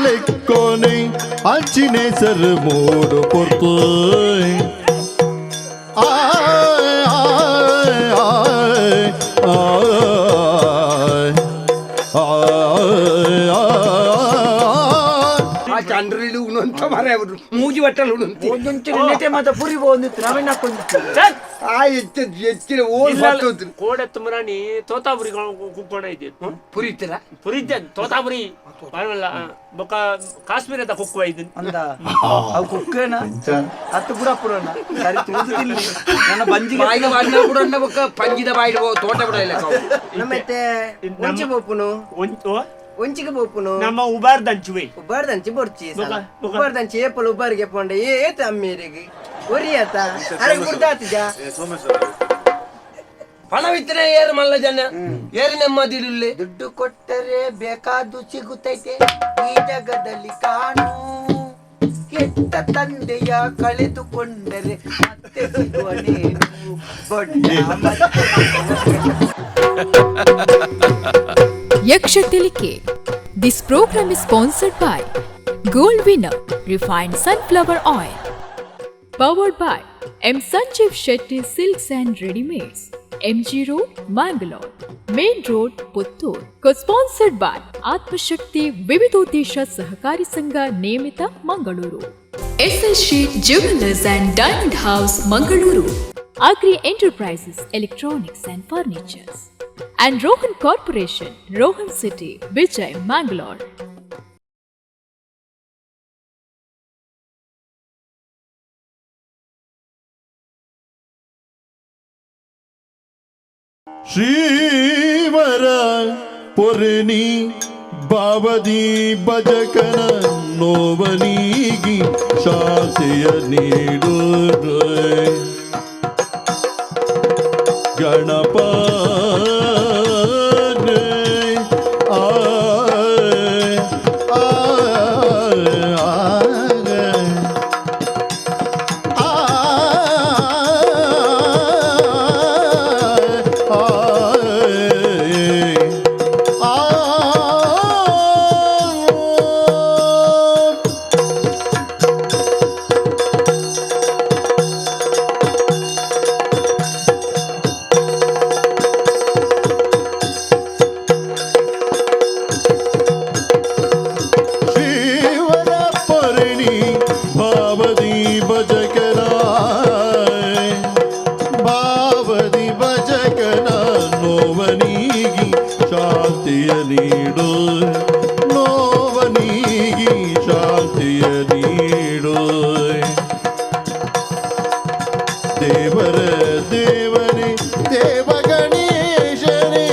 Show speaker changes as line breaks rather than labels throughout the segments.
ಲೆಕ್ಕೋನೆ ಅಂಚಿನೆ sir ಮೂಡು ಪೊರ್ತು ಆಯ್ ಆಯ್ ಆಯ್ ಆಯ್ ಆಯ್.
ಆ ಚಂದ್ರಲಿ ಉಣಂತ ಮರ ಮೂಜಿ ಬಟ್ಟಲು ಉಣಂತಿ.
ಒಂದೊಂಚೂರು ನೆಟೆ ಮಾತ ಪುರಿ ಪೋವೊಂದಿತ್ತು, ನವೆನ್ ಹಾಕೊಂದಿತ್ತು.
ಆ ಎಚ್ಚ ಎಚ್ಚಿನ ಓಲ್ ಬತ್ತೋದ್ರು.
ಕೋಡೆ ತುಮರಾಣಿ ತೋತಾಪುರಿ ಕುಕ್ಕೋಣ ಇದೆ.
ಪುರಿತಿರ.
ಪುರಿದ್ದೆ ತೋತಾಪುರಿ ಪರವಲ್ಲ. ಬೊಕ್ಕ ಕಾಶ್ಮೀರದ ಕುಕ್ಕುವ ಇದು.
ಅಂದ ಅವು ಕುಕ್ಕೇನ ಅತ್ತು ಪುರಪುರನ ಸರಿ ತೂದುದಿಲ್ಲ ನನ್ನ ಬಂಜಿಗೆ.
ಬಾಯಿಗೆ ಬಾಡಿನ ಬುಡನ್ನ ಬೊಕ್ಕ ಪಂಜಿದ ಬಾಯಿಡ್ ತೋಟ ಬಿಡ.
ನಮ್ಮತ್ತೆ ಒಂಚಿ ಪೋಪುನು.
ಓ?
ಒಂಚಿಗೆ ಪೋಪುನು.
ನಮ್ಮ ಉಬಾರ್ದಂಚುವೆ.
ಉಬ್ಬಾರ್ದಂಚಿ ಬೊರ್ಚಿ ಸಲ.
ಬೊಕ?
ಉಬ್ಬಾರ್ದಂಚಿ ಏಪಲ್ ಉಬ್ಬಾರಿಗೆ ಪೋಂಡೆ ಏತ ಅಮ್ಮೇರಿಗೆ ಒರಿಯತ ಅರೆ ಗುರ್ದಾತಿಜ.
ಪಣವಿತ್ತನೆ ಏರು ಮಲ್ಲ ಜನ ಏರು ನೆಮ್ಮದಿರುಲ್ಲೆ.
ದುಡ್ಡು ಕೊಟ್ಟರೆ ಬೇಕಾದ್ದು ಸಿಗುತ್ತೈತೆ ಈ ಜಗದಲ್ಲಿ ಕಾಣು. ಕೆಟ್ಟ ತಂದೆಯ ಕಳೆದುಕೊಂಡರೆ ಮತ್ತೆ ಸಿಗುವನೇನು ದೊಡ್ಡ ಮತ್ತೆ.
Yaksha Tilike. This program is sponsored by Gold Winner Refined Sunflower Oil. Powered by M. Sanjeev Shetty Silks and Readymades. MG Road, Mangalore. Main Road, Puttur. Co-sponsored by Atmashakti Vividodesha Sahakari Sangha Niyamita, Mangaluru. SL Sheet Jewelers and Diamond House, Mangaluru. Agri Enterprises, Electronics and Furnitures. And Rohan Corporation, Rohan City, Vijay, Mangalore.
ಶ್ರೀವರ ಪೊರಣಿ ಬಾವದಿ ಭಜಕನ ನೋವನೀಗಿ ಶಾಂತಿಯ ನೀಡು ಗಣಪ. ಆಯ್ ಆಯ್ ಆಯ್ ಶಿವರ ಪರಣಿ ಭಾವದಿ ಭಜಕನ, ಭಾವದಿ ಭಜಕನ ನೋವನೀಗಿ ಶಾಂತಿಯ ನೀಡು, ನೋವನೀಗಿ ಶಾಂತಿಯ ನೀಡು. ದೇವರ ದೇವನೇ ದೇವ ಗಣೇಶನೇ,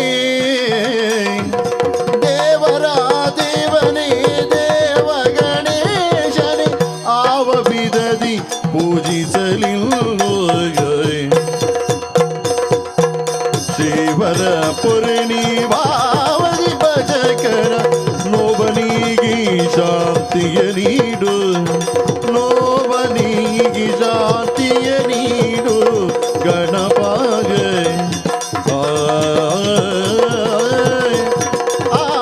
ದೇವರ ದೇವನೇ ದೇವ ಗಣೇಶನೇ, ಆವ ಬಿದದಿ ಪೂಜಿಸಲಿಲ್ಲ. ಶಿವರ ಪುರಣಿ ಭಾವದಿ ಭಜಕರ ನೋವನಿಗಿ ಶಾಂತಿಯ ನೀಡು, ನೋವನಿಗಿ ಶಾಂತಿಯ ನೀಡು ಗಣಪಾಗೆ. ಆಯ್ ಆಯ್.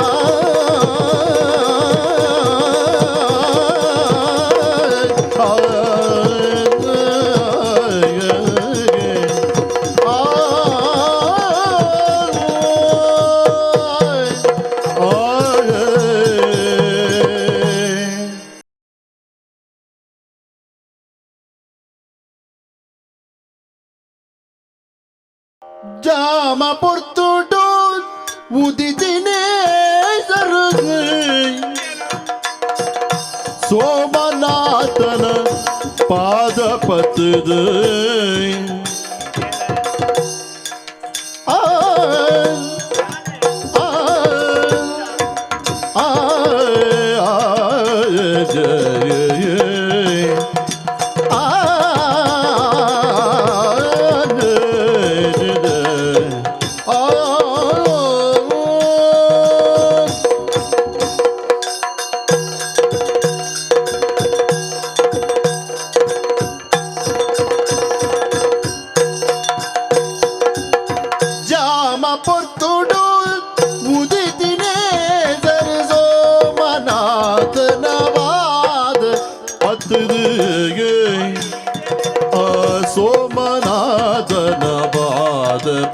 ಜಾಮ ಪೊರ್ತುಡು ಉದಿತಿನೇ ಸರುಗು ಸೋಮನಾಥನ ಪಾದ ಪತ್ತದ. ಆ ಆ ಆ ಆ ಜಯ ಆ ಆ.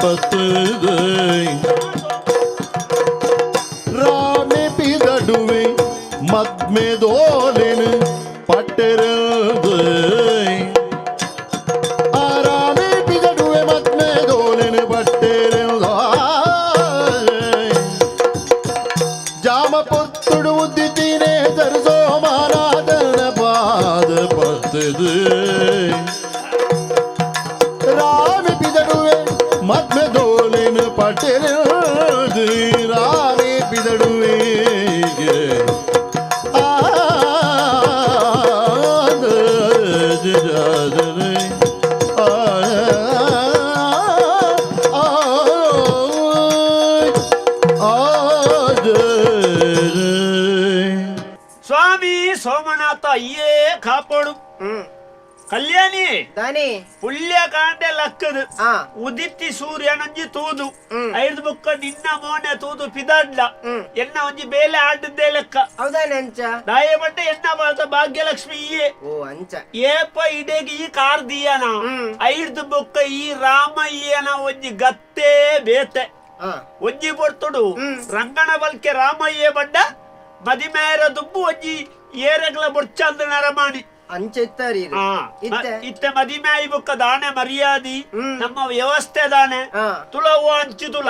ಪತ್ತುದು ರಾಮೆ ಪಿದಡುವೆ ಮದ್ಮೆದೋಲಿನ ಪಟ್ಟೆರದು ಆರಾಮೆ ಪಿದಡುವೆ ಮದ್ಮೆದೋಲಿನ ಪಟ್ಟೆರದು ಜಾಮ ಪೊತ್ತುಡು ಉದ್ದಿತೀನೆ ಸೋಮನಾಥನ ಪಾದ ಪತ್ತದು ರಾಮೆ ಪಿದಡುವೆ ಮದ್ಮೆದೋಲಿನ ಪಟ್ಟೆರದು ರಾಮೆ ಪಿದಡುವೆ
ಸ್ವಾಮಿ ಸೋಮನಾಥ ಅಯ್ಯೇ ಕಾಪಾಡು. ಕಲ್ಯಾಣಿ.
ದಾನಿ.
ಪುಳ್ಯ ಕಾಂಡೆ ಲಕ್ಕದು.
ಆ.
ಉದಿತ್ತಿ ಸೂರ್ಯನೊಂಜಿ ತೂದು ಐದು ಬುಕ್ಕ ನಿನ್ನ ಮೋನೆ ತೂದು ಪಿದಾಡ್ಲ ಎನ್ನ ಒಂಜಿ ಬೇಲೆ ಆಡ್ದೇ ಲೆಕ್ಕ.
ಹೌದಾನೆ ಅಂಚ.
ದಾಯ ಬಂಡೆ ಎನ್ನ ಬಾತ ಭಾಗ್ಯಲಕ್ಷ್ಮಿ ಇಯೇ.
ಓ ಅಂಚ.
ಏಪ ಇಡೆಗೆ ಈ ಕಾರ್ ದಿಯನ ಐದು ಬುಕ್ಕ ಈ ರಾಮಯ್ಯನ ಒಂಜಿ ಗತ್ತೇ ಬೇತೆ.
ಆ.
ಒಂಜಿ ಪೊರ್ತುಡು ರಂಗಣ ಬಲ್ಕೆ ರಾಮಯ್ಯ ಬಂಡ ಮದಿಮೇರ ದುಂಬು ಒಂಜಿ ಏರಗ್ಲ ಬೊರ್ಚಂದ ನರಮಾಣಿ.
ಅಂಚ ಇತ್ತಾರಿ.
ಆ,
ಇತ್ತೆ.
ಇತ್ತೆ ಮದಿಮೆ ಬುಕ್ಕ ದಾನೆ ಮರ್ಯಾದಿ ನಮ್ಮ ವ್ಯವಸ್ಥೆ ದಾನೆ.
ಆ.
ತುಲ ಓ ಅಂಚಿ ತುಲ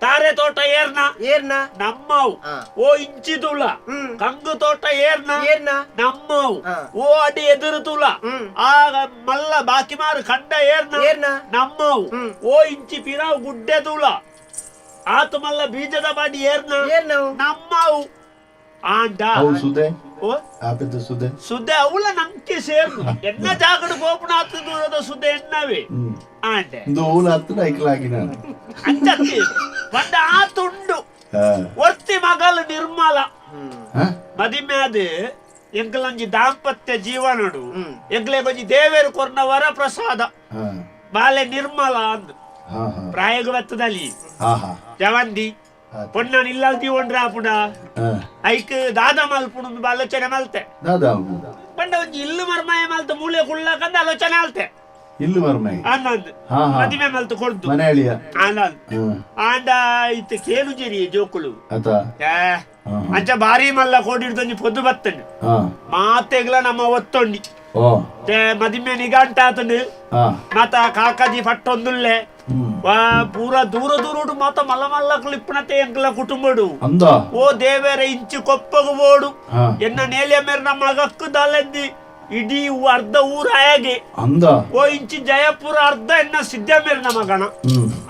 ತಾರೆ ತೋಟ ಏರ್ನ.
ಏರ್ನ.
ನಮ್ಮವು.
ಆ.
ಓ ಇಂಚಿ ತುಲ ಕಂಗು ತೋಟ ಏರ್ನ.
ಏರ್ನ.
ನಮ್ಮವು.
ಆ.
ಓ ಅಡಿ ಎದುರು ತುಲ ಆ ಮಲ್ಲ ಬಾಕಿಮಾರು ಕಂಡ ಏರ್ನ.
ಏರ್ನ.
ನಮ್ಮವು. ಓ ಇಂಚಿ ಪಿರಾವ್ ಗುಡ್ಡೆ ತುಲ ಆತು ಮಲ್ಲ ಬೀಜದ ಬಾಡಿ ಏರ್ನ.
ಏರ್ನವು.
ನಮ್ಮವು ಆಂಡ.
ಅವು ಸುದೆ.
ಓ.
ಆಪೆದ ಸುದೆ.
ಸುದ್ದೆ ಅವಳ ನಂಗೆ ಸೇರ್ನು ಎನ್ನ ಜಾಗಡು ಗೋಪುನಾಥ ದೂರದ ಸುದ್ದೆ ಎನ್ನವೇ ಆಂಡೆ.
ಇಂದು ಓಲ ಹತ್ತಿರ ಐಕ್ಲಾಗಿನ.
ಅಂಚತ್ತಿ ಬಂಡ ಆತುಂಡು ಒರ್ತಿ ಮಗಲು ನಿರ್ಮಲ ಮದಿಮ್ಯಾದ ಎಂಕಲೊಂಜಿ ದಾಂಪತ್ಯ ಜೀವನಡು ಎಂಕ್ಲೆ ಒಂಜಿ ದೇವೇರು ಕೊರ್ನ ವರ ಪ್ರಸಾದ ಬಾಲೆ ನಿರ್ಮಲ ಅಂದ್ ಪ್ರಾಯಗ ಬತ್ತದಲ್ಲಿ ಜವಂದಿ ಪೊಣ್ಣ ನಿಲ್ಲಲ್ ತೀವೊಂಡ್ರ ಆಪುಡ ಐಕ್ ದಾದ ಮಲ್ಪುಡು ಆಲೋಚನೆ ಮಲ್ತೆ.
ದಾದಾ.
ಬಂಡ ಒಂಜಿ ಇಲ್ಲು ಮರ್ಮಾಯ ಮಲ್ತ ಮೂಲೆ ಕುಳ್ಳಕಂದ ಆಲೋಚನೆ ಆಲ್ತೆ.
ಇಲ್ಲು ಮರ್ಮೈ.
ಆನಂದ್.
ಹಾ, ಹಾ.
ಮದಿಮೆ ಮಲ್ತು ಕೊಡ್ದು.
ಮನೆ ಅಳಿಯ.
ಆನಂದ್. ಆಂಡ ಇತ್ತೆ ಕೇನು ಜರಿ ಜೋಕುಲು.
ಆತ.
ಏ, ಅಂಚ ಬಾರಿ ಮಲ್ಲ ಕೋಡಿಡ್ದೊಂಜಿ ಪೊದ್ದು ಬತ್ತಂಡು. ಮಾತೆಗ್ಲ ನಮ್ಮ ಒತ್ತೊಂಡಿ.
ಓ.
ते ಮದಿಮೆ ನಿಗಂಟ ಆತಂಡು. ಮಾತ ಕಾಕಾಜಿ ಪಟ್ಟೊಂದುಲ್ಲೆ ವಾ ಪೂರ ದೂರ ದೂರುಡು ಮಾತ ಮಲ್ಲ ಮಲ್ಲ ಕ್ಲಿಪ್ನತೆ ಎಂಕ್ಲ ಕುಟುಂಬಡು.
ಅಂದ.
ಓ ದೇವೇರೆ ಇಂಚು ಕೊಪ್ಪಗು ಬೋಡು. ಎನ್ನ ನೇಲಿಯ ಮೇರೆ ನಮ್ಮ ಮಗಕ್ಕು ದಾಲೆದ್ದಿ ಇಡೀ ಅರ್ಧ ಊರ ಆಯಾಗೆ.
ಅಂದ.
ಓ ಇಂಚಿ ಜಯಪುರ ಅರ್ಧ ಎನ್ನ ಸಿದ್ಧ ಮೇರೆ ಮಗನ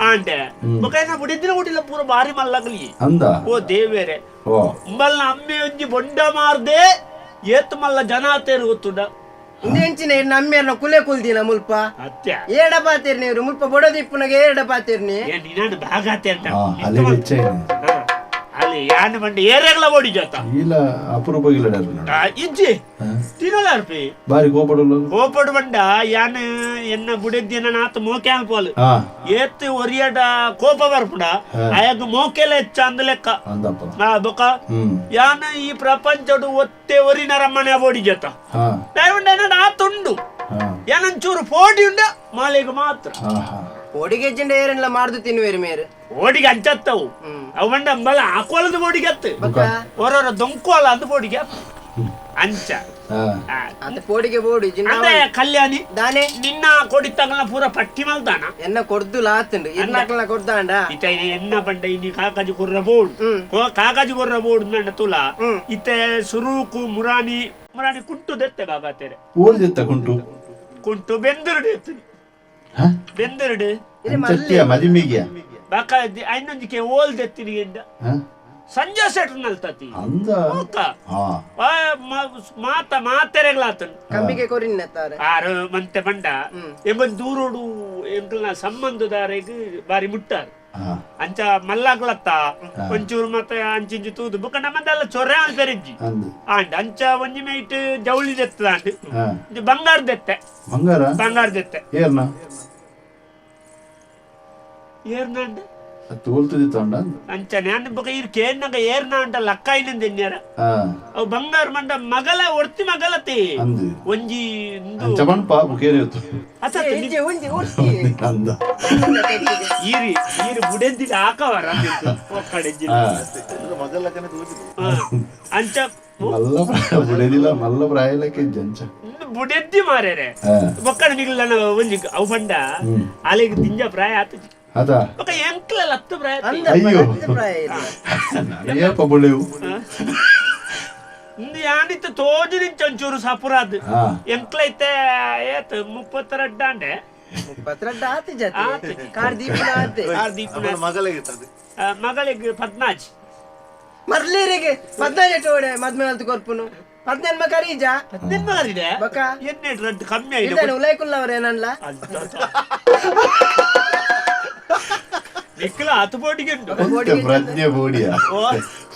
ಆಂಡೆ ಬೊಕ ಬುಡಿದಿನ ಗುಡಿಲ ಪೂರ ಬಾರಿ ಮಲ್ಲಗಲಿ.
ಅಂದ.
ಓ ದೇವೇರೆ.
ಓ.
ಉಂಬಲ್ನ ಅಮ್ಮೆ ಒಂಜಿ ಬೊಂಡ ಮಾರ್ದೆ ಏತ್ ಮಲ್ಲ ಜನ ತೇರು ಗೊತ್ತುಂಡ.
ಇಂದೆಂಚಿನ ನಮ್ಮೇರ್ನ ಕುಲೆ ಕುಲ್ದಿನ ಮುಲ್ಪ.
ಅತ್ಯ.
ಏಡ ಪಾತಿರ್ನಿ ಇವ್ರು ಮುಲ್ಪ ಬೊಡದಿಪ್ಪುನಗೆ ಏಡ ಪಾತಿರ್ನಿ.
ಏ ನಿನ್ನ ಭಾಗ ಅಂತ.
ಅಲ್ಲಿ ಹೆಚ್ಚ.
ಅಲ್ಲಿ ಯಾನ್ ಬಂಡೆ ಏರೆಗ್ಲ ಓಡಿ ಜಾತ.
ಇಲ್ಲ ಅಪರೂಪ ಇಲ್ಲ.
ಇಜ್ಜಿ ತಿನ್ನಲಾರ್ಪಿ.
ಬಾರಿ ಕೋಪಡಲ್ಲ.
ಕೋಪಡು ಬಂಡ ಯಾನ್ ಎನ್ನ ಬುಡೆದ್ದಿನ ನಾತ್ ಮೋಕೆ ಅನ್ಪೋಲು. ಏತ್ ಒರಿಯಡ ಕೋಪ ಬರ್ಪುಡ ಆಯಾಗ ಮೋಕೆಲ ಹೆಚ್ಚ ಅಂದ್ ಲೆಕ್ಕ.
ಅಂದಪ್ಪ.
ಆ ಬೊಕ ಯಾನ್ ಈ ಪ್ರಪಂಚಡು ಒತ್ತೆ ಒರಿನ ರಮ್ಮನೆ ಓಡಿ ಜೊತ ಆತುಂಡು. ಯಾನಂಚೂರು ಪೋಡಿ ಉಂಡ ಮಾಲೆಗೆ ಮಾತ್ರ.
ಒಡಿಗೆ ಜಿಂಡ ಏರೆನ್ಲ ಮಾರ್ದು ತಿನ್ನುವೇರು ಮೇರು.
ಓಡಿಗೆ ಅಂಚತ್ತವು ಅವು ಬಂಡ ಅಂಬಲ ಆಕೋಲದ ಬೋಡಿಗೆ ಅತ್ತು ಹೊರೊರ ದೊಂಕೋಲ ಅಂದ್ ಬೋಡಿಗೆ ಅಂಚ.
ಅತ್ತ ಪೋಡಿಗೆ ಬೋಡಿ ಜಿಂಡ.
ಅಂದ್ರೆ ಕಲ್ಯಾಣಿ.
ದಾನೆ.
ನಿನ್ನ ಕೊಡಿತ್ತಂಗಲ ಪೂರ ಪಟ್ಟಿ ಮಲ್ದಾನ.
ಎನ್ನ ಕೊಡ್ದು ಲಾತುಂಡು ಇರ್ನಾಕ್ಲನ ಕೊಡ್ದಾಂಡ.
ಇತ್ತ ಎನ್ನ ಬಂಡ ಇನಿ ಕಾಕಾಜಿ ಕೊರ್ರ ಬೋರ್ಡ್ ಕಾಕಾಜಿ ಕೊರ್ರ ಬೋರ್ಡ್ ನಂಡ ತುಲ ಇತ್ತೆ ಸುರೂಕು ಮುರಾಣಿ ಮುರಾಣಿ ಕುಂಟು ದೆತ್ತೆ ಬಾಬಾ ತೇರೆ.
ಓಲ್ ಜೆತ್ತ ಕುಂಟು.
ಕುಂಟು ಬೆಂದರುಡು ಎತ್ತುನಿ. ಬೆಂದರುಡು.
ಅಂಚತ್ತಿಯ ಮದಿಮಿಗಿಯ.
ಬಾಕ ಐನೊಂಜಿಕೆ ಓಲ್ ದೆತ್ತಿನಿ ಎಂದ ಸಂಜೆ ಸೆಟ್ ನಲ್ತತಿ.
ಅಂದ.
ಓಕ. ಮಾತ ಮಾತೆರೆಗ್ಲಾತನು.
ಕಮ್ಮಿಗೆ ಕೊರಿನ್ನ ತಾರೆ.
ಆರು ಮಂತೆ ಬಂಡ ಎಂಬನ್ ದೂರೋಡು ಎಂಕಲ್ನ ಸಂಬಂಧದಾರೆಗ್ ಬಾರಿ ಮುಟ್ಟಾರು. ಅಂಚ ಮಲ್ಲಾಗ್ಲತ್ತ ಒಂಚೂರು ಮತ್ತೆ ಅಂಚಿಂಚು ತೂದು ಬೊಕ ನಮ್ಮದೆಲ್ಲ ಚೊರೆ ಅಲ್ಪೆರಿಜ್ಜಿ.
ಅಂದ್.
ಆಂಡ್ ಅಂಚ ಒಂಜಿ ಮೇಟ್ ಜೌಳಿ ದೆತ್ತದ ಆಂಡ್. ಇಂಚ ಬಂಗಾರ ದೆತ್ತೆ.
ಬಂಗಾರ.
ಬಂಗಾರ ದೆತ್ತೆ.
ಏರ್ನ.
ಏರ್ನಾಂಡ್.
ತೋಲ್ತುದಿ ತೊಂಡ
ಅಂಚನೆ ಅನ್ನ ಬೊಕ ಈರ್ ಕೇನ್ನಗ ಏರ್ನ ಅಂಟ ಲಕ್ಕಾಯಿನ ದೆನ್ಯರ ಅವು ಬಂಗಾರ ಮಂಡ ಮಗಲ ಒರ್ತಿ ಮಗಲತೆ
ಅಂದು
ಒಂಜಿ ಇಂದು
ಅಂಚ ಪನ್ಪ ಬುಕೇರಿ ಇತ್ತು
ಅತ್ತ
ಇಜ್ಜೆ ಒಂಜಿ ಒರ್ತಿ
ಅಂದ
ಈರಿ ಈರಿ ಬುಡೆದ್ದಿನ ಆಕವರ ಒಕ್ಕಡೆ ಅಂಚ
ಮಲ್ಲ ಪ್ರಾಯ ಬುಡೆದಿಲ್ಲ ಮಲ್ಲ ಪ್ರಾಯಲಕ್ಕೆ ಜಂಚ
ಬುಡೆದ್ದಿ ಮಾರೇರೆ ಒಕ್ಕಡೆ ನಿಗ್ಲನ ಒಂಜಿ ಅವು ಪಂಡ ಅಲೆಗ್ ದಿಂಜ ಪ್ರಾಯ ಆತು
ಅದ
ಬೊಕ ಎಂಕ್ಲ ಲತ್ತು ಪ್ರಾಯ ಆತು.
ಅಯ್ಯೋ.
ಪ್ರಾಯ ಇಲ್ಲ
ನನಗೇಪ ಬುಳೆವು
ಇಂದು ಯಾನಿತ್ತ ತೋಜು ನಿಂಚ ಒಂಚೂರು ಸಪುರಾದ್ ಎಂಕ್ಲೈತೆ ಏತ್ 32 ಅಂಡೆ
32 ಆತು ಜಾತಿ ಕಾರ್ ದೀಪನ ಆತೆ
ಆರ್ ದೀಪನ ಮಗಳಿಗೆ ಪದ್ನಾಜ್
ಮರ್ಲೀರಿಗೆ ಪದ್ನಾಜ್ ಎಟ್ಟು ಮದ್ಮೆ ಅಲ್ತು ಕೊರ್ಪುನು ಪದ್ನೆನ್ ಮಕರೀಜ
ಪದ್ನೆನ್ ಮಗರಿದೆ
ಬಕ
ಎನ್ನೆ ರಡ್ಡು ಕಮ್ಮಿ ಆಯ್ತು
ಇದಾನೆ ಉಲೈಕುಲ್ಲವರೇನಲ್ಲ
ನಿಕ್ಕಲ ಆತು ಬೋಡಿಗೆ ಉಂಟು
ಪ್ರಜ್ಞೆ ಬೋಡಿಯ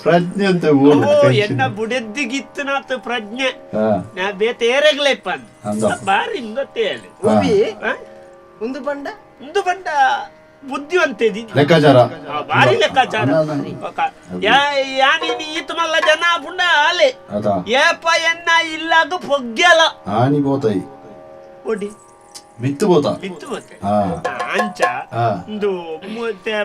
ಪ್ರಜ್ಞೆ ಅಂತ ಬೋಡು
ಓ ಎನ್ನ ಬುಡೆದ್ದಿಗಿತ್ತನಾತು ಪ್ರಜ್ಞೆ ನಾ ಬೇತೇರೆಗ್ಲೈಪ
ಅಂದ.
ಬಾರಿ ಇಂದತ್ತೆ ಹೇಳಿ
ಉಬಿ
ಆ?
ಉಂದು ಪಂಡ
ಇಂದು ಪಂಡ ಬುದ್ಧಿವಂತೆ
ಲೆಕ್ಕಾಚಾರ
ಬಾರಿ ಲೆಕ್ಕಾಚಾರ ಯಾನಿ ಈತ ಮಲ್ಲ ಜನ ಪುಂಡ ಆಲೆ
ಅದ
ಏಪ ಎನ್ನ ಇಲ್ಲಾಗ ಪೊಗ್ಗೆಲ
ಆನಿ ಬೋತಾಯಿ
ಒಡಿ
ಮಿತ್ತು ಬೋತ
ಬಿತ್ತು ಮತ್ತೆ
ಹಾ
ಅಂಚ
ಹಾ.
ಇಂದು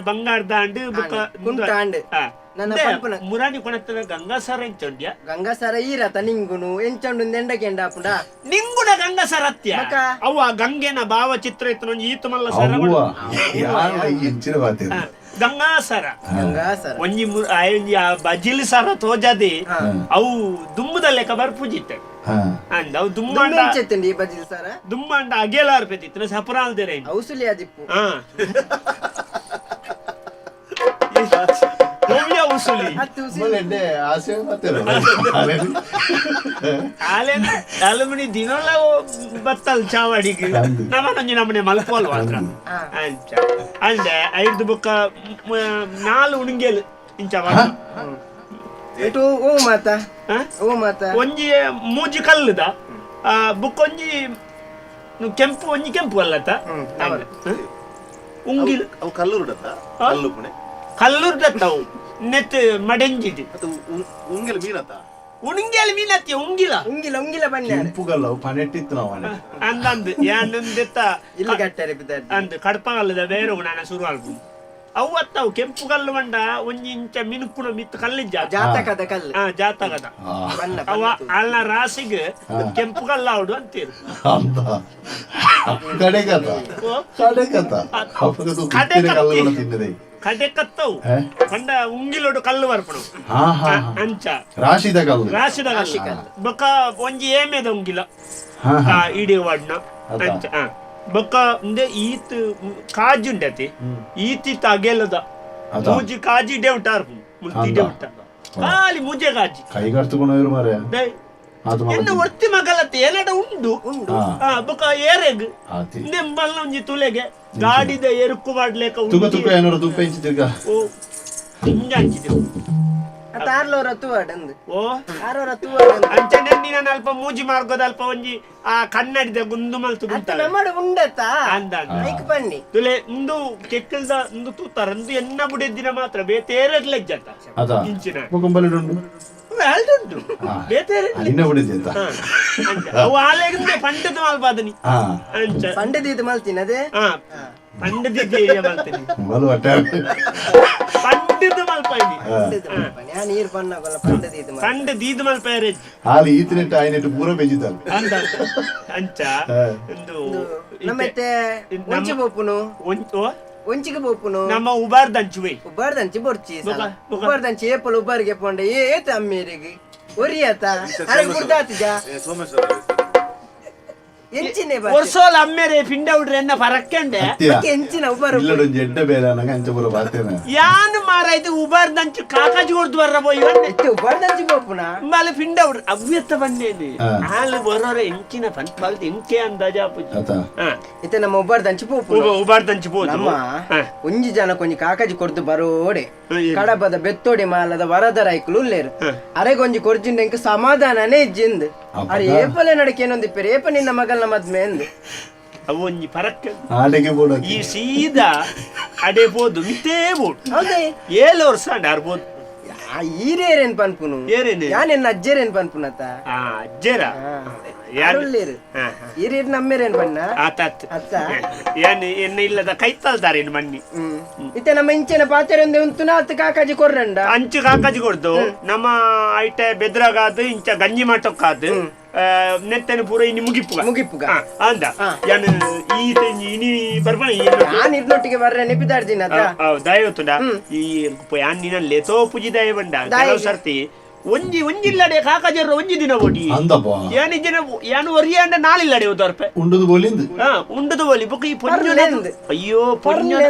ಬಂಗಾರದ ಅಂಡು ಬೊಕ
ಕುಂಟಾಂಡು.
ಆ.
ನನ್ನ
ಇಂದೆ
ಪಂಪನ.
ಮುರಾನಿ ಕೊಣತ್ತದ ಗಂಗಾಸರ ಎಂಚೊಂಡ್ಯ
ಗಂಗಾಸರ ಈರತ ನಿಂಗುನು ಎಂಚಂಡು ಎಂಡಕೆಂಡ ಪುಂಡ
ನಿಂಗುಣ ಗಂಗಾಸರ ಅತ್ಯ
ಬೊಕ?
ಅವ್ವ ಗಂಗೆನ ಭಾವಚಿತ್ರ ಇತ್ತು ಈತ ಮಲ್ಲ ಸರ
ಅವ್ವ ಯಾರ ಎಂಚಿನ ಬಾತೆ
ಗಂಗಾಸರ
ಗಂಗಾಸರ
ಒಂಜಿ ಒಂಜಿ ಆ ಬಜಿಲ್ ಸರ ತೋಜಾದಿ ಅವು ದುಮ್ಮದ ಲೆಕ್ಕ ಬರ್ಪುಜಿತ್ತೆ
ಹಾ
ಅಂದ ಅವು ದುಮ್ಮಾಂಡ
ಎಂಚೆತ್ತಂಡಿ ಈ ಬಜಿಲ್ ಸರ
ದುಮ್ಮಾಂಡ ಅಗೇಲಾರ್ ಪೆತಿತ್ತು ಸಪರಾಲ್ದಿರ
ಔಸುಲಿ ಅದಿಪ್ಪು
ಹಾ ಒವ್ಯ ಉಸುಲಿ
ಹತ್ತು ಉಸುಲಿ
ಮಲೆಂಡೆ ಆಸೆ ಮತ್ತೆ
ಆಲೆನ ಅಲುಮಿನಿ ದಿನೋಲ ಬತ್ತಲ್ ಚಾವಡಿಗೆ
ಅಂದು.
ನಮನೊಂಜಿ ನಮ್ಮನೆ ಮಲ್ಪೋಲ್ ಮಾತ್ರ ಅಂಚ ಅಂದೆ ಐದು ಬುಕ್ಕ ನಾಲ್ ಉಣಿಂಗೇಲು ಇಂಚ
ಇటు ಓ ಮಾತ
ಹಾ?
ಓ ಮಾತ
ಒಂಜಿ ಮೂಜಿ ಕಲ್ಲುದ ಬುಕ್ ಒಂಜಿ ಕೆಂಪು ಒಂಜಿ ಕೆಂಪು ಅಲ್ಲತ್ತ ಉಂಗಿಲ್
ಅವು ಕಲ್ಲುರುಡತ್ತ ಕಲ್ಲು ಪುಣೆ
ಕಲ್ಲುರ್ದತ್ತವು ನೆತ್ ಮಡೆಂಜಿಡ್
ಅದು ಉಂಗಿಲ ಮೀನತ್ತ
ಉಣಿಂಗೇಲ್ ಮೀನತ್ತಿ ಉಂಗಿಲ
ಉಂಗಿಲ ಉಂಗಿಲ ಬಣ್ಣ
ಕೆಂಪುಗಲ್ಲ ಪನೆಟ್ಟಿತ್ತು ನಾವು ಮನೆ
ಅಂದಂದು ಯಾನಂದೆತ್ತ
ಇಲ್ಲಿ ಕಟ್ಟಾರೆ ಬಿದ್ದಾರ್ದಿ
ಅಂದ್ ಕಡ್ಪಗಲ್ಲದ ಬೇರೆ ನಾನು ಶುರು ಆಲ್ಪು ಅವು ಅತ್ತವು ಕೆಂಪು ಕಲ್ಲು ಬಂಡ ಒಂಜಿ ಇಂಚ ಮಿನುಕುಣ ಮಿತ್ತು ಕಲ್ಲಿಜ್ಜ
ಜಾತಕದ ಕಲ್ಲು
ಆ ಜಾತಕದ
ಬಣ್ಣ
ಅವ ಅಲ್ನ ರಾಸಿಗೆ ಕೆಂಪು ಕಲ್ಲು ಆವಡು ಅಂತೀರು
ಅಂದ ಕಡೆಗತ
ಓ,
ಕಡೆಗತ ಅಪ್ಪಗದು
ಕಡೆ
ಕಲ್ಲುಗಳ ತಿನ್ನದೆ
ಕಡೆ ಕತ್ತವು
ಏ?
ಪಂಡ ಉಂಗಿಲೋಡು ಕಲ್ಲು ಬರ್ಪಣು
ಹಾ ಹಾ
ಅಂಚ
ರಾಶಿದ ಕಲ್ಲು
ರಾಶಿದ ಕಲ್ಲು ಬೊಕ್ಕ ಒಂಜಿ ಏಮೆದ ಉಂಗಿಲ
ಹಾ ಹಾ
ಆ ಇಡೀ ವಾಡ್ನ
ಅದ.
ಅಂಚ ಆ ಬೊಕ್ಕ ಇಂದೆ ಈತ್ ಕಾಜುಂಡತಿ ಈತಿತ್ತ ಅಗೆಲದ
ಅದ.
ಮೂಜಿ ಕಾಜಿ ಇಡೇ ಉಂಟಾರ್ ಮುಲ್ತಿ ಇಡೇ
ಅಂದ.
ಉಂಟ ಖಾಲಿ ಮೂಜೆ ಕಾಜಿ
ಕೈಗಡ್ತುಕೊಂಡು ಮಾರೆ
ದೈ
ಅದು
ಎನ್ನ
ಮಗ
ಒರ್ತಿ ಮಗಲತ್ತೆ ಏನಡ ಉಂಡು
ಉಂಡು
ಹಾ
ಆ ಬೊಕ್ಕ ಏರೆಗ್
ಆತಿ
ನಿಂಬಲ್ಲ ಒಂಜಿ ತುಲೆಗೆ ಗಾಡಿದ ಎರುಕು ಮಾಡ್ಲೇಕ
ತುಕ ತುಕ ಏನಾರು ತುಪ್ಪ ಇಂಚಿ ತಿರ್ಗ
ಓ ಹಿಂಜಾಂಚಿದೆ
ಅತ್ತ ಆರ್ಲೋರ ತುವಾಡಂದು
ಓ
ಆರೋರ ತುವಾಡಂದು
ಅಂಚನೆ ನೀನ ಅಲ್ಪ ಮೂಜಿ ಮಾರ್ಗದ ಅಲ್ಪ ಒಂಜಿ ಆ ಕನ್ನಡಿದ ಗುಂದು ಮಲ್ತು
ಅತ್ತ
ಗುಂತಾಳೆ
ನಮ್ಮಡು ಉಂಡತ್ತ
ಅಂದ ಅಂದ.
ಐಕ್ ಬನ್ನಿ
ತುಲೆ ಇಂದು ಕೆಕ್ಕಲ್ದ ಇಂದು ತೂತಾರ ಇಂದು ಎನ್ನ ಬುಡೆದ್ದಿನ ಮಾತ್ರ ಬೇತೇರಡ್ಲ ಇಜ್ಜತ್ತ
ಅದ
ಇಂಚಿನ
ಬೊಕೊಂಬಲಿಡುಂಡು
ಉಂಟು ಬೇತೇರೆ
ನಿನ್ನ ಬಿಡಿದೆ ಅಂತ
ಅವು ಆಲೆಗಿಂದೆ ಪಂಡದ ಮಾಲ್ಪಾದನಿ
ಹಾ
ಅಂಚ
ಪಂಡದೀದು ಮಲ್ತೀನಿ ಅದೇ
ಹಾ ಪಂಡದಿದ್ದೆ ಮಲ್ತೀನಿ
ಬಲು ಹೊಟ್ಟೆ
ಪಂಡದ ಮಲ್ಪಾಯಿನಿ
ಪಂಡದು ಮಲ್ಪನಿ ಆ ನೀರು ಪಣ್ಣಗೊಲ್ಲ ಪಂಡದೀದು ಮಲ್ಪ
ಪಂಡ ದೀದ್ ಮಲ್ಪಾಯರೆ
ಹಾಲು ಈತಿನೆಟ್ಟು ಆಯ್ನೆಟ್ಟು ಪೂರ ಬೆಜಿತಾಲ್
ಅಂದ ಅಂಚ ಇಂದು
ನಮ್ಮತ್ತೆ ಒಂಚಿ ಪೋಪುನು
ಓ,
ಒಂಚಿಗೆ ಪೋಪುನು
ನಮ್ಮ ಉಬಾರ್ದಂಚುವೆ
ಉಬ್ಬಾರ್ದಂಚಿ ಬೊರ್ಚಿ ಸಲ
ಬೊಕ, ಬೊಕ.
ಉಬ್ಬಾರ್ದಂಚಿ ಏಪಲ್ ಉಬ್ಬಾರಿಗೆ ಪೋಂಡೆ ಏತ ಅಮ್ಮೇರಿಗೆ ಒರಿಯತ ಅರೆ ಗುರ್ದಾತಿಜ
ಸೋಮೇಶ್ವರ
ಎಂಚಿನೆ ಬಾ
ವರ್ಷೋಲ ಅಮ್ಮೇರೆ ಪಿಂಡ ಉಡ್ರೆ ಎನ್ನ ಪರಕ್ಕಂಡೆ
ಅತ್ಯ
ಎಂಚಿನ ಉಬ್ಬಾರು
ಇಲ್ಲಡೊಂಜಿ ಎಡ್ಡೆ ಬೇಲೆ ಅನ್ನಗ ಅಂಚ ಪೂರ ಬಾತೇನೆ
ಯಾನು ಮಾರಾಯ್ತು ಉಬಾರ್ದಂಚು ಕಾಕಾಜಿ ಹೊಡ್ದು ಬರ್ರ ಬೋಯ್
ಇತ್ತೆ ಉಬ್ಬಾರ್ದಂಚಿ ಪೋಪುನ
ಅಂಬಾಲೆ ಪಿಂಡ ಉಡ್ರೆ ಅವ್ಯತ್ತ ಬಂದೇನೆ
ಹಾ.
ಹಾಲು ಬರೋರೆ ಎಂಚಿನ ಪಂಪಾಲ್ದು ಎಂಕೆ ಅಂದಾಜಾಪುಜಿ
ಅತ
ಹಾ
ಇತ್ತೆ ನಮ್ಮ ಉಬ್ಬಾರ್ದಂಚಿ ಪೋಪುನು
ಉಬಾರ್ದಂಚು ಪೋದು
ನಮ್ಮ
ಹಾ.
ಒಂಜಿ ಜನ ಕೊಂಜಿ ಕಾಕಾಜಿ ಕೊರ್ದು ಬರೋಡೆ
ಏನು?
ಕಡಬದ ಬೆತ್ತೋಡಿ ಮಾಲದ ವರದ ರೈಕುಲು ಉಲ್ಲೇರು ಅರೆಗೊಂಜಿ ಕೊರ್ಜಿಂಡ ಎಂಕ್ ಸಮಾಧಾನನೇ ಇಜ್ಜಿಂದ್ ಅರೆ ಏಪಲೆ ನಡಕ್ಕೆ ಏನೊಂದಿಪ್ಪೇರು ಏಪ ನಿನ್ನ ಮಗಲ್ನ ಮದ್ಮೆ ಅಂದ್
ಅವು ಒಂಜಿ ಪರಕ್ಕೆ
ಆಡೆಗೆ ಬೋಡ
ಈ ಸೀದಾ ಅಡೆ ಪೋದು ಮಿತ್ತೇ ಬೋಡು.
ಹೌದೇ?
7 ವರ್ಷ ಅಂಡ ಅರ್ಬೋದು.
ಈರೇರೇನ್ ಪನ್ಪುನು?
ಏರೇನು?
ಯಾನೆನ್ನ ಅಜ್ಜೇರೇನ್ ಪನ್ಪುನತ?
ಆ ಅಜ್ಜೇರ.
ಅರುಳ್ಳೇರು. ಈರೇರ್ ನಮ್ಮೇರೇನ್ ಬಣ್ಣ.
ಆತಾತ್.
ಅತ್ತ.
ಯಾನ್ ಎನ್ನ ಇಲ್ಲದ ಕೈತಲ್ದಾರೇನು ಮನ್ನಿ.
ಇತ್ತೆ ನಮ್ಮ ಇಂಚಿನ ಪಾತೆರೊಂದೆ ಉಂತುನ ಅತ್ತು ಕಾಕಾಜಿ ಕೊರ್ರಂಡ.
ಅಂಚು ಕಾಕಾಜಿ ಕೊಡ್ದು ನಮ್ಮ ಐಟೆ ಬೆದ್ರಾಗಾದು ಇಂಚ ಗಂಜಿ ಮಟ್ಟಕ್ಕಾದು ನೆತ್ತನ ಪೂರ ಇನಿ ಮುಗಿಪುಗ.
ಮುಗಿಪುಗ.
ಅಂದ ಯಾನ್ ಈ ಇನಿ ಬರ್ಬಣ.
ಯಾನ್ ಇರ್ನೊಟ್ಟಿಗೆ ಬರ್ರೆ ನೆಪಿದಾಡ್ದಿನ.
ದಯೊತ್ತುಂಡ ಈ ಯಾನ್ ನಿನ್ನ ಲೇತೋ ಪೂಜಿ ದಯ ಬಂಡ ಕೆಲವು ಸರ್ತಿ ಒಂಜಿ ಒಂಜಿಲ್ಲಡೆ ಕಾಕಾಜರ ಒಂಜಿ ದಿನ ಓಡಿ.
ಅಂದಪ್ಪ.
ಯಾನ್ ಇಜ್ಜಿನ ಯಾನ್ ಒರಿಯಾಂಡ ನಾಳಿಲ್ಲಡೆ ಉದರ್ಪೆ.
ಉಂಡುದು ಬೋಲಿಂದು.
ಹಾ ಉಂಡುದು ಬೋಲಿ ಬೊಕ್ಕ ಈ ಪೊಂಜೊನ ಅಯ್ಯೋ ಪೊಂಜೊನ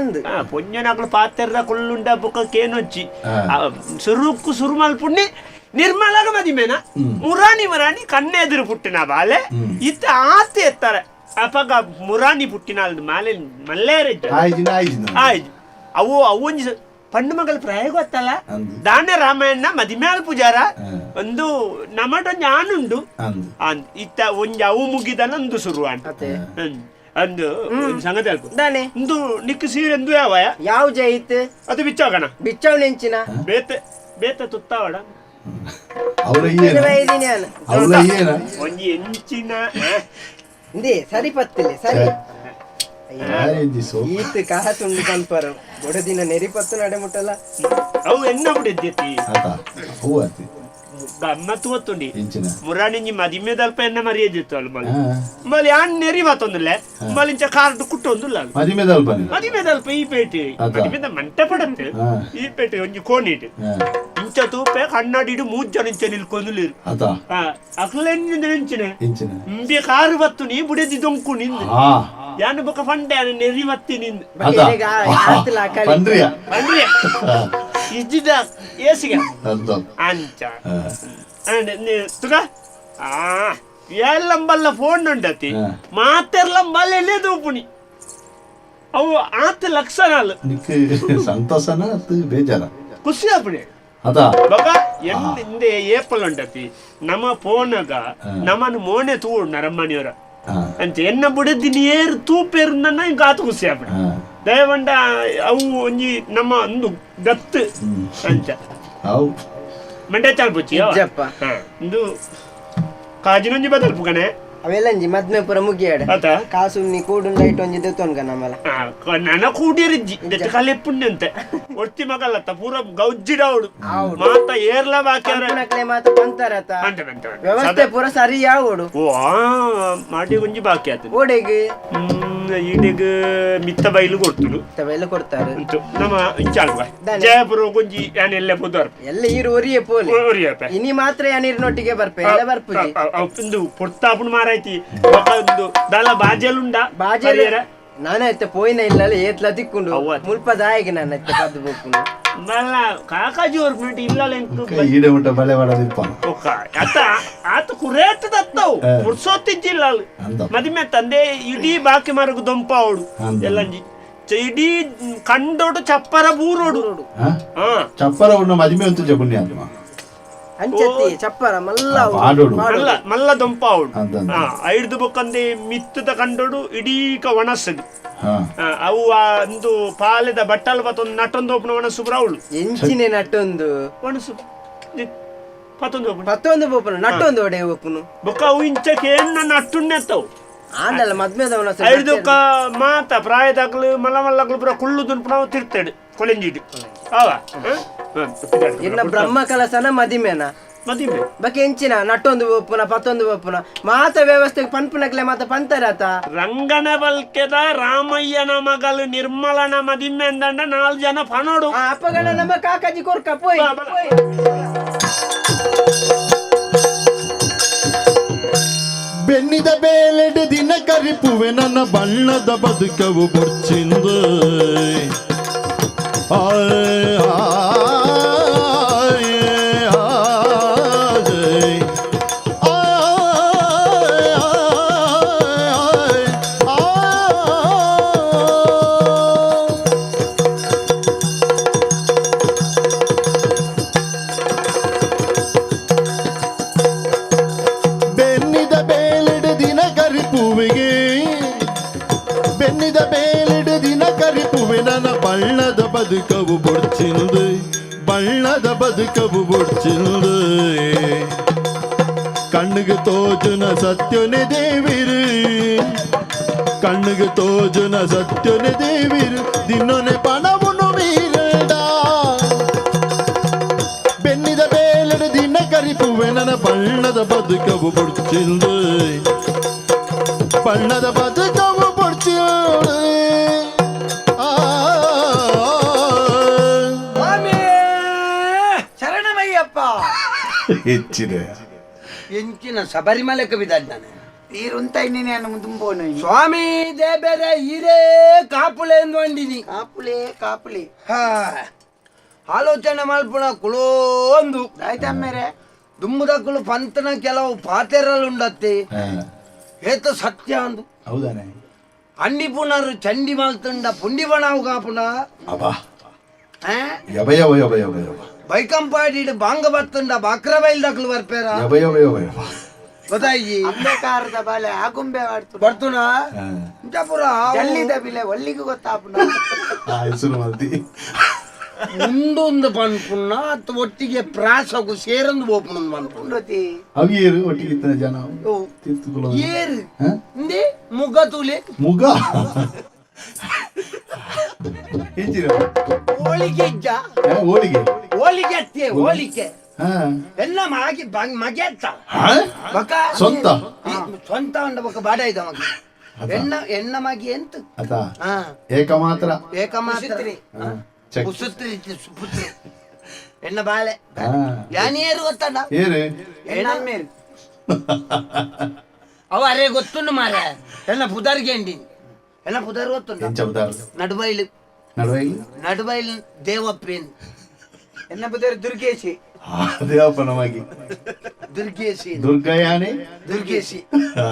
ಪೊಂಜೊನಕ್ಲು ಪಾತೆರ್ದ ಕುಳ್ಳುಂಡ ಬೊಕ್ಕ ಕೇನೊಚ್ಚಿ ಸುರುಕ್ಕು ಸುರುಮಲ್ ಪುಣ್ಣಿ ನಿರ್ಮಲಗ ಮದಿಮೇನ ಮುರಾಣಿ ಮುರಾಣಿ ಕಣ್ಣೆದುರು ಪುಟ್ಟಿನ ಬಾಲೆ ಇತ್ತ ಆತೆ ಎತ್ತಾರೆ ಅಪಗ ಮುರಾಣಿ ಪುಟ್ಟಿನ ಮಾಲೆ ಮಲ್ಲೇರ ಆಯ್ತು ಅವು ಅವೊಂಜಿ ಪಣ್ಣು ಮಗಳ ಪ್ರಾಯ ಗೊತ್ತಲ್ಲ ದಾನೆ ರಾಮಾಯಣ ಮದಿಮ್ಯಾಲ್ ಪೂಜಾರ ಒಂದು ನಮಟ ಜ್ಞಾನುಂಡು ಇತ್ತ ಒಂಜಿ ಅವು ಮುಗಿದನ ಒಂದು ಶುರು ಅಂದು ಸಂಗತಿ ಅಲ್ಪ ಇಂದು ನಿಕ್ಕು ಸೀರೆ ಎಂದು ಯಾವ
ಯಾವ ಜೈತ್
ಅದು ಬಿಚ್ಚೋಗಣ
ಬಿಚ್ಚವ್ ನೆಂಚಿನ
ಬೇತೆ ಬೇತೆ ತುತ್ತಾವಡ ಒಂಜಿ ಎಂಚಿನ
ಸರಿ ಪತ್ತಿಲೆ ಸರಿ ಈತ ಕಹ ತುಂಡು ಪನ್ಪರು ಬೊಡದಿನ ನೆರಿಪತ್ತು ನಡೆ ಮುಟ್ಟಲ್ಲ
ಅವು ಎನ್ನ ಬಿಡಿದ್ಯತಿ ಗಮ್ಮತ್ತು ಗೊತ್ತುಂಡಿ ಮುರಾಣಿಂಜಿ ಮದಿಮೆ ದಲ್ಪ ಎನ್ನ ಮರ್ಯಾದಿತ್ತು ಅಲ್ಲ ಮಲ್ಲಿ ಮಲ್ಲಿ ಆನ್ ನೆರಿ ಮಾತೊಂದಿಲ್ಲ ಮಲ್ಲಿಂಚ ಕಾರ್ಡ್ ಕುಟ್ಟೊಂದಿಲ್ಲ
ಮದಿಮೆ ದಲ್ಪ
ಮದಿಮೆ ದಲ್ಪ ಈ ಪೇಟೆ ಮದಿಮೆದ ಮಂಟೆ ಪಡತ್ತೆ ಈ ಪೇಟೆ ಒಂಜಿ ಕೋಣಿಟ್ ಇಂಚ ತೂಪೆ ಕಣ್ಣಾಡಿಡು ಮೂರು ಜನ ಇಂಚ ನಿಲ್ಕೊಂದುಲಿರು ಅಕ್ಲೆಂಜಿನ ಇಂಬಿ ಕಾರು ಬತ್ತು ನೀ ಬುಡೆದಿ ದೊಂಕು ನಿಂದು ಯಾನು ಬೊಕ ಫಂಡೆ ನೆರಿ ಬತ್ತಿ ನಿಂದು ಪಂಡ್ರಿಯ ಇಜ್ಜಿದ ಏಸಿಗೆ ಅಂಚ ತುಗ ಎಲ್ಲಂಬಲ್ಲ ಫೋನ್ ಉಂಡತಿ ಮಾತೆರ್ಲಂಬಲ್ಲ ಎಲ್ಲೇ ತೂಪುಣಿ ಅವು ಆತ ಲಕ್ಷಣ
ಸಂತೋಷನ ಬೇಜಾರ
ಖುಷಿ ಆಪುಣಿ ಬೊಕ ಹಿಂದೆ ಏಪಲ್ ಉಂಡತಿ ನಮ್ಮ ಫೋನಾಗ ನಮ್ಮನ್ನು ಮೋನೆ ತೂಡು ನರಮ್ಮನಿಯವರ ಅಂಚ ಎನ್ನ ಬುಡದಿ ನೇರು ತೂಪೇರು ನನ್ನ ಹಿಂಗೆ ಆತ ಖುಷಿ ಆಪುಣಿ ದಯವಂಡ ಅವು ಒಂಜಿ ನಮ್ಮ ಒಂದು ಗತ್ತು ಅಂಚ ಮಂಡ್ಯ ಚಾಲ್ಪುಚ್ಚಿ ಇಂದು ಕಾಜಿನೊಂಜಿ ಬದಲ್ಪು ಕಣೆ
ಅವೆಲ್ಲಂಜಿ ಮದ್ಮೆ ಪೂರ ಮುಗಿಯಾಡ ಕಾಸು ನೀ ಕೂಡುಂಡ ಐಟ್ ಒಂಜಿ ದೆತ್ತೊನ್ಗ ನಮ್ಮಲ
ನನ ಕೂಡಿರಿಜ್ಜಿ ದೆತ್ತ ಕಲೆಪ್ಪುಂಡೆ ಅಂತೆ ಒಟ್ಟಿ ಮಗಲ್ಲತ್ತ ಪೂರ ಗೌಜ್ಜಿಡವಡು ಮಾತ ಏರ್ಲ ಬಾಕಿ
ಮಾತ ಬಂತಾರತ ವ್ಯವಸ್ಥೆ ಪೂರ ಸರಿ ಯಾವಡು
ಓ ಮಾಡಿ ಒಂಜಿ ಬಾಕಿ ಆತ
ಓಡೆಗ್
ಈಡೆಗ್ ಮಿತ್ತ ಬೈಲು ಕೊಡ್ತುಡು
ಬೈಲು ಕೊಡ್ತಾರೆ
ನಮ್ಮ ಇಂಚಾಲ್ವ ಜಯಪುರ ಒಂಜಿ ಯಾನ್ ಎಲ್ಲ ಪುದರ್
ಎಲ್ಲ ಈರು ಒರಿಯೆ ಪೋಲೆ
ಒರಿಯಪೆ
ಇನಿ ಮಾತ್ರ ಯಾನ್ ನೀರಿನೊಟ್ಟಿಗೆ ಬರ್ಪೆ ಎಲ್ಲ ಬರ್ಪುಜಿ
ಇಂದು ಪೊರ್ತಾಪುಣ ಮಾರಾಯ್ತಿ ಒಂದು ದಾಲ ಬಾಜೆಲುಂಡ
ಬಾಜೆಲ್ ನಾನಾಯ್ತ ಪೋಯಿನ ಇಲ್ಲ ಏತ್ಲ ತಿಕ್ಕೊಂಡು ಮುಲ್ಪ ದಾಯಿಗೆ ನಾನೈತೆ ಪದ್ದು ಬೋಪುನು
ಮಲ್ಲ ಕಾಕಾಜಿ ಅವ್ರ ಇಲ್ಲ
ಈಡೆ ಮುಟ್ಟ ಬಳೆ ಮಾಡೋದಿಪ್ಪ
ಅತ್ತ ಆತ ಕುರೇತ ದತ್ತವು ಪುರ್ಸೊತ್ತಿಜ್ಜಿಲ್ಲ ಮದಿಮೆ ತಂದೆ ಇಡೀ ಬಾಕಿ ಮಾರకు ದೊಂಪ ಅವಡು ಎಲ್ಲ ಇಡೀ ಕಂಡೋಡು ಚಪ್ಪರ ಬೂರೋಡು
ಚಪ್ಪರ ಉಣ್ಣ ಮದಿಮೆ ಅಂತ ಜಪುಣ್ಯ
ಅಂಚತ್ತಿ ಚಪ್ಪರ ಮಲ್ಲ
ಮಲ್ಲ ಮಲ್ಲ ದೊಂಪ ಅವಡು ಐಡ್ದು ಬೊಕ್ಕಂದೆ ಮಿತ್ತದ ಕಂಡೋಡು ಇಡೀ ಒಣಸದು ಅವು ಒಂದು ಪಾಲೆದ ಬಟ್ಟಲ್ ಪತ್ತೊಂದು ನಟ್ಟೊಂದು ಒಪ್ಪುನ ಒಣಸು ಪುರ ಅವಳು
ಎಂಚಿನೆ ನಟ್ಟೊಂದು
ಒಣಸು ಪತ್ತೊಂದು ಒಪ್ಪುನ
ಪತ್ತೊಂದು ಒಪ್ಪುನು ನಟ್ಟೊಂದು ಒಡೆ ಒಪ್ಪುನು
ಬೊಕ್ಕ ಅವು ಇಂಚಕ್ಕೆ ಏನ ನಟ್ಟುಣ್ಣೆತ್ತವು
ಆಂಡಲ್ಲ ಮದ್ಮೆದ ಒಣಸು
ಐಡ್ದುಕ್ಕ ಮಾತ ಪ್ರಾಯದಾಗ್ಲು ಮಲ್ಲ ಮಲ್ಲಗ್ಲು ಪುರ ಕುಳ್ಳುದುನ್ ಪುನ ತಿರ್ತಾಡು ಕೊಲೆಂಜಿಡು ಅವ
ಇನ್ನ ಬ್ರಹ್ಮ ಕಲಸನ ಮದಿಮೆನ
ಮದಿಮೆ
ಬಕ್ಕೆ ಎಂಚಿನ ನಟ್ಟೊಂದು ಒಪ್ಪುನ ಪತ್ತೊಂದು ಒಪ್ಪುನ ಮಾತ ವ್ಯವಸ್ಥೆ ಪನ್ಪುನಕ್ಲೆ ಮಾತ ಪಂತರಾತ
ರಂಗನ ಬಲ್ಕೆದ ರಾಮಯ್ಯನ ಮಗಲು ನಿರ್ಮಲನ ಮದಿಮೆ ಅಂದಂಡ ನಾಲ್ ಜನ ಪನೋಡು
ಅಪ್ಪಗಣ ನಮ್ಮ ಕಾಕಾಜಿ ಕೊರ್ಕ ಪೋಯ್
ಬೆನ್ನಿದ ಬೇಲೆಡೆ ದಿನ ಕರಿಪುವೆ ನನ್ನ ಬಣ್ಣದ ಬದುಕವು ಬೊರ್ಚಿಂದು ಬೆನ್ನಿದ ಬೇಲೆಡೆ ದಿನ ಕರಿಪುವೆಗೆ
ಬಣ್ಣದ ಬದುಕವು ಬೊಡ್ಚಿಂದು, ಬಣ್ಣದ ಬದುಕವು ಬೊಡ್ಚಿಂದು. ಕಣ್ಣಿಗೆ ತೋಜುನ ಸತ್ಯನೆ ದೇವಿರು, ಕಣ್ಣಿಗೆ ತೋಜುನ ಸತ್ಯನೆ ದೇವಿರು, ದಿನ್ನೊನೆ ಪಣವುನು ಮೀರಡ. ಬೆನ್ನಿದ ಬೇಲಡ ದಿನ ಕರಿಪುವೆ ನನ್ನ ಬಣ್ಣದ ಬದುಕವು ಬೊಡ್ಚಿಂದು, ಬಣ್ಣದ ಬದುಕವು ಬೊಡ್ಚಿಂದು. ಆ
ಸ್ವಾಮಿ
ಶರಣಮಯ್ಯಪ್ಪ.
ಹೆಚ್ಚಿದೆ.
ಎಂಚಿನ ಶಬರಿಮಲೆ ಕವಿದಾನೆ.
ಈರುಂತ ಇನ್ನೇನು ತುಂಬೋನು.
ಸ್ವಾಮಿ ದೇಬೇರೆ ಹೀರೇ ಕಾಪುಲೆ ಎಂದು ಅಂದಿನಿ.
ಕಾಪುಲೆ ಕಾಪುಲೆ.
ಹಾ, ಆಲೋಚನೆ ಮಲ್ಪುಣ ಕುಲೋಂದು.
ಆಯ್ತಮ್ಮೇರೆ.
ದುಂಬುದಕ್ಕುಲು ಪಂತನ ಕೆಲವು ಪಾತೆರಲು ಉಂಡತ್ತೆ, ಏತ ಸತ್ಯ ಅಂದು.
ಹೌದಾನೆ.
ಅಂಡಿ ಪುನರು ಚಂಡಿ ಮಲ್ತುಂಡ ಪುಂಡಿ ಬಣಾವು ಕಾಪುಣ.
ಅಬ್ಬಾ, ಯಬ ಯಬ ಯಬ ಯಬ ಯಬ.
ಬೈಕಂಪಾಡಿ ಬಾಂಗ ಬತ್ತುಂಡ ಬಾಕ್ರ ಬೈಲ್ ದಕ್ಕಲು ಬರ್ಪೇರ.
ಯಬ ಯಬ ಯಬ ಯಬ.
ಗೊತ್ತಾಯಿ.
ಅಂಬೆಕಾರದ ಬಾಲೆ ಆಗುಂಬೆ ಆಡ್ತು.
ಬರ್ತುನ ಇಂಚಪುರ.
ಜಲ್ಲಿದ ಬಿಲೆ ಒಲ್ಲಿಗೆ ಗೊತ್ತಾಪುನ.
ಆ ಹೆಸರು ಮಲ್ತಿ.
ಮುಂದೊಂದು ಪನ್ಪುಣ್ಣ ಅತ್ತ ಒಟ್ಟಿಗೆ ಪ್ರಾಸಗು ಸೇರಂದು ಪೋಪುಣಂದು ಪನ್ಪುಣ.
ಉಂಡತಿ.
ಅವಿಯರು ಒಟ್ಟಿಗೆ ಇತ್ತನ ಜನ ತೀರ್ಥಕುಲ.
ಏರು.
ಹ?
ಇಂದೆ ಮುಗ ತೂಲೆ.
ಮುಗ ಹೆಚ್ಚಿನ.
ಹೋಳಿಗೆ ಇಜ್ಜ.
ಹೋಳಿಗೆ.
ಹೋಳಿಗೆ ಅತ್ತೆ ಹೋಳಿಗೆ.
ಹಾ.
ಎಲ್ಲ ಮಾಗಿ ಮಗೆ ಅತ್ತ.
ಹಾ?
ಬಕ.
ಸ್ವಂತ?
ಈ ಸ್ವಂತ ಉಂಡ ಬೊಕ ಬಾಡ ಇದ್ದ ಮಗ.
ಅದ.
ಎಣ್ಣ ಎಣ್ಣ ಮಗಿ ಎಂತ.
ಅತ.
ಹಾ.
ಏಕ ಮಾತ್ರ.
ಏಕ ಮಾತ್ರ.
ಸುತ್ರಿ.
ಹಾ, ಚೆಕ್.
ಉಸುತ್ರಿ ಇತ್ತು, ಸುಪುತ್ರಿ ಎಣ್ಣ ಬಾಳೆ.
ಹಾ.
ಯಾನಿಯರು ಗೊತ್ತಣ್ಣ.
ಏರು.
ಎಣ್ಣಮ್ಮೇರು.
ಅವ ಅರೆ ಗೊತ್ತುಂಡು ಮಾರ, ಎಣ್ಣ ಪುದರ್ಗೆ ಎಂಡಿ, ಎಣ್ಣ ಪುದರ್ ಗೊತ್ತುಂಡು.
ಎಂಚ ಉದಾರ?
ನಡುಬೈಲು.
ನಡುವೆ ಇಲ್ಲ.
ನಡುಬೈಲು ದೇವಪ್ಪೇನು.
ಎನ್ನ ಬುದರ್ ದುರ್ಗೇಶಿ.
ದೇವಪ್ಪ ನಮಗೆ.
ದುರ್ಗೇಶಿ.
ದುರ್ಗಯಾನೆ.
ದುರ್ಗೇಶಿ.
ಹಾ.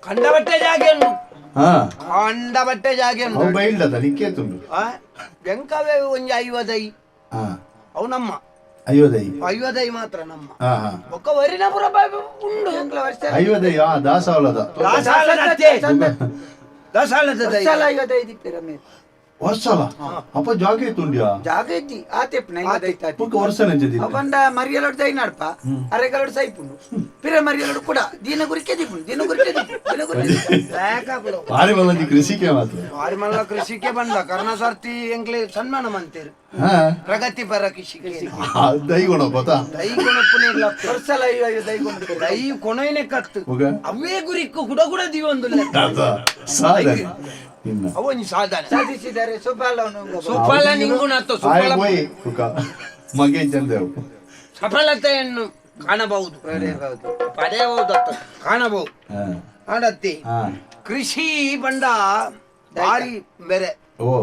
ಕಂಡಬಟ್ಟೆ ಜಾಗೆ ಉಂಡು.
ಹಾ.
ಕಂಡಬಟ್ಟೆ ಜಾಗೆ
ಅವು
ಉಂಡು.
ಬೈಲ್ಡದ ನಿಕ್ಕೇತುಂಡು.
ಆ, ಬೆಂಕವೇ ಒಂಜಿ 50.
ಹಾ.
ಅವು ನಮ್ಮ
50.
50 ಮಾತ್ರ ನಮ್ಮ.
ಹಾ ಹಾ.
ಬೊಕ್ಕ ವರಿನಪುರ ಉಂಡು.
ವರ್ಷ.
50 ಆ ದಾಸಾವಲದ.
ದಾಸಾಳದ ದಾಸಾಳದ.
ವರ್ಷಲ 55 ಪಿರಮೇರು.
ವರ್ಷಲ ಅಪ್ಪ ಜಾಗೆ ತುಂಡ್ಯಾ.
ಜಾಗ ಇದ್ದಿ ಆತೆಪ್ನ 55.
ಬೊಕ್ಕ ವರ್ಷ ನಂಜದಿ.
ಅವಂಡ ಮರಿಯಲೋಡ್ ದೈ ನಡ್ಪ ಅರೆಗಲೋಡ್ ಸೈಪುಂಡು ಪಿರ ಮರಿಯಲೋಡ್ ಕೂಡ ದೀನ ಗುರಿಕೆ ದಿಪುಂಡು ದಿನ ಗುರಿಕೆ ದಿಪುಂಡು ದಿನ ಗುರಿಕೆ.
ಭಾರಿ ಮಲ್ಲಂಜಿ ಕೃಷಿಕೆ ಮಾತ್ರ.
ವಾರಿ ಮಲ್ಲ ಕೃಷಿಗೆ ಬಂದ ಕರ್ಣ ಸರ್ತಿ ಎಂಕ್ಲೆ ಸನ್ಮಾನ ಮಂತೇರು.
ಹಾ.
ಪ್ರಗತಿಪರ ಕೃಷಿಗೆ.
ದೈಗುಣ ಗೊತ್ತಾ.
ದೈ ಕೊಣಪ್ಪನೇ ಇಲ್ಲ.
ವರ್ಷಲ 55 ಕೊಂಡು.
ದೈ ಕೊಣೈನೆ ಕತ್ತು.
ಬೊಕ
ಅವೇ ಗುರಿಕ್ಕು ಗುಡ ಗುಡ ದಿವೊಂದು.
ಅದ ಸಾಧನೆ ಇನ್ನ.
ಅವೊಂಜಿ ಸಾಧನೆ.
ಸಾಧಿಸಿದರೆ ಸುಫಲವನ್ನು.
ಸುಫಲ ನಿಂಗುಣತ್ತು
ಆಯ್
ಸುಫಲ.
ಪೋಯಿ ಬೊಕ ಮಗೆ ಚಂದೇವು.
ಸಫಲತೆಯನ್ನು ಕಾಣಬಹುದು. ಪಡೆಯಬಹುದು ಅತ್ತ ಕಾಣಬಹುದು.
ಹಾ.
ಆಡತ್ತಿ.
ಹಾ.
ಕೃಷಿ ಬಂಡ ಭಾರಿ ಬೇರೆ.
ಓ.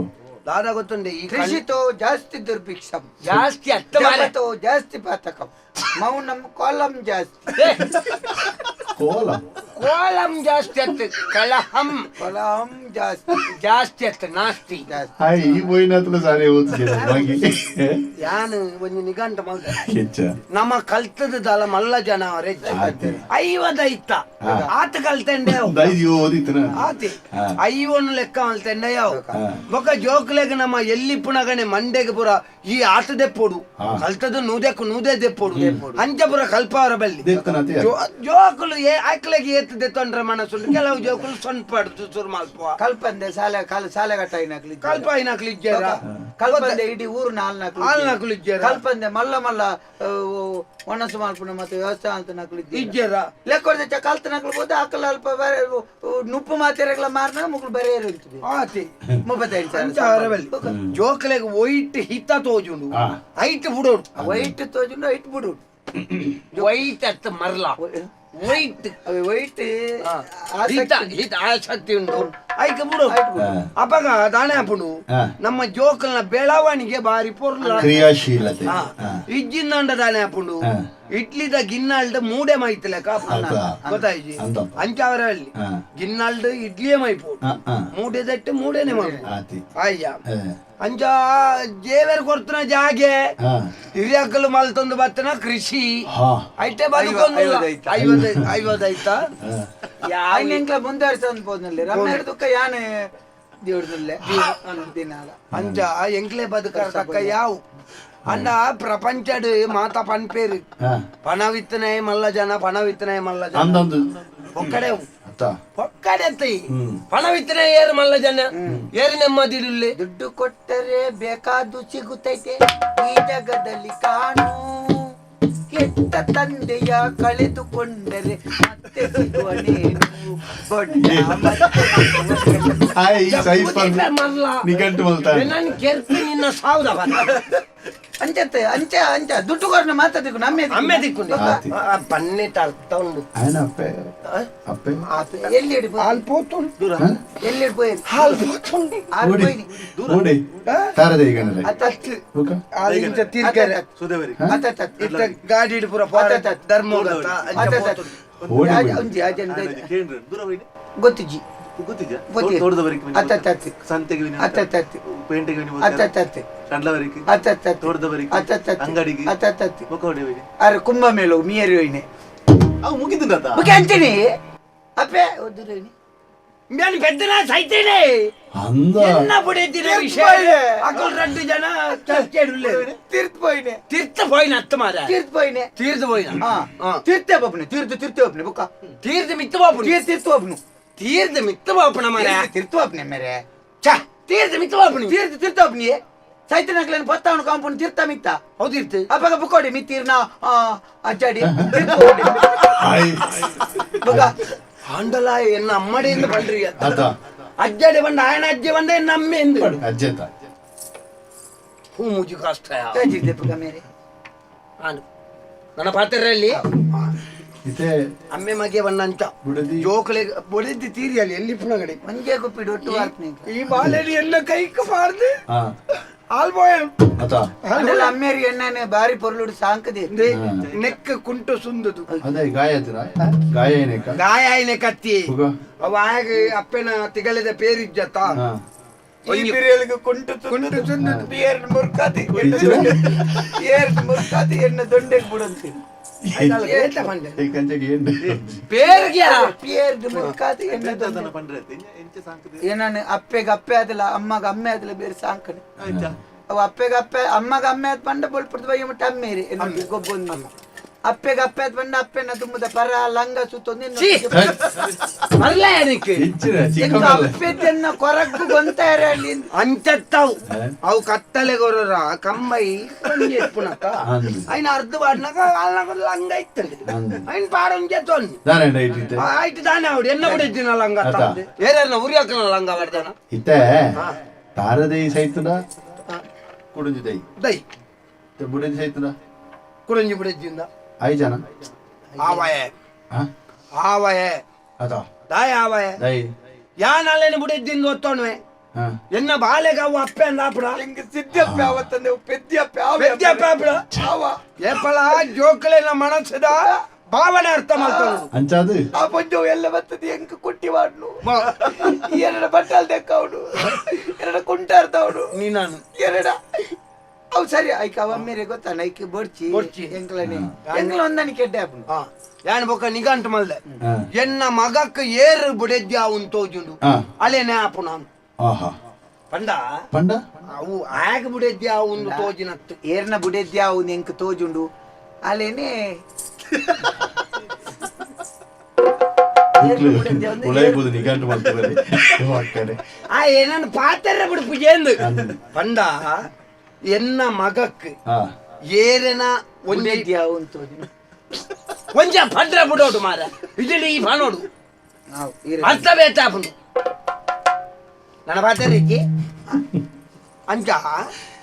ದಾದ ಗೊತ್ತುಂಡೆ ಈ
ಕೃಷಿತೋ ಜಾಸ್ತಿ ದುರ್ಭಿಕ್ಷಂ.
ಜಾಸ್ತಿ ಅತ್ತ ಮಾರೆ.
ಜಪತೋ ಜಾಸ್ತಿ ಪಾತಕಂ ಮೌನಂ ಕೋಲಂ ಜಾಸ್ತಿ.
ಏ,
ಕೋಲ.
ಕೋಲಂ ಜಾಸ್ತಿ ಅತ್ತ ಕಲಹಂ.
ಕೋಲಂ ಜಾಸ್ತಿ.
ಜಾಸ್ತಿ ಅತ್ತ ನಾಸ್ತಿ.
ಜಾಸ್ತಿ.
ಹಾಯ್ ಈ ಪೋಯಿನತ್ಲ ಸಾರಿ ಓದ್ತಿದ್ದೆ ಮಗೆ.
ಯಾನು ಒಂಜಿ ನಿಘಂಟ ಮಲ್ತ.
ಹೆಚ್ಚ.
ನಮ್ಮ ಕಲ್ತದ ದಲ ಮಲ್ಲ ಜನ ಅವರೇ.
ಆತೆ.
50 ಇತ್ತ.
ಹಾ.
ಆತ ಕಲ್ತಂಡೆ.
ದೈದಿ ಓದಿತ್ತನ.
ಆತಿ.
ಹಾ.
ಐವನ್ ಲೆಕ್ಕ ಮಲ್ತಂಡೆ ಯಾವ.
ಹಾ.
ಬೊಕ ಜೋಕ್ಲೆಗ್ ನಮ್ಮ ಎಲ್ಲಿ ಪುನಗನೆ ಮಂಡೆಗೆ ಪುರ ಈ ಆತ ದೆಪ್ಪೊಡು.
ಹಾ.
ಕಲ್ತದ ನೂದೆಕ್ ನೂದೆ ದೆಪ್ಪೊಡು ಅಂಚ ಪುರ ಕಲ್ಪಾವರ ಬಲ್ಲಿ.
ದೆತ್ತನತೆ.
ಜೋಕುಲು ಏ ಆಕ್ಲೆಗ್ ಏತ್ ದೆತ್ತೊಂಡ್ರೆ ಮನಸ್ಸುಂಡು, ಕೆಲವು ಜೋಕುಲು ಸೊನ್ಪಾಡು ಸುರು ಮಲ್ಪುವ.
ಕಲ್ಪಂದೆ ಶಾಲೆ ಕಾಲ ಶಾಲೆ ಕಟ್ಟಾಯಿನಕ್ಲು.
ಕಲ್ಪ ಐನಕ್ಲು ಇಜ್ಜೆರ.
ಕಲ್ಪಂದೆ ಇಡೀ ಊರು ನಾಲ್ನಕ್ಲು.
ನಾಲ್ನಕ್ಲು ಇಜ್ಜೆರ.
ಕಲ್ಪಂದೆ ಮಲ್ಲ ಮಲ್ಲ ಒಣಸು ಮಲ್ಪುನ ಮತ್ತೆ ವ್ಯವಸ್ಥೆ ಅಂತ ನಕ್ಲು.
ಇಜ್ಜೆರ.
ಲೆಕ್ಕೊಡ್ದೆ ಕಲ್ತ ನಕ್ಲು ಬೋದು ಅಕ್ಕಲ ಅಲ್ಪ ಬೇರೆ ನುಪ್ಪು ಮಾತೆರೆಗ್ಲ ಮಾರ್ನಾಗ ಮುಗ್ಲು ಬೇರೆ ಇರುತ್ತದೆ.
ಆತಿ.
35,000.
ಅಂಚ ಅವರ ಬಲ್ಲಿ ಜೋಕ್ಲೆಗ್ ವೈಟ್ ಹಿತ ತೋಜುಂಡು.
ಹಾ.
ಐಟ್ ಬುಡೋಡು.
ವೈಟ್ ತೋಜುಂಡು ಐಟ್ ಬಿಡು.
ವೈಟ್ ಅತ್ತ ಮರ್ಲ ವೈಟ್.
ಅವೆ ವೈಟ್.
ಹಿತ ಹಿತ ಆಸಕ್ತಿ ಉಂಟು ಐಕ್ ಬಿಡು.
ಹಾ.
ಅಪಗ ದಾಣೆ ಹಾಪುಂಡು.
ಹಾ.
ನಮ್ಮ ಜೋಕಲ್ನ ಬೆಳವಣಿಗೆ ಬಾರಿ ಪೊರ್ಲ.
ಕ್ರಿಯಾಶೀಲತೆ. ಹಾ.
ಇಜ್ಜಿಂದಾಂಡ ದಾಣೆ ಹಾಪುಂಡು.
ಹಾ.
ಇಡ್ಲಿದ ಗಿನ್ನಾಲ್ಡ್ ಮೂಡೆ ಮೈತಲೆ ಕಾಪುಂಡು.
ಅದ.
ಗೊತ್ತಾಯ್ಜಿ.
ಅಂತಪ್ಪ.
ಅಂಚಾವರ ಅಲ್ಲಿ
ಹಾ.
ಗಿನ್ನಾಲ್ಡ್ ಇಡ್ಲಿಯೇ ಮೈಪು.
ಹಾ, ಹಾ.
ಮೂಡೆ ದಟ್ಟು ಮೂಡೆನೆ ಮೈಪು.
ಆತಿ.
ಅಯ್ಯ.
ಹಾ.
ಅಂಚ ಜೇವರ್ ಕೊಡ್ತನ ಜಾಗೆ.
ಹಾ.
ಹಿರಿಯಕ್ಕಲು ಮಲ್ತೊಂದು ಬತ್ತನ ಕೃಷಿ.
ಹಾ.
ಐಟೆ ಬದುಕೊಂದು
50 ಐತ.
50 50 ಐತಾ.
ಹಾ.
ಯಾವ
ಎಂಕ್ಲ ಮುಂದುವರಿಸಂದ್ ಪೋದ್ನಲ್ಲಿ ರಮ್ಮೇರ್ ದುಃಖ ಯಾನೆ. ದೇವ್ರದಲ್ಲೇ ದಿನಾಲ
ಅಂಚ ಎಂಕ್ಲೆ ಬದುಕರ ತಕ್ಕ ಯಾವು ಅಂಡ ಪ್ರಪಂಚಡ್ ಮಾತಾ ಪನ್ಪೇರು ಪಣವಿತ್ತನೆ ಮಲ್ಲ ಜನ ಪಣವಿತ್ತನೆ ಮಲ್ಲ ಜನ
ಅಂದಂದು
ಒಕ್ಕಡೆ
ಅತ್ತ
ಒಕ್ಕಡೆ ಪಣವಿತ್ತನೆ ಏರು ಮಲ್ಲ ಜನ ಏರು ನೆಮ್ಮದಿಡುಲ್ಲೆ
ದುಡ್ಡು ಕೊಟ್ಟರೆ ಬೇಕಾದ್ದು ಸಿಗುತ್ತೈತೆ ಈ ಜಗದಲ್ಲಿ ಕಾಣು ಕೆಟ್ಟ ತಂದೆಯ ಕಳೆದುಕೊಂಡರೆ ಮತ್ತೆ ಸಿಗುವನೇನು ಬೊಡ್ಡ ಮತ್ತೆ ಸಿಗುವನೇನು.
ಹಾಯ್ ಸೈಫ್
ಮಲ್ಲ
ನಿಘಂಟು ಮಲ್ತಾನೆ
ನನ್ನ ಕೆರ್ಪಿ ನಿನ್ನ ಸಾವ್ದ
ಅಂಚತ್ತೆ ಅಂಚ ಅಂಚ ದುಡ್ಡು ಕೊರನ ಮಾತಾಡ್ಬೇಕು ನಮ್ಮೆ
ಅಮ್ಮೆ ದಿಕ್ಕು
ಆತಿ.
ಪನ್ನೆಟ ಅರ್ಥ ಉಂಡು
ఆయన ಅಪ್ಪೆ ಅಪ್ಪೆ
ಎಲ್ಲಿ ಹಿಡ್ಬೋದು?
ಹಾಲ್ ಪೋತುಂಡು
ಎಲ್ಲಿ ಹಿಡ್ಬೋದು?
ಹಾಲ್ ಪೋತುಂಡು
ಆರು
ಓಡಿ
ಹೋಯ್ನಿ.
ಓಡಿ ತಾರದೆ ಈಗ
ಅತ್ತು
ಬುಕ್ಕ
ಹಾಲ್ ಇಂಚ ತೀರ್ಕರೆ
ಅತ್ತ ಅತ್ತ.
ಇತ್ತ ಗಾಡಿ ಪೂರ ಧರ್ಮ
ಅತ್ತ ಅತ್ತ.
ಓಡಿ
ಆ-
ಹೋಯ್ನಿ.
ಒಂಜಿ ಆ ಜನ ಗೊತ್ತಿಜ್ಜಿ ಗೊತ್ತಿ. ಅತ್ತ ಅತ್ತ ಅತ್ತ. ಅತ್ತ ಅತ್ತ ಅತ್ತ. ಅತ್ತ ಅತ್ತ ಅತ್ತ. ಅತ್ತ ಅತ್ತ ಅತ್ತ. ಅತ್ತ ಅತ್ತ ಅತ್ತ. ಅತ್ತ ಅತ್ತ ಅತ್ತ. ಅರೆ ಕುಂಭಮೇಳ ಮೀಯರಿ ಹೋಯ್ನೆ ಬುಕ್ಕೆ ಅಂತೀನಿ ಅಪ್ಪೆ ಒದ್ದುರೇನಿ
ನಾನು ಪೆದ್ದನ ಸೈತೇನೆ
ಅಂದ
ಎನ್ನ ಬುಡೆದಿನ ವಿಷಯ ಅಕಲ್ ರಡ್ಡು ಜನ ಚರ್ಚೆ
ತೀರ್ಥ ಪೋಯ್ನೆ
ತೀರ್ಥ ಪೋಯಿನ ಅತ್ತ ಮಾರ
ತೀರ್ಥ ಪೋಯ್ನೆ
ತೀರ್ಥ ಪೋಯಿನ
ಹಾ ತೀರ್ಥ ಬಾಪುನೆ ತೀರ್ಥ ತೀರ್ಥ ಬಾಪುನೆ ಬುಕ್ಕ
ತೀರ್ಥ ಮಿತ್ತ ಬಾಪುನ
ತೀರ್ಥ ತೀರ್ಥ ಬಾಪುನು
ತೀರ್ಥ ಮಿತ್ತ ಬಾಪುನ ಮಾರ
ತೀರ್ಥ ಬಾಪುನೆ ಮೇರೆ
ಛ ತೀರ್ಥ ಮಿತ್ತ ಬಾಪುನಿ
ತೀರ್ಥ ತೀರ್ಥ ಬಾಪುನಿ ಸೈತನಕ್ಲೇನು ಪತ್ತಾವನು ಕಾಂಪೌಂಡ್ ತೀರ್ಥ ಮಿತ್ತ
ಹೌದಿರ್ತ
ಅಪ್ಪಗ ಬುಕ್ಕೋಡಿ ಮಿತ್ತೀರ್ನ ಅಜ್ಜಾಡಿ ತೀರ್ಥ ಹೋಡಿ.
ಹಾಯ್
ಬುಕ್ಕ
ಆಂಡಲ ಎನ್ನ ಅಮ್ಮಡಿಯಿಂದ ಪಂಡ್ರಿ
ಅತ್ತ
ಅಜ್ಜಡಿ ಬಂದ ಆಯನ ಅಜ್ಜಿ ಬಂದ ಎನ್ನ ಅಮ್ಮೆ ಎಂದು
ಅಜ್ಜೆತ
ಹೂ ಮುಜಿ ಕಷ್ಟ
ಕಾಜಿದೆ ಬುಕ್ಕ ಮೇರೆ
ಆನು ನನ್ನ ಪಾತ್ರೆಯಲ್ಲಿ
ಇತ್ತೆ
ಅಮ್ಮೆ ಮಗೆ ಬಂದಂತ
ಬುಡದಿ
ಜೋಕುಲೆ ಬೊಡೆದಿ ತೀರಿಯಲ್ಲಿ ಎಲ್ಲಿ ಪುನಗಡೆ
ಒಂಜೇ ಗುಪ್ಪಿಡು ಒಟ್ಟು ವಾರ್ಪನೆ
ಈ ಬಾಲೆಡಿ ಎಲ್ಲ ಕೈಕ್ ಬಾರ್ದು
ಹಾ
ಆಲ್ಬೋಯ
ಅತ್ತ
ಅಂಡಲ ಅಮ್ಮೇರಿ ಎಣ್ಣೆ ಬಾರಿ ಪೊರ್ಲುಡು ಸಾಂಕದೆ
ನೆಕ್ ಕುಂಟು ಸುಂದುದು
ಅದೇ ಗಾಯ ಆಯ್ತಿರ ಗಾಯ ಏನೇಕ
ಗಾಯ ಆಯ್ನೆ ಕತ್ತಿ
ಹುಗ
ಅವ ಆಗ ಅಪ್ಪನ ತಿಗಲೆದ ಪೇರಿಜ್ಜತ್ತ
ಹಾ
ಈ ಬಿರಿಯಲಿಗೆ ಕುಂಟು ಕುಂಟು ಸುಂದುದು ಬಿಯರ್ ಮುರ್ಕಾತಿ ಏರ್ ಮುರ್ಕಾತಿ ಎಣ್ಣೆ ದೊಂಡೆಗೆ ಬಿಡಂತೀನಿ
ಏಕಂಚೆಗೆ ಏನು
ಪೇರ್ಗ್ಯಾ
ಪಿಯರ್ ಮುರ್ಕಾತಿ ಎಣ್ಣೆ ದೊಂಡೆ ಏನಾನು ಅಪ್ಪೆಗೆ ಅಪ್ಪೆ ಆದಲ್ಲ ಅಮ್ಮಗ ಅಮ್ಮೆ ಆದಲ್ಲ ಬೇರೆ ಸಾಂಕಣೆ ಅವ ಅಪ್ಪೆಗೆ ಅಪ್ಪೆ ಅಮ್ಮಗ ಅಮ್ಮೆ ಆದ್ ಪಂಡ ಬೊಲ್ಪುಡ್ದು ಬಯ್ಯ ಮುಟ್ಟ ಅಮ್ಮೇರಿ ಎನ್ನೊಟ್ಟಿಗೆ ಗೊಬ್ಬೊಂದು ಅಪ್ಪೆಗೆ ಅಪ್ಪೆ ಆದ್ ಪಂಡ ಅಪ್ಪೆನ ತುಂಬುದ ಪರ ಲಂಗ ಸುತ್ತೊಂದು
ಛೀ. ಮರ್ಲ ಏನಕ್ಕೆ
ಇಚ್ಚಿರ ಚಿಕ್ಕ ಮಲ್ಲ
ಅಪ್ಪೆದನ್ನ ಕೊರಗ್ಗು ಗೊಂತಾರೆ ಅಲ್ಲಿ
ಅಂಚತ್ತವು ಅವು ಕತ್ತಲೆಗೊರರ ಕಂಬೈ ಪುನಕ
ಅಂದು.
అయిన ಅರ್ಧ వాడినాక వాళ్ళ లంగ ఇస్తుంది
ಅಂದು.
ఆయన పాడం చేతోంది
ದಾನೆ ರೈಟ್ ಇತ್ತೆ
ಆಯ್ತು ತಾನೇ ಆవిడ ఎన్న కూడా ఇచ్చిన లంగ
ಅತ್ತ.
ఏదైనా ఉరి అక్కడ లంగ పడతానా
ಇತ್ತೆ ತಾರದೈ ಸೈತುನ ಕುಡುಂಜಿ ದೈ
దై
ಬುಡದಿ ಸೈತುನ
ಕುರಂಜಿ కూడా ఇచ్చిందా
I ಜನ
ఆవాయే
ಹಾ
ఆవాయే
ಅದ
దాయ్ ఆవాయే
ದೈ
యా నాలేని కూడా ఇచ్చింది వస్తానువే
ಹಾ
ఎన్న బాలేగా అప్పే అందాపుడా
ಎಂಗ್ ಸಿದ್ಧಪ್ಪೆ ಅವತ್ತಂದೆ ಪೆದ್ಯಪ್ಪೆ
పెద్ద అప్పే ఏపలా జోకులైన మనసుదా భావన అర్థం అవుతాను
ಅಂಚಾದು
ಆ ಪೊಂಜೋ ಎಲ್ಲ ಬರ್ತದೆ ಎಂಕ್ ಕುಟ್ಟಿ ವಾಡ್ನು ಎರಡ ಬಟ್ಟಲ್ ದೆಕ್ಕವನು ಎರಡ ಕುಂಟಾರ್ದವನು
ನೀನಾನು
ಎರಡ ಅವು ಸರಿ ಐಕ ಅವ ಮೇರೆ ಗೊತ್ತಾನ ಐಕೆ ಬೊಡ್ಚಿ
ಬೊಡ್ಚಿ.
ಎಂಕ್ಲನೆ ಎಂಕ್ಲ ಒಂದನಿ ಕೆಡ್ಡೆ ಆಪುಂಡು
ಯಾನ್ ಬೊಕ್ಕ ನಿಗಂಟು ಮಲ್ದೆ
ಹಾ.
ಎನ್ನ ಮಗಕ್ ಏರು ಬುಡೆದ್ಯ ಅವನ್ ತೋಜುಂಡು
ಹಾ.
ಅಲೇನೆ ಆಪುನ
ಆಹಾ
ಪಂಡ
ಪಂಡ
ಅವು ಆಗ ಬುಡೆದ್ಯ ಒಂದು ತೋಜಿನತ್ತು
ಏರ್ನ ಬುಡೆದ್ಯ ಅವನು ಎಂಕ್ ತೋಜುಂಡು ಅಲ್ಲೇನೆ ಏರ್ನ ಬುಡೆದ್ಯ ಒಂದು
ಉಳೈಬೋದು ನಿಘಂಟು ಮಲ್ತದೆ ಮಕ್ಕಳೇ
ಆ ಏನನ್ನು ಪಾತೆರ ಬಿಡುಪು ಜೇಂದು ಪಂಡ ಎನ್ನ ಮಗಕ್
ಹಾ
ಏರೆನ ಒಂಜಿ
ಬುಡೆದ್ಯ ಅವನು ತೋಜುಂಡು
ಒಂಜ ಪಂಡ್ರ ಬಿಡೋಡು ಮಾರ ಇಜಲಿ ಈ ಪನೋಡು
ಹಾವ್, ಈರೆ.
ಅರ್ಥ ಬೇತಾಪುಂಡು ನನ್ನ ಪಾತೆರಿಜ್ಜಿ ಅಂಚ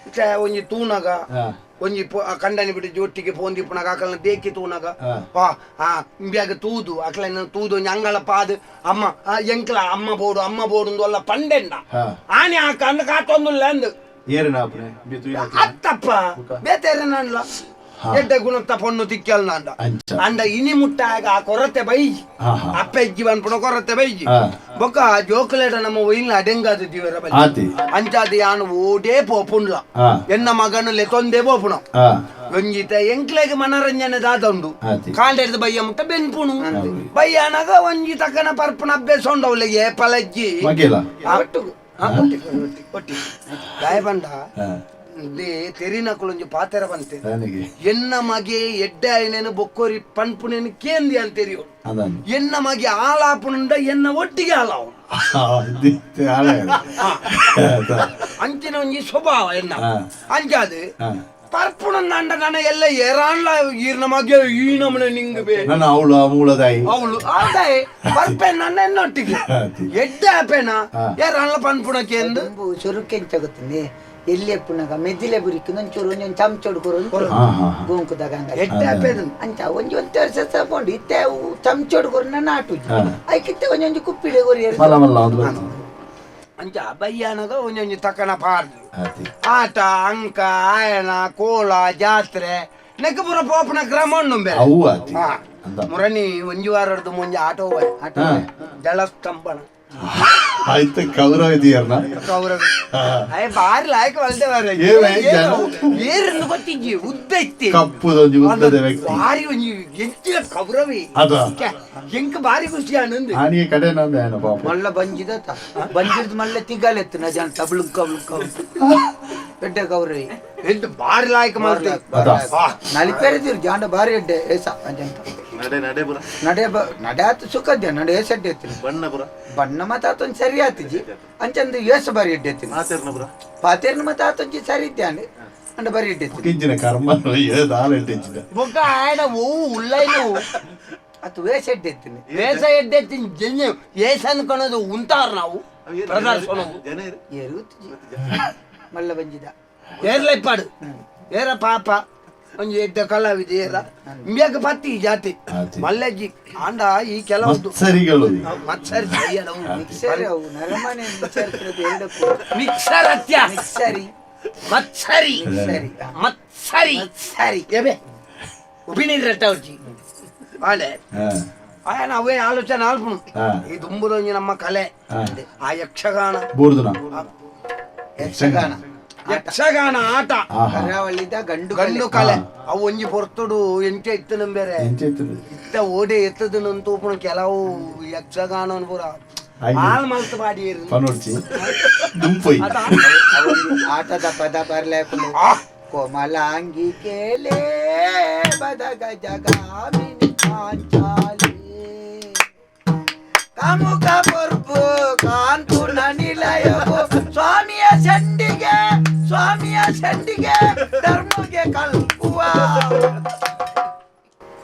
ಇತ್ತೆ ಒಂಜಿ ತೂನಗ
ಹಾ.
ಒಂಜಿ ಕಂಡನಿ ಬಿಟ್ಟು ಜೊಟ್ಟಿಗೆ ಪೋಂದಿಪ್ಪುನಗ ಅಕಲ್ನ ದೇಕಿ ತೂನಗ
ಹಾ.
ವಾ ಆ ಇಂಬ್ಯಾಗ ತೂದು ಅಕ್ಲನ ತೂದು ಒಂಜಿ ಅಂಗಳ ಪಾದು ಅಮ್ಮ ಆ, ಎಂಕ್ಲ ಅಮ್ಮ ಬೋಡು ಅಮ್ಮ ಬೋಡು ಅಂದೊಲ್ಲ ಪಂಡೆಂಡ
ಹಾ.
ಆನೆ ಆಕ ಅಂದ ಕಾತೊಂದುಲ್ಲ ಅಂದು
ಏರಿನ ಆಪುನೆ ಬಿತು
ಅತ್ತಪ್ಪ ಬೇತೇರೆ ನಾನ್ಲ ಎಡ್ಡೆ ಗುಣತ್ತ ಪೊಣ್ಣು ತಿಕ್ಕಲ್ ನಾಂಡ
ಅಂಚ.
ಅಂಡ ಇನಿ ಮುಟ್ಟಾಗ ಆ ಕೊರತೆ ಬೈಜಿ
ಹಾ, ಹಾ.
ಅಪ್ಪ ಇಜ್ಜಿ ಪನ್ಪುನ ಕೊರತೆ ಬೈಜಿ
ಹಾ.
ಬೊಕ್ಕ ಜೋಕುಲೇಟ ನಮ್ಮ ಒಯ್ಲ ಅಡೆಂಗಾದು ದಿವರ ಬಲ್ಲಿ
ಆತಿ.
ಅಂಚಾದ ಯಾನು ಓಡೇ ಪೋಪುಂಡ್ಲ
ಹಾ.
ಎನ್ನ ಮಗನು ಲೆತೊಂದೇ ಪೋಪುಣ
ಹಾ
ಒಂಜಿತ ಎಂಕ್ಲೆಗ್ ಮನರಂಜನೆ ದಾದ ಉಂಡು
ಆತಿ.
ಕಾಂಡೆರ್ದ ಬಯ್ಯ ಮುಟ್ಟ ಬೆನ್ಪುಣು ಬಯ್ಯನಾಗ ಒಂಜಿ ತಕ್ಕನ ಪರ್ಪುನ ಅಭ್ಯಾಸ ಉಂಡವ್ಲೆ ಏಪಲಜ್ಜಿ
ಮಗೇಲ
ಆ, ಗಾಯಬಂಡ ತೆರಿನಕುಲೊಂಜಿ ಪಾತೆರ ಬಂತೆ ಎನ್ನ ಮಗೆ ಎಡ್ಡೆ ಆಯ್ನೇನು ಬೊಕ್ಕೋರಿ ಪನ್ಪುನೇನು ಕೇಂದಿ ಅಂತೆರಿಯೋ ಎನ್ನ ಮಗೆ ಆಲಾಪುನುಂಡ ಎನ್ನ ಒಟ್ಟಿಗೆ ಆಲಾವು ಅಂಚಿನ ಒಂಜಿ ಸ್ವಭಾವ ಎನ್ನ ಅಂಚಾದು ಪರ್ಪುಣಂದಾಂಡ ನನ್ನ ಎಲ್ಲ ಏರಾನ್ಲ ಈರ್ನ ಮಗೆ ಈ ನಮನೆ ನಿಂಗ್ ಬೇ
ನನ್ನ ಅವಳು ಮೂಲದಾಯಿ
ಅವಳು ಆದಾಯಿ ಪರ್ಪೆ ನನ್ನ ಎನ್ನೊಟ್ಟಿಗೆ ಎಡ್ಡೆ ಆಪೇನ ಏರಾನ್ಲ ಪನ್ಪುಣಕ್ಕೆ ಎಂದು
ಚುರುಕೆಂಚ ಗೊತ್ತುಂದೆ ಎಲ್ಲಿ ಪುನಗ ಮೆದಿಲೆ ಬುರಿಕ್ ಒಂಚೂರು ಒಂಜೊಂದು ಚಮಚೋಡು ಕೊರು ಗೋಂಕುದಾಗ
ಎಡ್ಡೆ ಆಪೇದು
ಅಂಚ ಒಂಜಿ ಒಂತೆ ವರ್ಷ ತಗೊಂಡು ಇತ್ತೆ ಅವು ಚಮಚೋಡು ಕೊರು ನನ್ನ ಆಟುಜಿ ಐಕಿತ್ತೆ ಒಂಜೊಂಜಿ ಕುಪ್ಪಿಡೆ ಕೊರಿ
ಮಲ್ಲ ಮಲ್ಲ ಒಂದು
ಅಂಚ ಬಯ್ಯಾನಗ ಒಂಜೊಂಜಿ ತಕ್ಕನ ಪಾಡ್ದು ಆಟ ಅಂಕ ಆಯನ ಕೋಲ ಜಾತ್ರೆ ನೆಕ್ ಪೂರ ಪೋಪನ ಕ್ರಮ ಉಂಡು ಬೇರೆ
ಅವು ಆತಿ
ಮುರಣಿ ಒಂಜಿ ವಾರದ್ದು ಮುಂಜಿ ಆಟೋ ಜಲಸ್ತಂಭನ
ಆಯ್ತು ಕೌರವ ಇದೆಯರ್ನ
ಕೌರವ ಅಯ್ಯ ಬಾರಿ ಲಾಯಕ ವಲ್ದೆ ಬಾರಿ ಏರನ್ನು ಗೊತ್ತಿಜ್ಜಿ ಉದ್ದ ಇತ್ತಿ
ಕಪ್ಪುದೊಂಜಿ ಉದ್ದದ ವ್ಯಕ್ತಿ
ಬಾರಿ ಒಂಜಿ ಎಂಚಿನ ಕೌರವಿ
ಅದ
ಎಂಕ್ ಬಾರಿ ಖುಷಿ ಆನಂದ್
ಆನಿಗೆ ಕಡೆ ನಂದ ಏನು ಪಾಪ
ಮಲ್ಲ ಬಂಜಿದ ಬಂಜಿದ್ ಮಲ್ಲ ತಿಗಲೆತ್ತು ನ ಜನ ತಬ್ಳುಕ್ ಕಬ್ಳುಕ್ ಎಡ್ಡೆ ಕೌರವಿ
ಎಂತ ಬಾರಿ ಲಾಯಕ ಮಾಡ್ತೀವಿ
ನಲಿಪೆರೆದಿರು ಜಾಂಡ ಬಾರಿ ಎಡ್ಡೆ ಏಸ ಅಂಜಂತ
ನಡೆ ನಡೆ ಪುರ
ನಡೆ ನಡೆ ಆತು ಸುಖದ್ಯ ನಡೆ ಏಸ ಎಡ್ಡೆ ಎತ್ತಿನ
ಬಣ್ಣ ಪುರ
ಬಣ್ಣ ಮತ್ತ ಆತೊಂದು ಸರಿ ಆತಿಜಿ ಅಂಚಂದು ಏಸ ಬಾರಿ ಎಡ್ಡೆ ಎತ್ತಿನ
ಪಾತೇರ್ನ ಪುರ
ಪಾತೇರ್ನ ಮತ್ತ ಆತೊಂಜಿ ಸರಿ ಇದ್ದಾನೆ ಅಂಡ ಬಾರಿ ಎಡ್ಡೆ ಎತ್ತಿನ
ಕಿಂಚಿನ ಕರ್ಮ ಏದಾಲ ಎಡ್ಡೆ
ಬೊಕ್ಕ ಆಯಡ ಓ ಉಲ್ಲೈನು
ಅದು ವೇಷ ಎಡ್ಡೆ ಎತ್ತಿನ
ವೇಷ ಎಡ್ಡೆ ಎತ್ತಿನ ಜನ ಏಸ ಅನ್ಕೊಳೋದು ಉಂತಾರ ನಾವು ಪ್ರದರ್ಶನ
ಏರುತ್ತಿಜಿ ಮಲ್ಲ ಬಂಜಿದ
ಏರ್ಲೈಪಾಡು ಏರ ಪಾಪ ಒಂಜಿ ಎಡ್ಡೆ ಕಲಾವಿದ ಏರ ಇಂಬ್ಯಾಗ ಪತ್ತಿ ಈ ಜಾತಿ ಮಲ್ಲಜ್ಜಿ ಆಂಡ ಈ ಕೆಲವೊಂದು
ಮತ್ಸರಿಗಳು
ಮತ್ಸರಿ
ಮಿಕ್ಸರ್ ಅವು ನರಮನೆ ಮಿಕ್ಸರ್
ಮಿಕ್ಸರ್ ಅತ್ಯ
ಮಿಕ್ಸರಿ
ಮತ್ಸರಿ
ಸರಿ
ಮತ್ಸರಿ
ಸರಿ
ಎಬೆ ಉಪಿನೀರು ರಟ್ಟವರ್ಜಿ ಆಲೆ ಆಯನ ಅವೇ ಆಲೋಚನೆ ಆಲ್ಪುನು ಈ ದುಂಬುದೊಂಜಿ ನಮ್ಮ ಕಲೆ ಆ ಯಕ್ಷಗಾನ
ಬೂರ್ದುನ
ಯಕ್ಷಗಾನ
ಯಕ್ಷಗಾನ ಆಟ
ಕರಾವಳಿದ ಗಂಡು
ಗಂಡು ಕಲೆ ಅವು ಒಂಜಿ ಪೊರ್ತುಡು ಎಂಚ ಇತ್ತು ಬೇರೆ ಇತ್ತ ಓಡೆ ಎತ್ತದನಂತೂ ಪುಣ ಕೆಲವು ಯಕ್ಷಗಾನ ಪೂರ ಹಾಲ್ ಮಲ್ತು ಮಾಡಿ
ದುಂಪೊಯ್
ಆಟದ ಪದ ಬರ್ಲೇಪುನು ಕೋಮಲಾಂಗಿ ಕೇಲೆ ಬದಗ ಜಗಾಮಿನಿ ಪಾಂಚಾಲಿ ಕಾಮುಕ ಪೊರ್ಪು ಕಾಂತುನ ನಿಲಯವು ಸ್ವಾಮಿಯ ಚಂಡಿಗೆ ಸ್ವಾಮಿಯ ಚಂಡಿಗೆ ಧರ್ಮಗೆ ಕಲ್ಪುವ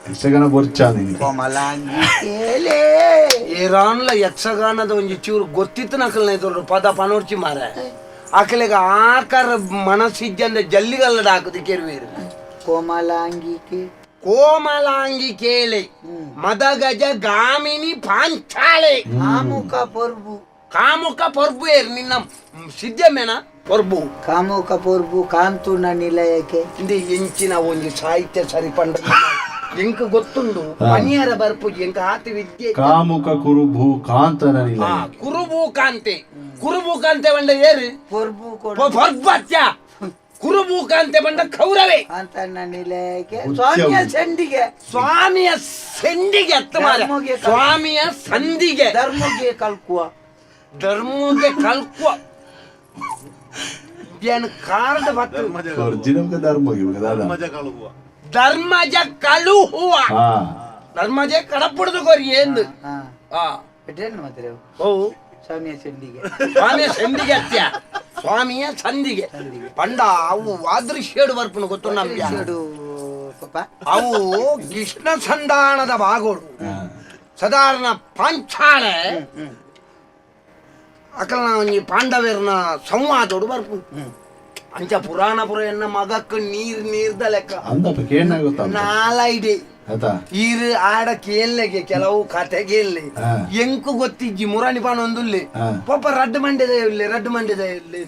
ಯಕ್ಷಗಾನ ಬೊರ್ಚಾದಿನಿ
ಕೋಮಲಾಂಗಿ ಕೇಲೆ
ಏರಾನ್ಲ ಯಕ್ಷಗಾನದ ಒಂಜಿ ಚೂರು ಗೊತ್ತಿತ್ತು ನಕಲ್ನ ಇದ್ರು ಪದ ಪನೋರ್ಚಿ ಮಾರ ಆಕಲೆಗ ಆಕಾರ ಮನಸ್ಸಿದ್ದಂದ ಜಲ್ಲಿಗಲ್ಲದ ಹಾಕುದು ಕೆರುವೇರು
ಕೋಮಲಾಂಗಿಕೆ
ಕೋಮಲಾಂಗಿ ಕೇಳೆ ಮದಗಜ ಗಾಮಿನಿ ಪಾಂಚಾಳೆ
ಕಾಮುಕ ಪೊರ್ಬು
ಕಾಮುಕ ಪೊರ್ಬು ಏರ್ ನಿನ್ನ ಸಿದ್ಧಮೇನ ಪೊರ್ಬು
ಕಾಮುಕ ಪೊರ್ಬು ಕಾಂತುನ ನಿಲಯಕ್ಕೆ
ಇಂದು ಎಂಚಿನ ಒಂಜಿ ಸಾಹಿತ್ಯ ಸರಿಪಂಡ ಎಂಕ್ ಗೊತ್ತುಂಡು ಮನಿಯರ ಬರ್ಪುಜಿ ಎಂಕ ಆತಿ ವಿದ್ಯೆ
ಕಾಮುಕ ಕುರುಬು ಕಾಂತನ ನಿಲಯ
ಕುರುಬು ಕಾಂತೆ ಕುರುಬು ಕಾಂತೆ ಬಂಡ ಏರು
ಪೊರ್ಬು
ಪೊರ್ಬತ್ಯ ಕುರುಬು ಕಾಂತೆ ಬಂಡ ಕೌರವೆ
ಕಾಂತನ ನಿಲಯಕ್ಕೆ ಸ್ವಾಮಿಯ ಸೆಂಡಿಗೆ
ಸ್ವಾಮಿಯ ಸೆಂಡಿಗೆ ಅತ್ತ ಮಾರ ಸ್ವಾಮಿಯ ಸಂಧಿಗೆ
ಧರ್ಮಗೆ ಕಲ್ಕುವ
ಧರ್ಮಗೆ ಕಲ್ಕುವ ಏನು ಕಾರದ ಬತ್ತು
ಧರ್ಮಜ
ಕಳುಹುವ
ಧರ್ಮಜ ಕಳುಹುವ ಧರ್ಮಜ ಕಡಪುಡ್ದು ಕೊರಿ ಎಂದು
ಓ ಸ್ವಾಮಿಯ ಸಂಧಿಗೆ
ಸ್ವಾಮಿಯ ಸಂಧಿಗೆ ಅತ್ಯ ಸ್ವಾಮಿಯ ಸಂಧಿಗೆ ಪಂಡ ಅವು ವಾದೃಶ್ಯಡು ಬರ್ಪುನು ಗೊತ್ತು ನಮ್ಗೆ ಅವು ಕೃಷ್ಣ ಸಂಧಾನದ ಭಾಗೋಡು ಸಾಧಾರಣ ಪಾಂಚಾಳೆ ಅಕಲ್ನ ಒಂಜಿ ಪಾಂಡವೇರ್ನ ಸಂವಾದೋಡು ಬರ್ಪುನು ಅಂಚ ಪುರಾಣ ಪುರ ಎನ್ನ ಮಗಕ್ಕೆ ನೀರ್ ನೀರ್ದ ಲೆಕ್ಕ ನಾಲೈಡೆ ಈರು ಆಡ ಕೇಳ್ಲೆಗೆ ಕೆಲವು ಕತೆ ಕೇಳ್ಲೆ ಎಂಕು ಗೊತ್ತಿಜ್ಜಿ ಮುರಾಣಿ ಪಾನ ಒಂದುಲ್ಲೆ ಪಾಪ ರಡ್ಡು ಮಂಡ್ಯದ ಇಲ್ಲೆ ರಡ್ಡು ಮಂಡ್ಯದ ಇಲ್ಲೆ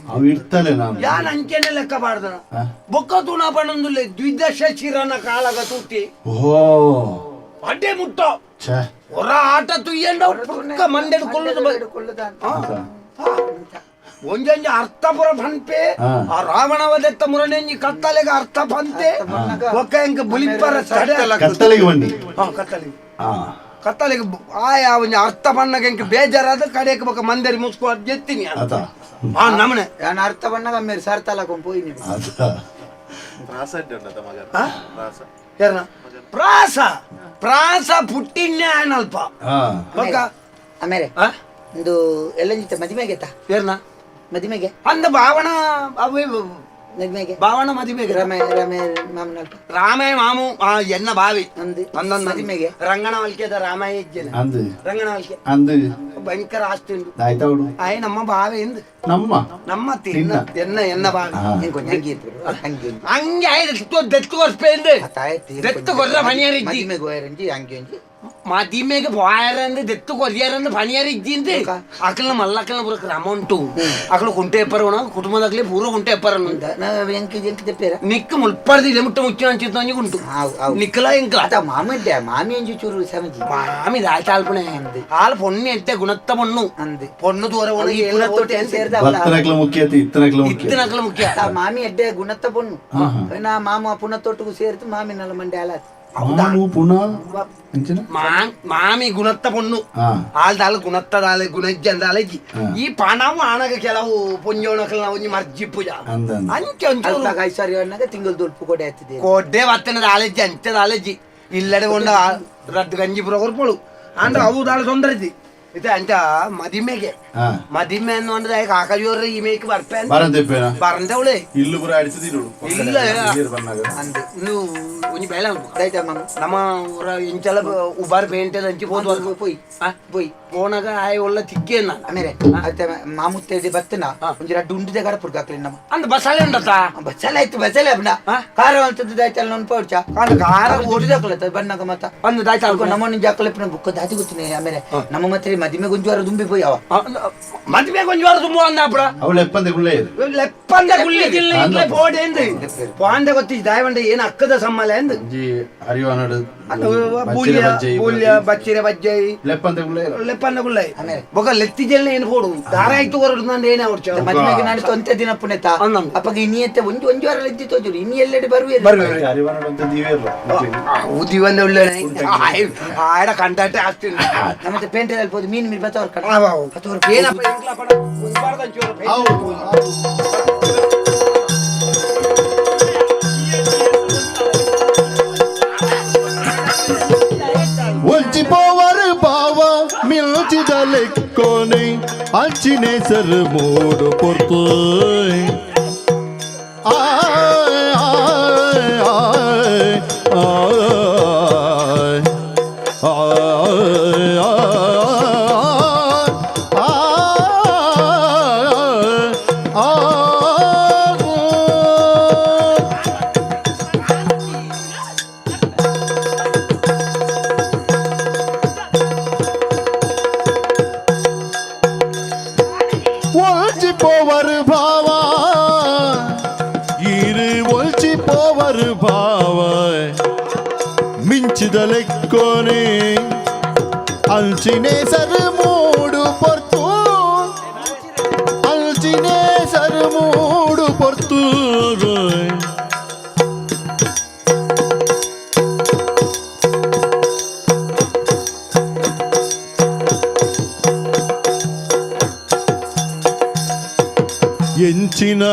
ಯಾನ್ ಅಂಚೆನೆ ಲೆಕ್ಕ ಪಾಡ್ದನ ಬೊಕ್ಕ ತೂಣ ಪಣೊಂದುಲ್ಲೆ ದ್ವಿದಶ ಶಿರನ ಕಾಳಗ ತೂತಿ ಅಡ್ಡೆ ಮುಟ್ಟ ಹೊರ ಆಟ ತುಯ್ಯಂಡ ಪುಕ್ಕ ಮಂಡೆಡ್ ಕೊಲ್ಲುದು ಒಂಜೊಂಜಿ ಅರ್ಥಪುರ ಪನ್ಪೆ ಆ ರಾವಣವದತ್ತ ಮುರಣೆಂಜಿ ಕತ್ತಲೆಗ ಅರ್ಥ ಪಂತೆ ಒಕ್ಕ ಎಂಕ ಬುಲಿಪ್ಪರ
ಕತ್ತಲೆಗೆ ಬನ್ನಿ
ಕತ್ತಲೆಗೆ ಕತ್ತಲೆಗೆ ಆಯ ಒಂಜಿ ಅರ್ಥ ಬಣ್ಣಗೆ ಎಂಕ್ ಬೇಜಾರಾದ ಕಡೆಗೆ ಬೊಕ ಮಂದರಿ ಮುಸ್ಕು ಜೆತ್ತಿನಿ
ಅತ
ಆ ನಮನೆ
ನಾನು ಅರ್ಥ ಬಣ್ಣಗ ಮೇರೆ ಸರ್ತಲ ಪೋಯಿ ನೀವು
ಅತ
ಪ್ರಾಸ ಅಡ್ಡ ಉಂಡತ ಮಗ ಪ್ರಾಸ
ಏರ್ನ ಪ್ರಾಸ ಪ್ರಾಸ ಪುಟ್ಟಿನ್ನೇ ಆನಲ್ಪ ಬೊಕ
ಆಮೇಲೆ ಒಂದು ಎಲ್ಲಂಜಿತ ಮದಿಮೆಗೆ ತಾ
ಏರ್ನ
ಮದಿಮೆಗೆ
ಅಂದ ಭಾವನ ಅವೇ
ಮದಿಮೆಗೆ
ಭಾವನ ಮದಿಮೆಗೆ
ರಮೆ ರಮೆ ಮಾಮನಲ್ಪ
ರಾಮಯ್ಯ ಮಾಮು ಎನ್ನ ಬಾವಿ
ಅಂದು
ಅಂದೊಂದು
ಮದಿಮೆಗೆ
ರಂಗನವಲ್ಕೆದ ರಾಮಯ್ಯ ಇಜ್ಜೆನ
ಅಂದು
ರಂಗನವಲ್ಕೆ
ಅಂದು
ಭಯಂಕರ ಆಸ್ತಿ ಉಂಟು
ಆಯ್ತಾ ಅವಳು
ಆಯ್ ನಮ್ಮ ಬಾವಿ ಎಂದು
ನಮ್ಮ
ನಮ್ಮ ತಿನ್ನ ಎನ್ನ ಎನ್ನ ಬಾವಿ
ಹೆಂಗ್ ಕೊಂಚ ಹಂಗೆ ಇದ್ರು ಹಂಗೆ
ಹಂಗೆ ಆಯ್ತು ದೆತ್ತು ಕೊರ್ಪೆ ಎಂದು ದೆತ್ತು ಕೊರ್ರ ಪಣಿಯರ್ ಇಜ್ಜಿ
ಮದಿಮೆಗೆ ಹೋಯರಂಜಿ ಹಂಗೆ ಒಂಜಿ
ಮದಿಮೆಗೆ ಪೋಯರಂದು ದೆತ್ತು ಕೊರಿಯರಂದು ಪಣಿಯರ್ ಇಜ್ಜಿಂದು ಅಕಲ್ನ ಮಲ್ಲಕ್ಕಲ್ನ ಪೂರ ಕ್ರಮ ಉಂಟು ಅಕಲು ಕುಂಟೆ ಎಪ್ಪರವಣ ಕುಟುಂಬದಾಗಲಿ ಪೂರ ಕುಂಟೆ ಎಪ್ಪರನು
ಎಂಕ್ ಎಂಕ್ ತೆಪ್ಪೇರ
ನಿಕ್ಕು ಮುಲ್ಪರ್ದು ಇದೆ ಮುಟ್ಟ ಮುಚ್ಚು ಅಂಚಿತ್ತು ಉಂಟು ನಿಕ್ಕಲ ಎಂಕ್ಲ
ಅದ ಮಾಮಡ್ಡೆ ಮಾಮಿ ಅಂಜು ಚೂರು ಸಮಜಿ
ಮಾಮಿ ದಾಯ್ತಾಲ್ಪಣೆ ಆಲ್ ಪೊಣ್ಣು ಎತ್ತೆ ಗುಣತ್ತ ಪೊಣ್ಣು
ಅಂದು
ಪೊಣ್ಣು ದೂರ
ಬತ್ತನಕ್ಲ ಮುಖ್ಯ ಇತ್ತನಕ್ಲ ಮುಖ್ಯ
ಇತ್ತನಕ್ಲ ಮುಖ್ಯ
ಮಾಮಿ ಎಡ್ಡೆ ಗುಣತ್ತ ಪೊಣ್ಣು ನಾ ಮಾಮ ಪುನಃ ತೋಟಕ್ಕೂ ಸೇರ್ತು ಮಾಮಿ ನಲ್ಲ ಮಂಡೆ ಆಲಾತ್
ಮಾಮು ಪುನಃ
ಮಾಮಿ ಗುಣತ್ತ ಪೊಣ್ಣು ಆಲ್ದಾಲ ಗುಣತ್ತದಾಲೆ ಗುಣಜ್ಜಂದಾಲೆ ಈ ಪಣವು ಆಣಗ ಕೆಲವು ಪೊಂಜೋಣಕಲ್ನ ಒಂಜಿ ಮರ್ಜಿ ಪೂಜಾ ಅಂಚೆ ಒಂಚೂರು
ಐಶ್ವರ್ಯ ಅನ್ನಾಗ ತಿಂಗಳು ದೊಡ್ಡ ಕೊಡೆ ಆಯ್ತದೆ
ಕೊಡೆ ಬತ್ತನದ ಆಲೆಜ್ಜಿ ಅಂಚದ ಆಲೆಜ್ಜಿ ಇಲ್ಲಡೆ ಕೊಂಡ ರದ್ದು ಗಂಜಿ ಪುರ ಕೊರ್ಪೋಳು ಅಂದ್ರ ಅವು ದಾಳ ತೊಂದರೆ ಇದ್ದಿ ಇದು ಅಂಚ ಮದಿಮೆಗೆ ಮದಿಮೆ ಅಂದ್ರೆ ಕಾಕಜೋರ ಈ ಮೇಕ್ ಬರ್ಪೆ ಬರಂದವಳೆ
ಇಲ್ಲು ಪುರ ಅಡಿಸದಿರು
ಇಲ್ಲ ಒಂಜಿ ಬೇಲೆ ನಮ್ಮ ಊರ ಇಂಚಲ ಉಬಾರ್ ಪೇಂಟೆದ ಅಂಚಿ ಪೋದು
ಪೋಯ್ ಪೋಯ್
ಪೋನಾಗ ಆಯ್ ಒಳ್ಳ ತಿಕ್ಕೇನ
ಆಮೇಲೆ ಅತ್ತೆ ಮಾಮೂತ್ತೆ ಬತ್ತನ ಒಂಜಿ ರಡ್ಡು ಉಂಡಿದೆ ಕಡ ಪುರ್ಗಾಕ್ಲಿ ನಮ್ಮ
ಅಂದ್ ಬಸಾಲೆ ಉಂಡತ್ತ
ಬಸಲೆ ಆಯ್ತು ಬಸಲೆ ಅಬ್ನ ಕಾರ ಅಂತದ್ದು ಆಯ್ತಲ್ಲ ನನ್ ಪೌಚ
ಕಾರ
ಓಡಿದಾಕಲ ಬನ್ನಾಗ ಮತ್ತ
ಅಂದ್ ದಾಯ್ತ
ನಮ್ಮ ಜಾಕಲೆ ಬುಕ್ಕ ದಾತಿ ಗೊತ್ತಿನಿ ಆಮೇಲೆ ನಮ್ಮ ಮತ್ತೆ ಮದಿಮೆ ಗುಂಜುವಾರ ದುಂಬಿ ಪೋಯ್ ಅವ
ಮದಿಮೆ ಗುಂಜುವಾರ ತುಂಬು ಅಂದ ಅಪ್ಪಡ
ಅವಳು ಲೆಪ್ಪಂದೆ ಗುಳ್ಳೆ
ಲೆಪ್ಪಂದೆ ಗುಳ್ಳೆ ಜಿಲ್ಲೆ ಇಲ್ಲೇ ಪೋಡೆ ಎಂದು ಪಾಂಡೆ ಗೊತ್ತಿ ದಾಯವಂಡೆ ಏನು ಅಕ್ಕದ ಸಮ್ಮಲೆ ಎಂದು
ಜಿ ಅರಿವಾನಡು
ಬೂಲ್ಯ ಬೂಲ್ಯ ಬಚ್ಚಿರೆ ಬಜ್ಜೈ
ಲೆಪ್ಪಂದೆ ಗುಳ್ಳೆ
ಲೆಪ್ಪಂದೆ ಗುಳ್ಳೆ ಬೊಕ ಲೆತ್ತಿ ಜಲ್ಲೆ ಏನು ಪೋಡು ದಾರ ಆಯ್ತು ಹೊರಡು ನಾನು ಏನೇ ಹೊಡ್ಚ
ಮದಿಮೆಗೆ ನಾನು ತೊಂತೆ ದಿನ ಪುಣೆತ ಅಪ್ಪಗೆ ಇನಿ ಎತ್ತೆ ಒಂಜಿ ಒಂಜಿ ವಾರ ಲೆತ್ತಿ ತೋಜುರು ಇನಿ ಎಲ್ಲೆಡೆ ಬರುವೆ
ಬರುವೆ
ಅರಿವಾನಡು ಅಂತ ದಿವೇರು
ಉದಿವಂದೆ ಒಳ್ಳೆ ಆಡ ಕಂಟಾಟೆ ಆಸ್ತಿ
ನಮ್ಮತ್ತೆ ಪೇಂಟೆದಲ್ಲಿ ಪೋದು ಮೀನು ಮೀನು ಬತ್ತವ್ರ ಕಡೆ
ಏನಪ್ಪ ಎಂಕ್ಲಪ್ಪಣ ಒಂದು ವಾರದ ಒಂಚೂರು
ಒಂಚಿಪೋವರು ಬಾವ ಮಿಲ್ಚಿದ ಲೆಕ್ಕೋನೆ ಅಂಚಿನೆ ಸರ್ ಮೂಡು ಪೊರ್ತು ಆಯ್ ಆಯ್ ಆಯ್ ಆಯ್ ஒழிச்சி போவர் பாவா இரு ஒழிச்சி போவர் பாவா மிஞ்சிதலெக்கோனே அல்ச்சினே சரு மூடு பொர்த்து அல்ச்சினே சரு மூடு பொர்த்து ಎಂಚಿನ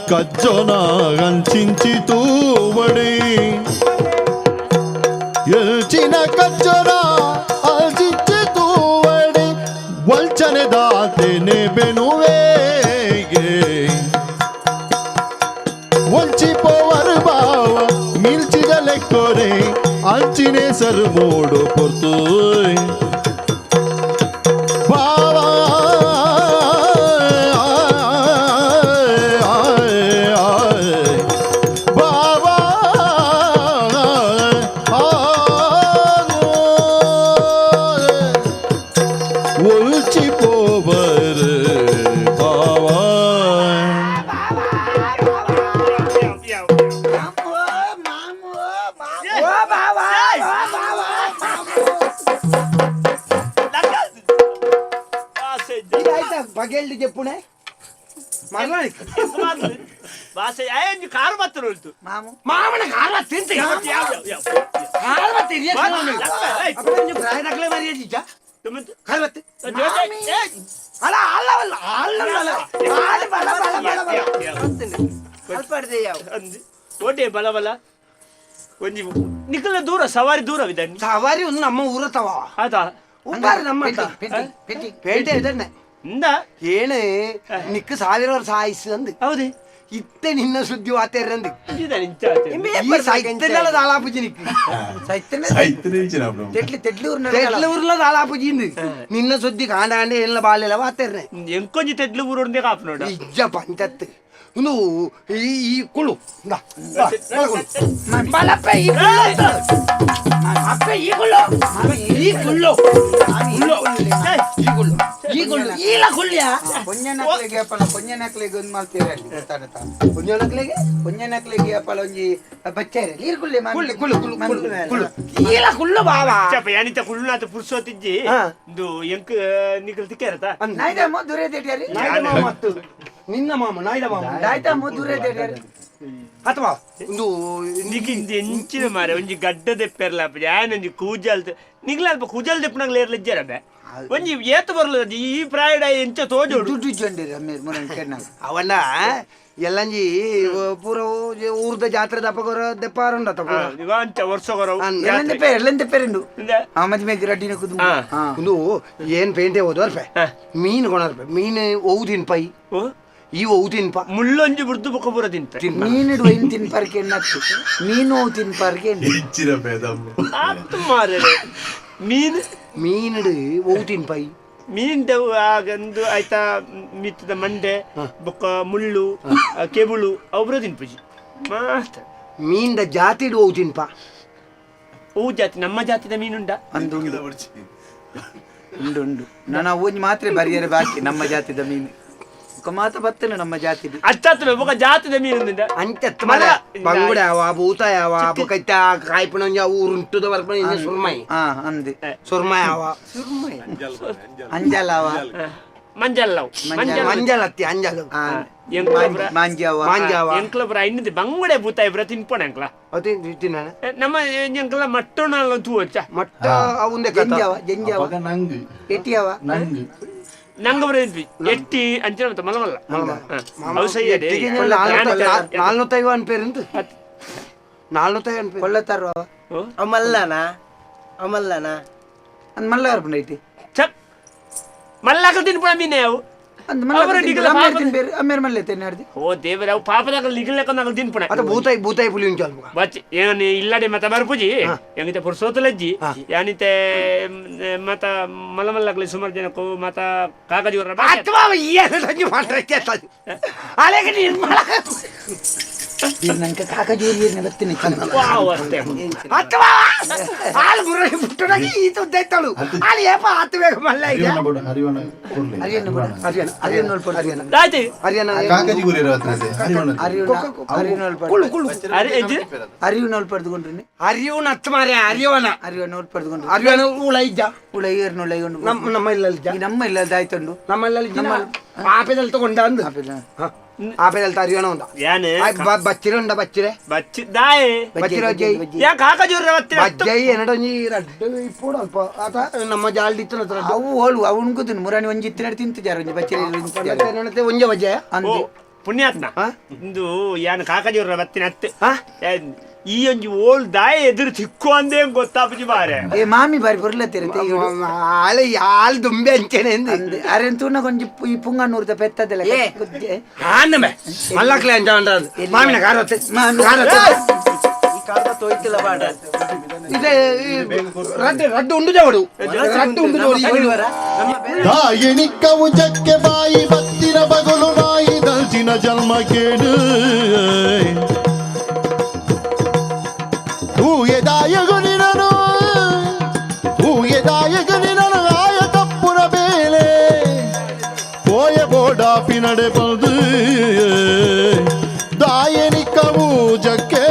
ಕಜ್ಜೊನ ಅಂಚಿಂಚಿ ತೂವಡಿ ಎಲ್ಚಿನ ಕಜ್ಜೊನ ಅಂಚಿಂಚಿ ತೂವಡಿ ವಲ್ಚನೆ ದಾತೆನೆ ಬೆನುವೇಗೆ ಒಂಚಿ ಪೋವರ್ ಬಾವ ಮಿಲ್ಚಿದ ಲೆಕ್ಕೊರೆ ಅಂಚಿನೆ ಸರು ಮೂಡು ಪೊರ್ತು ಬಾವಾ ஒழிச்சி போவர் பாவா
ಬಗೆಲ್ದು చెప్పునే
ಕಾರು ಬತ್ತಲು
ಮಾಮು
ಮಾಮನ ಕಾರ ತಿಂತ
ಯಾವ ಯಾವ ಬಲ ಬಲ ಒಂಜಿ ನಿಕಲ ದೂರ ಸವಾರಿ ದೂರವಿದೆ.
ಸವಾರಿ ಒಂದು ನಮ್ಮ ಊರ ತವ
ಆತಾ
ಉಪ್ಪಾರು ನಮ್ಮ ಪೇಟೆ ಇದನ್ನೇ
ಇಂದ
ಏನೇ ನಿಕ್ಕ ಸಾವಿರ ವರ್ಷ ಆಯುಸ್ ಅಂದು.
ಹೌದೇ
ಇತ್ತೆ ನಿನ್ನ ಸುದ್ದಿ ವಾತೇರಂದು ಈ ಸೈತನೆಲ್ಲ ದಾಲಾಪುಜಿ ನಿಕ್ಕು ತೆಡ್ಲು ಊರ್ಲ ದಾಲಾಪುಜಿ ನಿನ್ನ ಸುದ್ದಿ ಕಾಂಡ ಎಲ್ಲ ಬಾಲೆಲ್ಲ ವಾತೇರ್ನೆ
ಎಂಕೊಂಜಿ ತೆಡ್ಲು ಊರು ಕಾಪು ನೋಡ
ಇಜ್ಜ ಪಂಚತ್ತು ಒಂದು ಈ ಈ ಕುಳು ಬಲಪ್ಪ ಈ ಕುಳ್ಳು ಅಪ್ಪ ಈ ಕುಳ್ಳು ಈ ಕುಳ್ಳು ಈ ಕುಳ್ಳು ಈ ಕುಳ್ಳು ಈಲ ಕುಳ್ಳಿಯ
ಪೊಂಜನಕ್ಲೆಗೆ ಅಪ್ಪಲ ಪೊಂಜನಕ್ಲೆಗೆ ಒಂದು ಮಾಲ್ತೀರಲ್ಲಿ
ಪೊಂಜನಕ್ಲೆಗೆ
ಪೊಂಜನಕ್ಲೆಗೆ ಅಪ್ಪಲ ಒಂಜಿ ಬಚ್ಚಾರಿ ನೀರು ಕುಳ್ಳಿ
ಕುಳ್ಳಿ ಕುಳ್ಳು ಕುಳ್ಳು ಕುಳ್ಳು ಕುಳ್ಳು ಈಲ ಕುಳ್ಳು ಬಾವಾ
ಚಪ್ಪ ಯಾನಿತ ಕುಳ್ಳುನಾತ ಪುರ್ಸೋತಿಜ್ಜಿ ಇಂದು ಎಂಕ್ ನಿಕಲ್ ತಿಕ್ಕೇರತ
ನಾಯ್ದ ಮಧುರೆ ದೇಟಿಯಾರಿ
ನಾಯ್ದ ಮಾಮ ಮತ್ತು ನಿನ್ನ ಮಾಮ ನಾಯ್ದ ಮಾಮ
ನಾಯ್ದ ಮಧುರೆ ದೇಟಿಯಾರಿ
ಅಥವಾ ಒಂದು
ನಿಕ್ ಇಂದು ಎಂಚಿನ ಮಾರೆ ಒಂಜಿ ಗಡ್ಡ ದೆಪ್ಪೆರ್ಲ ಯಾನೊಂಜಿ ಕೂಜಲ್ ನಿಗ್ಲ ಅಲ್ಪ ಕೂಜಲ್ ದೆಪ್ಪನಾಗ್ಲ ಏರ್ಲ ಬೆ ಒಂಜಿ ಏತ ಬರ್ಲ ಈ ಪ್ರಾಯಡ ಎಂಚ ತೋಜೋಡು
ದುಡ್ಡು ಇಜ್ಜೊಂಡಿರಿ ಅಮ್ಮೇರ್ ಮುರನ್ ಕೆಣ್ಣಾಗ
ಅವನ್ನ ಎಲ್ಲಂಜಿ ಪೂರ ಊರ್ದ ಜಾತ್ರೆ ದಪ್ಪಗೋರ ದೆಪ್ಪಾರುಂಡ ತಪ್ಪ
ಅಂಚ ವರ್ಷ
ಎಲ್ಲಂದ ಪೇರು ಎಲ್ಲಂದ ಪೇರುಂಡು ಆ ಮದ್ಮೆ ರಡ್ಡಿನ ಕುದು
ಒಂದು ಏನ್ ಪೇಂಟೆ ಹೋದವರ್ಪೆ ಮೀನು ಕೊಣರ್ಪೆ ಮೀನು ಒವು ತಿನ್ಪೈ ಈ ಒವು ತಿನ್ಪ
ಮುಳ್ಳೊಂಜಿ ಬುಡ್ದು ಬೊಕ್ಕ ಪೂರ ತಿನ್ಪೆ
ಮೀನು ಒಯ್ನ್ ತಿನ್ಪಾರ್ಕೆ ಎಣ್ಣತ್ತು ಮೀನು ತಿನ್ಪಾರ್ಕೆ
ಆತು ಮಾರೆ ಮೀನು
ಮೀನುಡು ಒವು ತಿನ್ಪೈ
ಮೀನ್ ಆಗಂದು ಆಯ್ತಾ ಮಿತ್ತದ ಮಂಡೆ ಬೊಕ್ಕ ಮುಳ್ಳು ಕೆಬುಳು ಅವ್ರ ತಿನ್ಪುಜಿ ಮಾತ್ರ
ಮೀನ್ದ ಜಾತಿಡು ಒವು ತಿನ್ಪ
ಅವು ಜಾತಿ ನಮ್ಮ ಜಾತಿದ ಮೀನುಂಡ
ಅಂದು ಉಂಡು ಉಂಡು ನಾನು ಒಂಜಿ ಮಾತ್ರ ಬರಿಯರೆ ಬಾಕಿ ನಮ್ಮ ಜಾತಿದ ಮೀನು ಮಾತ ಬತ್ತನು ನಮ್ಮ ಜಾತಿ
ಅಚ್ಚತ್ತು ಬೊಕ್ಕ ಜಾತಿದ ಮೀನು
ಅಂಚತ್ತು ಮರ ಬಂಗುಡೆ ಯಾವ ಭೂತ ಯಾವ ಬೊಕ್ಕ ಕಾಯ್ಪಣ ಊರುಂಟುದ ಬರ್ಪಣ ಸುರ್ಮೈ
ಅಂದೆ
ಸುರ್ಮೈ ಯಾವ
ಸುರ್ಮೈ ಅಂಜಲವ
ಮಂಜಲ್ಲವು
ಮಂಜಲತ್ತಿ ಅಂಜಲು
ಮಾಂಜಾವ
ಮಾಂಜಾವ
ಎಂಕ್ಲ ಇನ್ನಿದೆ ಬಂಗುಡೆ ಭೂತ ಇಬ್ರ ತಿನ್ಪೋಣ ಎಂಕ್ಲ
ತಿನ್ನ
ನಮ್ಮ ಎಂಕ್ಲ ಮಟ್ಟೋಣ ತೂವಚ್ಚ
ಮಟ್ಟ ಅವುಂದೆ
ಜಂಜಾವ ಜಂಜಾವ ಎಟಿಯಾವ
ನಂಗ್
ನಂಗ ಬರ ಎಟ್ಟಿ ಅಂಚಿನ ಮತ್ತೆ ಮಲಮಲ್ಲ ಅವು ಸಹಿ
ನಾಲ್ನೂತ್ತೈವ ಅನ್ಪೇರಿಂದು ನಾಲ್ನೂತ್ತೈವ ಅನ್ಪೇರು
ಕೊಲ್ಲತ್ತಾರ
ಅಮಲ್ಲನ ಅಮಲ್ಲನ
ಅಂದ್ ಮಲ್ಲ ಅರ್ಪಣ ಐತಿ
ಚಪ್ ಮಲ್ಲಾಕ ತಿನ್ಪಣ ಮೀನೆ ಅವು
ಅಮ್ಮೇರ್ ಮಲ್ಲೆ ತಿನ್ನಾಡ್ದಿ
ಓ ದೇವರ ಅವು ಪಾಪದಾಗ ನಿಗಲಕ್ಕ ನಾಗ ತಿನ್ಪಣ
ಅದ ಭೂತಾಯಿ ಭೂತಾಯಿ ಪುಲಿ ಉಂಟು ಅಲ್ಪ
ಬಚ್ಚ ಏನು ಇಲ್ಲಡೆ ಮತ್ತ ಬರ್ಪುಜಿ ಹೆಂಗಿತೆ ಪುರ್ಸೋತಲಜ್ಜಿ ಯಾನಿತೆ ಮತ ಮಲಮಲ್ಲಾಗ್ಲಿ ಸುಮಾರು ಜನಕ್ಕೂ ಮತ ಕಾಗಜಿ
ಅಥವಾ ಅಲೆಗೆ ನಿರ್ಮಲ
ನಂಗೆ ಕಾಕಜೂರಿ ಬತ್ತೀನಿ
ಅಥವಾ ಹಾಲು ಮುರಳಿ ಪುಟ್ಟನಾಗಿ ಈತ ಉದ್ದಾಯ್ತಾಳು ಹಾಲು ಏಪ ಆತು ಬೇಗ ಮಲ್ಲ ಇದೆ ಅರಿವನ ಹತ್ತು ಮಾರೆ ಅರಿವನ
ಅರಿವನ ಪಡೆದುಕೊಂಡ್ರು
ಅರಿವನ ಉಳ ಇದ್ದ
ಉಳ ಏರ್ನ ಉಳ
ನಮ್ಮ ನಮ್ಮ ಇಲ್ಲ
ನಮ್ಮ ಇಲ್ಲ ಆಯ್ತುಂಡು
ನಮ್ಮ ಇಲ್ಲ ಆಪೆದಲ್ಲಿ ತಗೊಂಡ ಅಂದು ಆಪೆದಲ್ಲಿ ಅರಿವನ ಉಂಡ ಬಚ್ಚಿರೆ ಉಂಡ ಬಚ್ಚಿರೆ
ಬಚ್ಚಿ ದಾಯೆ
ಬಚ್ಚಿರೆ ಬಜ್ಜೈ
ಯಾ ಕಾಕಜೂರ
ಬಜ್ಜೈ ಎನ್ನಡೊಂಜಿ ರಡ್ಡು ಇಪ್ಪೋಡು ಅಲ್ಪ ಆತ ನಮ್ಮ ಜಾಲ್ಡಿ ಇತ್ತು
ಅವು ಹೋಳು ಅವು ಉಣ್ಕುದಿನ ಮುರಾಣಿ ಒಂಜಿ ಇತ್ತಿನ ತಿಂತು ಜಾರ ಒಂಜಿ ಬಚ್ಚಿರೆ
ಒಂಜೆ ಬಜ್ಜಯ
ಅಂದು
ಪುಣ್ಯಾತ್ಮ ಇಂದು ಯಾನ್ ಕಾಕಜೂರ ಬತ್ತಿನ ಹತ್ತು ಈ ಒಂಜಿ ಓಲ್ ದಾಯ ಎದುರು ತಿಕ್ಕು ಅಂದೇ ಗೊತ್ತಾಪುಜಿ ಬಾರೆ
ಏ ಮಾಮಿ ಬಾರಿ ಬೊರ್ಲತ್ತೀರ
ಆಳೆ ಯಾಲ್ ದುಂಬೆ ಅಂಚೆನೆ
ಅರೆ ತೂನ ಕೊಂಜಿ ಈ ಪುಂಗನೂರ್ದ ಪೆತ್ತದಲ್ಲ
ಆನಮೆ ಮಲ್ಲಕ್ಲೆ ಅಂಜ ಮಾಮಿನ ಕಾರತ್ತೆ ಕಾರತ್ತೆ
ಈ ಕಾರದ ತೋಯ್ತಿಲ್ಲ ಬಾಡ
ಇದೆ ರಡ್ಡು ರಡ್ಡು ಉಂಡು ಜವಡು ರಡ್ಡು ಉಂಡು ಜವಡು
ತಾಯಿನಿಕ್ಕವು ಚಕ್ಕೆ ಬಾಯಿ ಬತ್ತಿನ ಬಗಲು ನಾಯಿ ದಲ್ಚಿನ ಜನ್ಮ ಕೇಡು ಊಯದಾಯಗು ನಿನನು ಊಯದಾಯಗು ನಿನನು ಆಯ ತಪ್ಪುರ ಬೇಲೆ ಓಯ ಬೋಡಾಪಿ ನಡೆ ಬಂದು ದಾಯನಿಕ್ಕವು ಜಕ್ಕೆ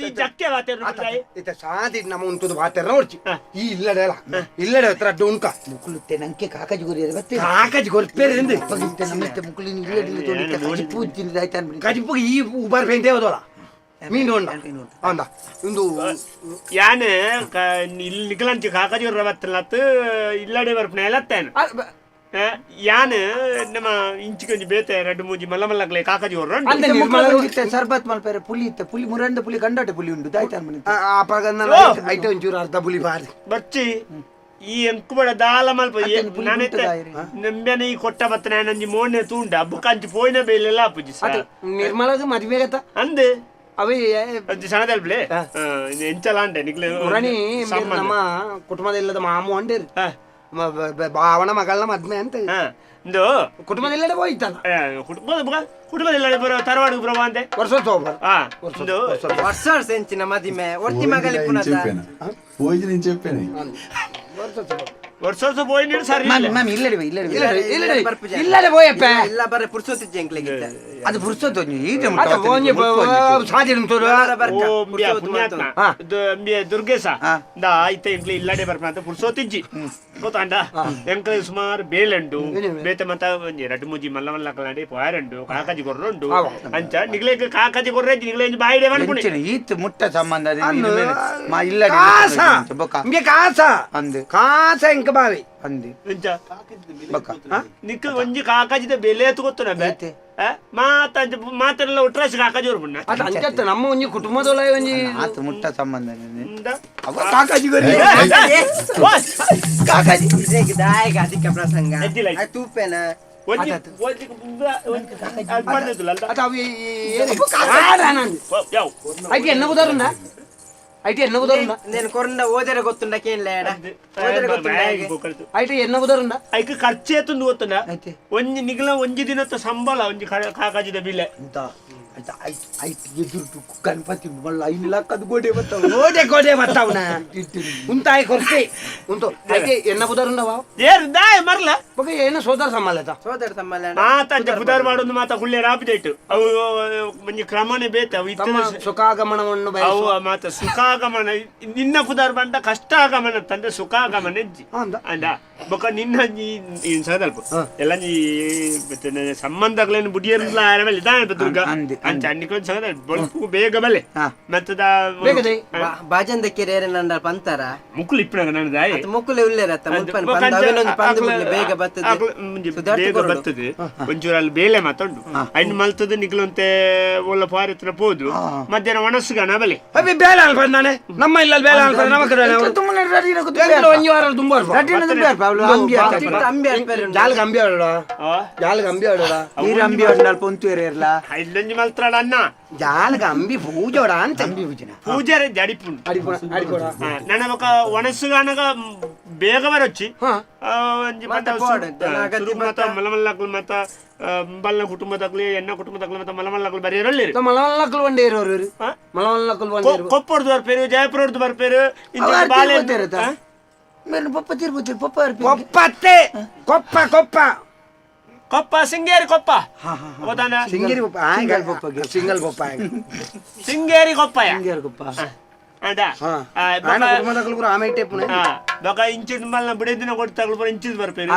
ಈ ಜಕ್ಕೆ ವಾತೆರ್ನ
ಇತ್ತ ಸಾದಿ ನಮ್ಮ ಉಂಟುದು ವಾತೆರ್ನ ಒಡ್ಚಿ ಈ ಇಲ್ಲಡೆ ಅಲ್ಲ ಇಲ್ಲಡೆ ಹತ್ರ ಅಡ್ಡ ಉಂಕ
ಮುಕುಲುತ್ತೆ ನಂಗೆ ಕಾಕಾಜಿ ಗುರಿಯರೆ ಬತ್ತೆ
ಕಾಕಜಿ ಗೊರ್ಪೇರೆ ಎಂದು
ಪಗಿತ್ತೆ ನಮ್ಮತ್ತೆ ಮುಕುಲಿನ ಇಲ್ಲಡಿಲ್ಲ ತೋಡಿತ್ತೆ ಕಜಿಪು ತಿಂದ ಆಯ್ತು ಅನ್ಬಿಡಿ
ಕಜಿಪುಗೆ ಈ ಉಬಾರ್ ಪೇಂಟೆ ಹೋದಲ್ಲ ಮೀನು ಉಂಡ ಅಂದ ಇಂದು
ಯಾನೆ ಇಲ್ಲಿ ನಿಕಲಂಚಿ ಕಾಕಜಿ ಬತ್ತಲತ್ತು ಇಲ್ಲಡೆ ಬರ್ಪಣ ಎಲ್ಲತ್ತೇನೆ ಯಾನ್ ನಮ್ಮ ಇಂಚಿಕೊಂಜಿ ಬೇತೆ ರಡ್ಡು ಮೂಜಿ ಮಲ್ಲ ಮಲ್ಲಕ್ಲೆ ಕಾಕಜಿ ಹೊರ್ರ
ಅಂದ ನಿರ್ಮಲ
ಸರ್ಬತ್ ಮಲ್ಪೇರೆ ಪುಲಿ ಇತ್ತ ಪುಲಿ ಮುರಂದ ಪುಲಿ ಕಂಡಾಟೆ ಪುಲಿ ಉಂಡು ದಾಯ್ತು ಅನ್ಬಿಡಿ
ಆಪಾಗ ಐಟ ಒಂಚೂರು ಅರ್ಧ ಪುಲಿ ಬಾರಿ
ಬಚ್ಚಿ ಈ ಎಂಕುಬಡ ದಾಲ ಮಲ್ಪ ನಾನೈತೆ ನಂಬ್ಯಾನ ಈ ಕೊಟ್ಟ ಬತ್ತ ನಾನಂಜಿ ಮೋನೆ ತೂಂಡ ಬುಕ್ಕಂಚಿ ಪೋಯಿನ ಬೇಲೆಲ್ಲ ಅಪ್ಪುಜಿ
ನಿರ್ಮಲಗ ಮದುವೆ ಗತ
ಅಂದೆ
ಅವೇ
ಸಣ್ಣದಲ್ಬ್ಲೆ ಎಂಚಲ ಅಂಡೆ ನಿಕ್ಲೆ
ಮುರಣಿ ನಮ್ಮ ಕುಟುಂಬದ ಮಾಮು ಅಂಡೇರಿ ಭಾವನ ಮಗಳನ್ನ ಮದ್ಮೆ ಅಂತ
ಇಂದು
ಕುಟುಂಬದಲ್ಲೆಡೆ ಹೋಯ್ತಲ್ಲ
ಕುಟುಂಬದ ಕುಟುಂಬದಲ್ಲೆಡೆ ಬರೋ ತರವಾಡು ಬರೋ ಅಂದೆ
ವರ್ಷೋತ್ಸವ
ಇಂದು
ವರ್ಷ ವರ್ಷ ಎಂಚಿನ ಮದಿಮೆ ಒಟ್ಟಿ ಮಗಲಿ ಪುನಃ
పోయి చెప్పాను
ವರ್ಷ ವರ್ಷ ಪೋಯಿ ನೀರು ಸರಿ
ಮ್ಯಾಮ್ ಇಲ್ಲಡಿ ಇಲ್ಲಡಿ
ಇಲ್ಲಡೆ ಇಲ್ಲಡೆ ಪೋಯಪ್ಪ
ಇಲ್ಲ ಬರ ಪುರ್ಸೊತ್ತಿಜ್ಜೆ ಎಂಕ್ಲೆಗಿತ್ತ
ಅದು ಪುರ್ಸೊತ್ತು ಈಜೆ
ದುರ್ಗೇಶ ಐತೆ ಎಂಕ್ಲೆ ಇಲ್ಲಡೆ ಬರ್ಪ ಅಂತ ಪುರ್ಸೊತ್ತಿಜ್ಜಿ ಗೊತ್ತಾಂಡ ಎಂಕ್ಲೆ ಸುಮಾರು ಬೇಲಂಡು ಬೇತೆ ಮತ್ತ ಒಂಜಿ ರಡ್ಡು ಮೂಜಿ ಮಲ್ಲ ಮಲ್ಲ ಕಲಾಂಡಿ ಪೋಯರಂಡು ಕಾಕಾಜಿ ಕೊರ್ರುಂಡು ಅಂಚ ನಿಗ್ಲೆ ಕಾಕಾಜಿ ಕೊರ್ರೆ ನಿಗ್ಲೆ ಬಾಯಿಡೆ ಮನ್ಪುಣಿ
ಈತ್ ಮುಟ್ಟ ಸಂಬಂಧ ಇಲ್ಲಡೆ
ಕಾಸ
ಅಂದೆ
ಕಾಸ ಎಂಕ ಬಾವಿ
ಅಂದೆ
ಎಂಚ ನಿಕ್ಕ ಒಂಜಿ ಕಾಕಾಜಿದ ಬೆಲೆ ಗೊತ್ತು ನಬೆ ಮಾತ ಮಾತೆಲ್ಲ ಒಟ್ರಾಸಿ ಕಾಕಾಜಿ ಅವ್ರು
ಅದು ಅಂಚತ್ತ ನಮ್ಮ ಒಂಜಿ ಕುಟುಂಬದೊಳ ಒಂಜಿ
ಆತ ಮುಟ್ಟ ಸಂಬಂಧ
ಕಾಕಾಜಿ
ಕಾಕಾಜಿ ದಾಯಕ ಅಧಿಕ ಪ್ರಸಂಗ ತೂಪೇನ
అయితే ఎన్న కుదరుందా అయితే ఎన్న కుదరుందా
నేను కొరండ ఓదెర ಗೊತ್ತುಂಡ ಕೇನ್ಲೇಡ ಓದೆರೆ ಗೊತ್ತುಂಡ
అయితే ఎన్న కుదరుందా
ಐಕ್ ಖರ್ಚು ಏತುಂದು ಗೊತ್ತುಂಡ ಒಂಜಿ ನಿಗ್ಲ ಒಂಜಿ ದಿನತ್ತ ಸಂಬಳ ಒಂಜಿ ಕಾಕಾಜಿದ ಬಿಲೆ
ಎದುರು ಗಣಪತಿ ಮಲ್ಲ ಐದು ಲಕ್ಕದ ಗೋಡೆ ಬರ್ತಾವ
ಗೋಡೆ ಗೋಡೆ ಬರ್ತಾವನ ಉಂತಾಯಿ ಕೊರ್ತಿ ಉಂಟು అయితే ಎನ್ನ ಬುದಾರುಂಡವ
ಏರ್ ದಾಯ ಮರ್ಲ
ಬೊಕ ಏನ ಸೋದರ ಸಮ್ಮಲತ
ಸೋದರ ಸಮ್ಮಲ
ಮಾತ ಅಂಚ ಬುದಾರ್ ಮಾಡೋದು ಮಾತ ಕುಳ್ಳೆ ರಾಪಿದೈಟು ಅವು ಒಂಜಿ ಕ್ರಮನೇ ಬೇತೆ ಅವು
ತಮ್ಮ ಸುಖಾಗಮನವನ್ನು
ಅವು ಮಾತ ಸುಖಾಗಮನ ನಿನ್ನ ಪುದಾರ್ ಬಂದ ಕಷ್ಟಾಗಮನ ತಂದೆ ಸುಖಾಗಮನ ಇಜ್ಜಿ ಅಂದ ಬೊಕ ನಿನ್ನ ಸದಲ್ಪ ಎಲ್ಲ ನೀ ಸಂಬಂಧಗಳೇನು ಬುಡಿಯರ್ಲ ಆರಮೇಲೆ ಇದಾನೆ ದುರ್ಗ ಅಂಚ ಅನ್ನಿಕೊಂಡು ಸದ ಬೊಲ್ಪು ಬೇಗ ಬಲೆ ಮತ್ತದ
ಬಾಜಂದ ಕೆರೆ ನಂಡ ಪಂತಾರ
ಮುಕ್ಕುಲು ಇಪ್ಪನಾಗ ನಾನು ದಾಯಿ
ಮುಕ್ಕುಲೆ ಉಲ್ಲೇರತ್ತ ಮುಲ್ಪನ ಪಂದ ಅವೇನೊಂದು ಪಂದ ಬುಡ್ಲೆ ಬೇಗ ಬರ್ತದೆ
ಬೇಗ ಬರ್ತದೆ ಒಂಚೂರು ಅಲ್ಲಿ ಬೇಲೆ ಮಾತುಂಡು ಐನ್ ಮಲ್ತದ ನಿಗ್ಲಂತೆ ಒಲ್ಲ ಪಾರಿತ್ರ ಪೋದು ಮಧ್ಯಾಹ್ನ ಒಣಸುಗಾನ ಬಲೆ
ಬೇಲೆ ಅಲ್ಪ ನಾನೆ ನಮ್ಮ ಇಲ್ಲ ಬೇಲೆ ಅಲ್ಪ ನಮಕ ಒಂಜಿ ವಾರ ತುಂಬ ಜಾಲ್ಗೆ ಅಂಬಿ ಆಡೋಡ ಜಾಲ್ಗೆ ಅಂಬಿ ಆಡೋಡ
ನೀರು ಅಂಬಿ ಆಡೋಣ ಅಲ್ಪ ಒಂತು ಇರಲ್ಲ
ಇಲ್ಲೊಂಜಿ ಮಲ್ತ್ರಾಡ ಅಣ್ಣ
ಜಾಲ್ಗೆ ಅಂಬಿ ಪೂಜೋಡ ಅಂತ
ಅಂಬಿ ಪೂಜನ
ಪೂಜಾರೆ ಅಡಿಪುಂಡು
ಅಡಿಪೋಡ
ನನ್ನ ఒక ಒಣಸುಗಾನಗ ಬೇಗ ಬರೊಚ್ಚಿ ಒಂಜಿ ಮತ ಮಲಮಲ್ಲಕ್ಲು ಮತ ಬಲ್ಲ ಕುಟುಂಬದಾಗ್ಲಿ ಎನ್ನ ಕುಟುಂಬದಾಗ್ಲಿ ಮತ್ತ ಮಲಮಲ್ಲಕ್ಲು ಬರೆಯರಲ್ಲ
ಮಲಮಲ್ಲಕ್ಲು ಒಂದೇ ಇರೋರು ಮಲಮಲ್ಲಕ್ಲು ಒಂದೇ
ಕೊಪ್ಪರ್ದು ಬರ್ಪೇರು ಜಯಪುರದ್ದು ಬರ್ಪೇರು
ಮೇನು ಪಪ್ಪ ತಿರ್ಬೋದು ಪಪ್ಪ
ಕೊಪ್ಪತ್ತೆ ಕೊಪ್ಪ ಕೊಪ್ಪ
ಕೊಪ್ಪ ಸಿಂಗೇರಿ ಕೊಪ್ಪ ಗೊತ್ತಾನ
ಸಿಂಗೇರಿ ಕೊಪ್ಪ ಸಿಂಗಲ್ ಕೊಪ್ಪ ಸಿಂಗಲ್ ಕೊಪ್ಪ
ಸಿಂಗೇರಿ ಕೊಪ್ಪ
ಸಿಂಗೇರಿ ಕೊಪ್ಪ
ಬೊಕ ಇಂಚಿಡ್ ಮಲ್ನ ಬಿಡಿದಿನ ಕೊಡ್ತಾಗ್ಲು ಪೂರ ಇಂಚಿದ್ ಬರ್ಪೇರು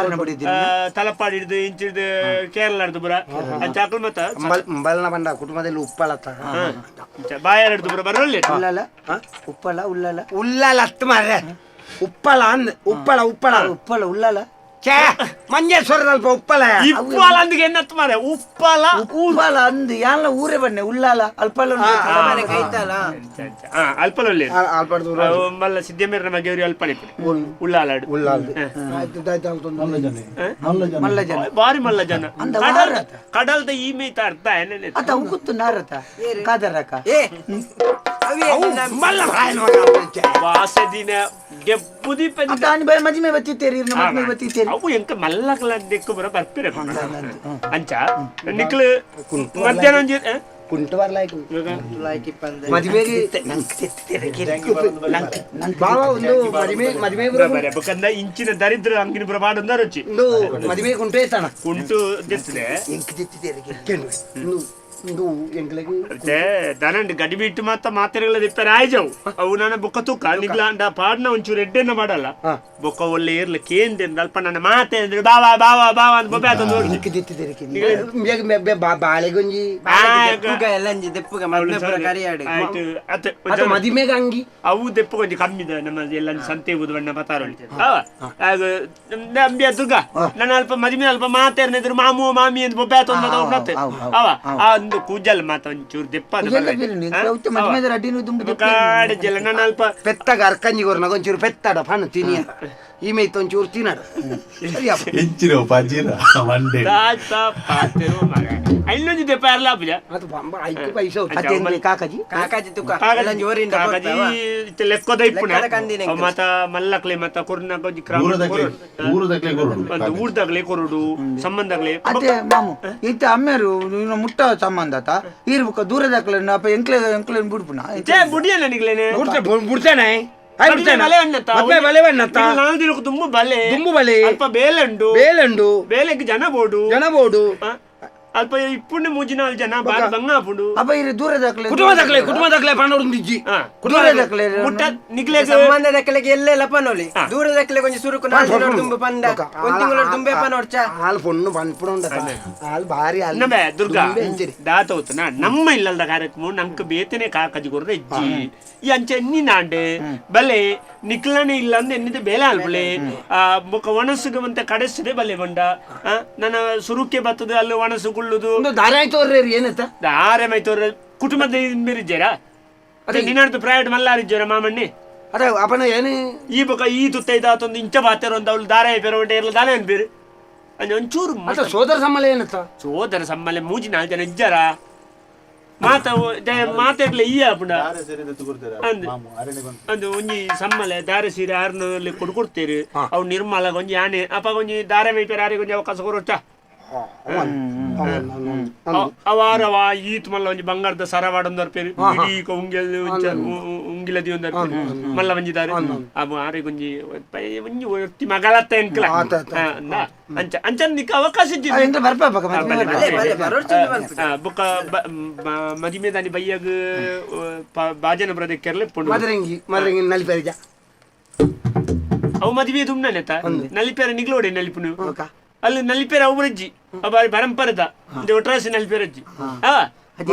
ತಲಪಾಡಿ ಹಿಡ್ದು ಇಂಚಿಡ್ ಕೇರಳ ಹಿಡ್ದು ಪೂರ ಅಂಚ ಅಕ್ಲು ಮತ್ತ
ಅಂಬಲ್ನ ಬಂಡ ಕುಟುಂಬದಲ್ಲಿ ಉಪ್ಪಳತ್ತ
ಬಾಯಾರ ಹಿಡ್ದು ಪೂರ ಬರೋಲ್ಲ
ಉಳ್ಳಾಲ ಉಪ್ಪಳ ಉಳ್ಳಾಲ
ಉಳ್ಳಾಲ ಹತ್ತು ಮಾರ್ರೆ ಉಪ್ಪಳ ಅಂದ್ ಉಪ್ಪಳ ಉಪ್ಪಳ
ಉಪ್ಪಳ ಉಳ್ಳಾಲ
ಛೇ ಮಂಜೇಶ್ವರದಲ್ಪ ಉಪ್ಪಳ
ಉಪ್ಪಳ ಅಂದಿಗೆ ಏನತ್ತು ಮಾರೆ ಉಪ್ಪಳ
ಉಪ್ಪಳ ಅಂದ್ ಯಾಲ ಊರೇ ಬನ್ನೆ ಉಳ್ಳಾಲ ಅಲ್ಪಳ
ಅಲ್ಪಳ ಮಲ್ಲ ಸಿದ್ದಮೇರ ಮಗೆಯವರು ಅಲ್ಪಳ ಉಳ್ಳಾಲ
ಉಳ್ಳಾಲ
ಮಲ್ಲ ಜನ
ಬಾರಿ ಮಲ್ಲ ಜನ ಕಡಲ್ದ ಈ ಮೇತ ಅರ್ಥ ಏನೇನೆ
ಅದ ಉಗುತ್ತು ನಾರತ ಕಾದರಕ
ವಾಸದಿನ ಗೆಪ್ಪುದಿ
ಅದಾನಿ ಬೈ ಮದಿಮೆ ಬತ್ತಿತ್ತೇರಿ ಇರ್ನ ಮದಿಮೆ ಬತ್ತಿತ್ತೇರಿ
ಅವು ಎಂಕ ಮಲ್ಲಕಲ ದಿಕ್ಕು ಬರ ಬರ್ಪಿರ ಅಂಚ ನಿಕ್ಲು ಮಧ್ಯಾಹ್ನ ಒಂಜಿ
ಕುಂಟು ಬರ್ಲಾಯ್ಕು ಮದುವೆಗೆ ಬಾವ ಒಂದು ಮದುವೆ ಮದುವೆ
ಬರ ಬಕಂದ ಇಂಚಿನ ದರಿದ್ರ ಅಂಗಿನ ಬರ ಮಾಡಂದ ರುಚಿ
ಒಂದು ಮದುವೆ ಕುಂಟು ಐತಣ
ಕುಂಟು ದೆತ್ತದೆ
ಎಂಕ ದೆತ್ತಿದ್ದೇರಿ
ದನಂಡ್ ಗಡಿ ಬಿಟ್ಟು ಮಾತ ಮಾತೆರೆಗಳ ದಿಪ್ಪರೆ ಆಯ್ಜವು ಅವು ನನ್ನ ಬೊಕ್ಕ ತೂಕ ನಿಗ್ಲಾಂಡ ಪಾಡ್ನ ಒಂಚೂರು ಎಡ್ಡೆನ್ನ ಮಾಡಲ್ಲ ಬೊಕ್ಕ ಒಳ್ಳೆ ಇರ್ಲಿ ಕೇಂದ್ರ ಅಲ್ಪ ನನ್ನ ಮಾತೆ ಅಂದ್ರೆ ಬಾವಾ ಬಾವಾ ಬಾವಾ ಅಂತ ಬೊಬ್ಬೆ ಆತ ನೋಡಿ
ಬಾಳೆಗೊಂಜಿ ಮದಿಮೆಗೆ ಅಂಗಿ
ಅವು ದೆಪ್ಪು ಕೊಂಚ ಕಮ್ಮಿ ನಮ್ಮ ಎಲ್ಲ ಸಂತೆ ಬಣ್ಣ ಪತಾರೊಳಿ ಅಂಬಿಯ ದುರ್ಗಾ ನನ್ನ ಅಲ್ಪ ಮದಿಮೆ ಅಲ್ಪ ಮಾತೇರ್ನಿದ್ರು ಮಾಮು ಮಾಮಿ ಅಂತ ಬೊಬ್ಬೆ ಆತ ಅವ ಒಂದು ಕೂಜಲ್ ಮಾತ ಒಂಚೂರು ದೆಪ್ಪ ಕಾಡಜಲ್ಲ ನನ್ನ ಅಲ್ಪ
ಪೆತ್ತಾಗ ಅರ್ಕಂಜಿ ಕೊರ್ನಾಗ ಒಂಚೂರು ಪೆತ್ತಾಡ ಪಣ್ಣು ತಿನಿಯ ಈ ಮೇಯ್ತು ಒಂಚೂರು ತಿನ್ನಡ
ಇನ್ನೊಂದು ದೆಪ್ಪ ಯಾರಲ್ಲ ಪೂಜಾ
ಐದು ಪೈಸೆ
ಕಾಕಾಜಿ
ಕಾಕಾಜಿ ತುಕ
ಕಾಕಾಜಿ ಲೆಕ್ಕದ ಇಪ್ಪುಣ ಮತ ಮಲ್ಲಕ್ಲೆ ಮತ ಕೊರ್ನ ಕೊಂಚ ಕ್ರಮ ಊರ್ದಾಗ್ಲೆ ಕೊರಡು ಸಂಬಂಧಗ್ಲೆ
ಅದೇ ಮಾಮು ಇತ್ತ ಅಮ್ಮೇರು ಮುಟ್ಟ ಸಂಬಂಧ ಆತ ಇರ್ಬೇಕು ದೂರದಾಕ್ಲೆ ಅಪ್ಪ ಎಂಕ್ಲೆ ಎಂಕ್ಲೆ ಬಿಡ್ಪುನ
ಬುಡಿಯಲ್ಲ ನಿಗ್ಲೇನೆ
ಬಿಡ್ತೇನೆ
ದುಂಬು ಬಲೆ
ದುಂಬು ಬಲೆ
ಅಲ್ಪ ಬೇಲಂಡು
ಬೇಲಂಡು
ಬೇಲೆಗೆ ಜನ ಬೋಡು
ಜನ ಬೋಡು
ಅಲ್ಪ ಇಪ್ಪುಂಡು ಮೂಜಿನಾಲ್ ಜನ ಬಾರಿ ಬಂಗಾಪುಂಡು
ಅಪ್ಪ ಇರು ದೂರದಾಕ್ಲೆ
ಕುಟುಂಬದಾಕ್ಲೆ ಕುಟುಂಬದಾಕ್ಲೆ ಪಣ್ಣೊಂದಿಜ್ಜಿ
ಕುಟುಂಬದಾಕ್ಲೆ
ಮುಟ್ಟ ನಿಗ್ಲೆ
ಸಂಬಂಧದಕ್ಲೆಗೆ ಎಲ್ಲೆಲ್ಲ ಪನೋಲಿ ದೂರದಕ್ಲೆ ಕೊಂಚ ಸುರುಕು ನಾಲ್ ದಿನ ದುಂಬು ಪಂಡ ಒಂದ್ ತಿಂಗಳ ದುಂಬೆ ಪನೋಡ್ಚ
ಹಾಲು ಪೊಣ್ಣು ಪನ್ಪುಣ ಹಾಲು ಭಾರಿ ಹಾಲು
ನಮ್ಮೆ ದುರ್ಗಾ ದಾತೋತನ ನಮ್ಮ ಇಲ್ಲದ ಕಾರ್ಯಕ್ರಮ ನಂಗೆ ಬೇತನೆ ಕಾಕಜಿ ಕೊರ್ದ ಇಜ್ಜಿ ಈ ಅಂಚೆ ಎನ್ನಿ ನಾಂಡೆ ಬಲೆ ನಿಕ್ಲನೆ ಇಲ್ಲ ಅಂದ್ರೆ ಎನ್ನಿದೆ ಬೇಲೆ ಅಲ್ಬಲೆ ಆ ಬೊಕ ಒಣಸುಗೆ ಮಂತೆ ಕಡೆಸದೆ ಬಲೆ ಬಂಡ ನನ್ನ ಸುರುಕೆ ಬರ್ತದೆ ಅಲ್ಲಿ ಒಣಸು ಗುಳ್ಳುದು
ದಾರೆ ತೋರ್ರಿ ಏನತ್ತ
ದಾರೆ ಮೈ ತೋರ್ರೆ ಕುಟುಂಬದ ಮೇರಿಜ್ಜಾರ ಅದೇ ನಿನ್ನದು ಪ್ರೈವೇಟ್ ಮಲ್ಲಾರಿಜ್ಜಾರ ಮಾಮಣ್ಣಿ
ಅದೇ ಅಪ್ಪನ ಏನು
ಈ ಬೊಕ ಈ ತುತ್ತ ಇದಾತೊಂದು ಇಂಚ ಬಾತೆರ ಒಂದು ಅವಳು ದಾರೆ ಬೇರೆ ಒಂಡೆ ಇರಲ್ಲ ದಾನೆ ಅನ್ಬೇರು ಅಂದ್ರೆ ಒಂಚೂರು
ಸೋದರ ಸಮ್ಮಲೆ ಏನತ್ತ
ಸೋದರ ಸಮ್ಮಲೆ ಮೂಜಿ ನಾಲ್ಕು ಜನ ಇಜ್ಜಾರ ಮಾತ ಮಾತಾಡ್ಲೆ ಈ ಆಪುಂಡ ಅಂದು ಒಂಜಿ ಸಮ್ಮಲೆ ದಾರೆ ಸೀರೆ ಆರ್ನಲ್ಲಿ ಕೊಡು ಕೊಡ್ತೀರಿ ಅವು ನಿರ್ಮಲ ಒಂಜಿ ಆನೆ ಅಪ್ಪ ಒಂಜಿ ದಾರೆ ಮೈಪೇರು ಆರಿಗೆ ಒಂಜಿ ಅವಕಾಶ ಕೊರೊಚ್ಚ ಅವಾರವ ಈತ್ ಮಲ್ಲ ಒಂಜಿ ಬಂಗಾರದ ಸರವಾಡೊಂದು ಅರ್ಪೇರು ಇಡೀ ಉಂಗಿಲ್ ಉಂಗಿಲದಿ ಒಂದು ಅರ್ಪೇರು ಮಲ್ಲ ಒಂಜಿ ದಾರೆ ಅವು ಆರಿಗೆ ಒಂಜಿ ಒಂಜಿ ಒತ್ತಿ ಮಗಳತ್ತ ಎಂಕ್ಲ ಅಂಚ ಅಂಚ ನಿಕ್ಕ ಅವಕಾಶ ಬೊಕ್ಕ ಮದಿಮೆ ದಾನಿ ಬಯ್ಯಗ್ ಬಾಜನ ಬ್ರದೆ ಕೆರ್ಲೆ ಪೊಂಡು
ಮದರಂಗಿ ಮದರಂಗಿ ನಲಿಪೇರಿಜ
ಅವು ಮದುವೆ ದುಮ್ನನೆತ ನಲಿಪೇರ ನಿಗ್ಲೋಡೆ ನಲಿಪುನು ಅಲ್ಲಿ ನಲಿಪೇರ ಅವು ರಜ್ಜಿ ಬಾರಿ ಪರಂಪರೆದ ಒಟ್ರಾಸಿ ನಲಿಪೇರಜ್ಜಿ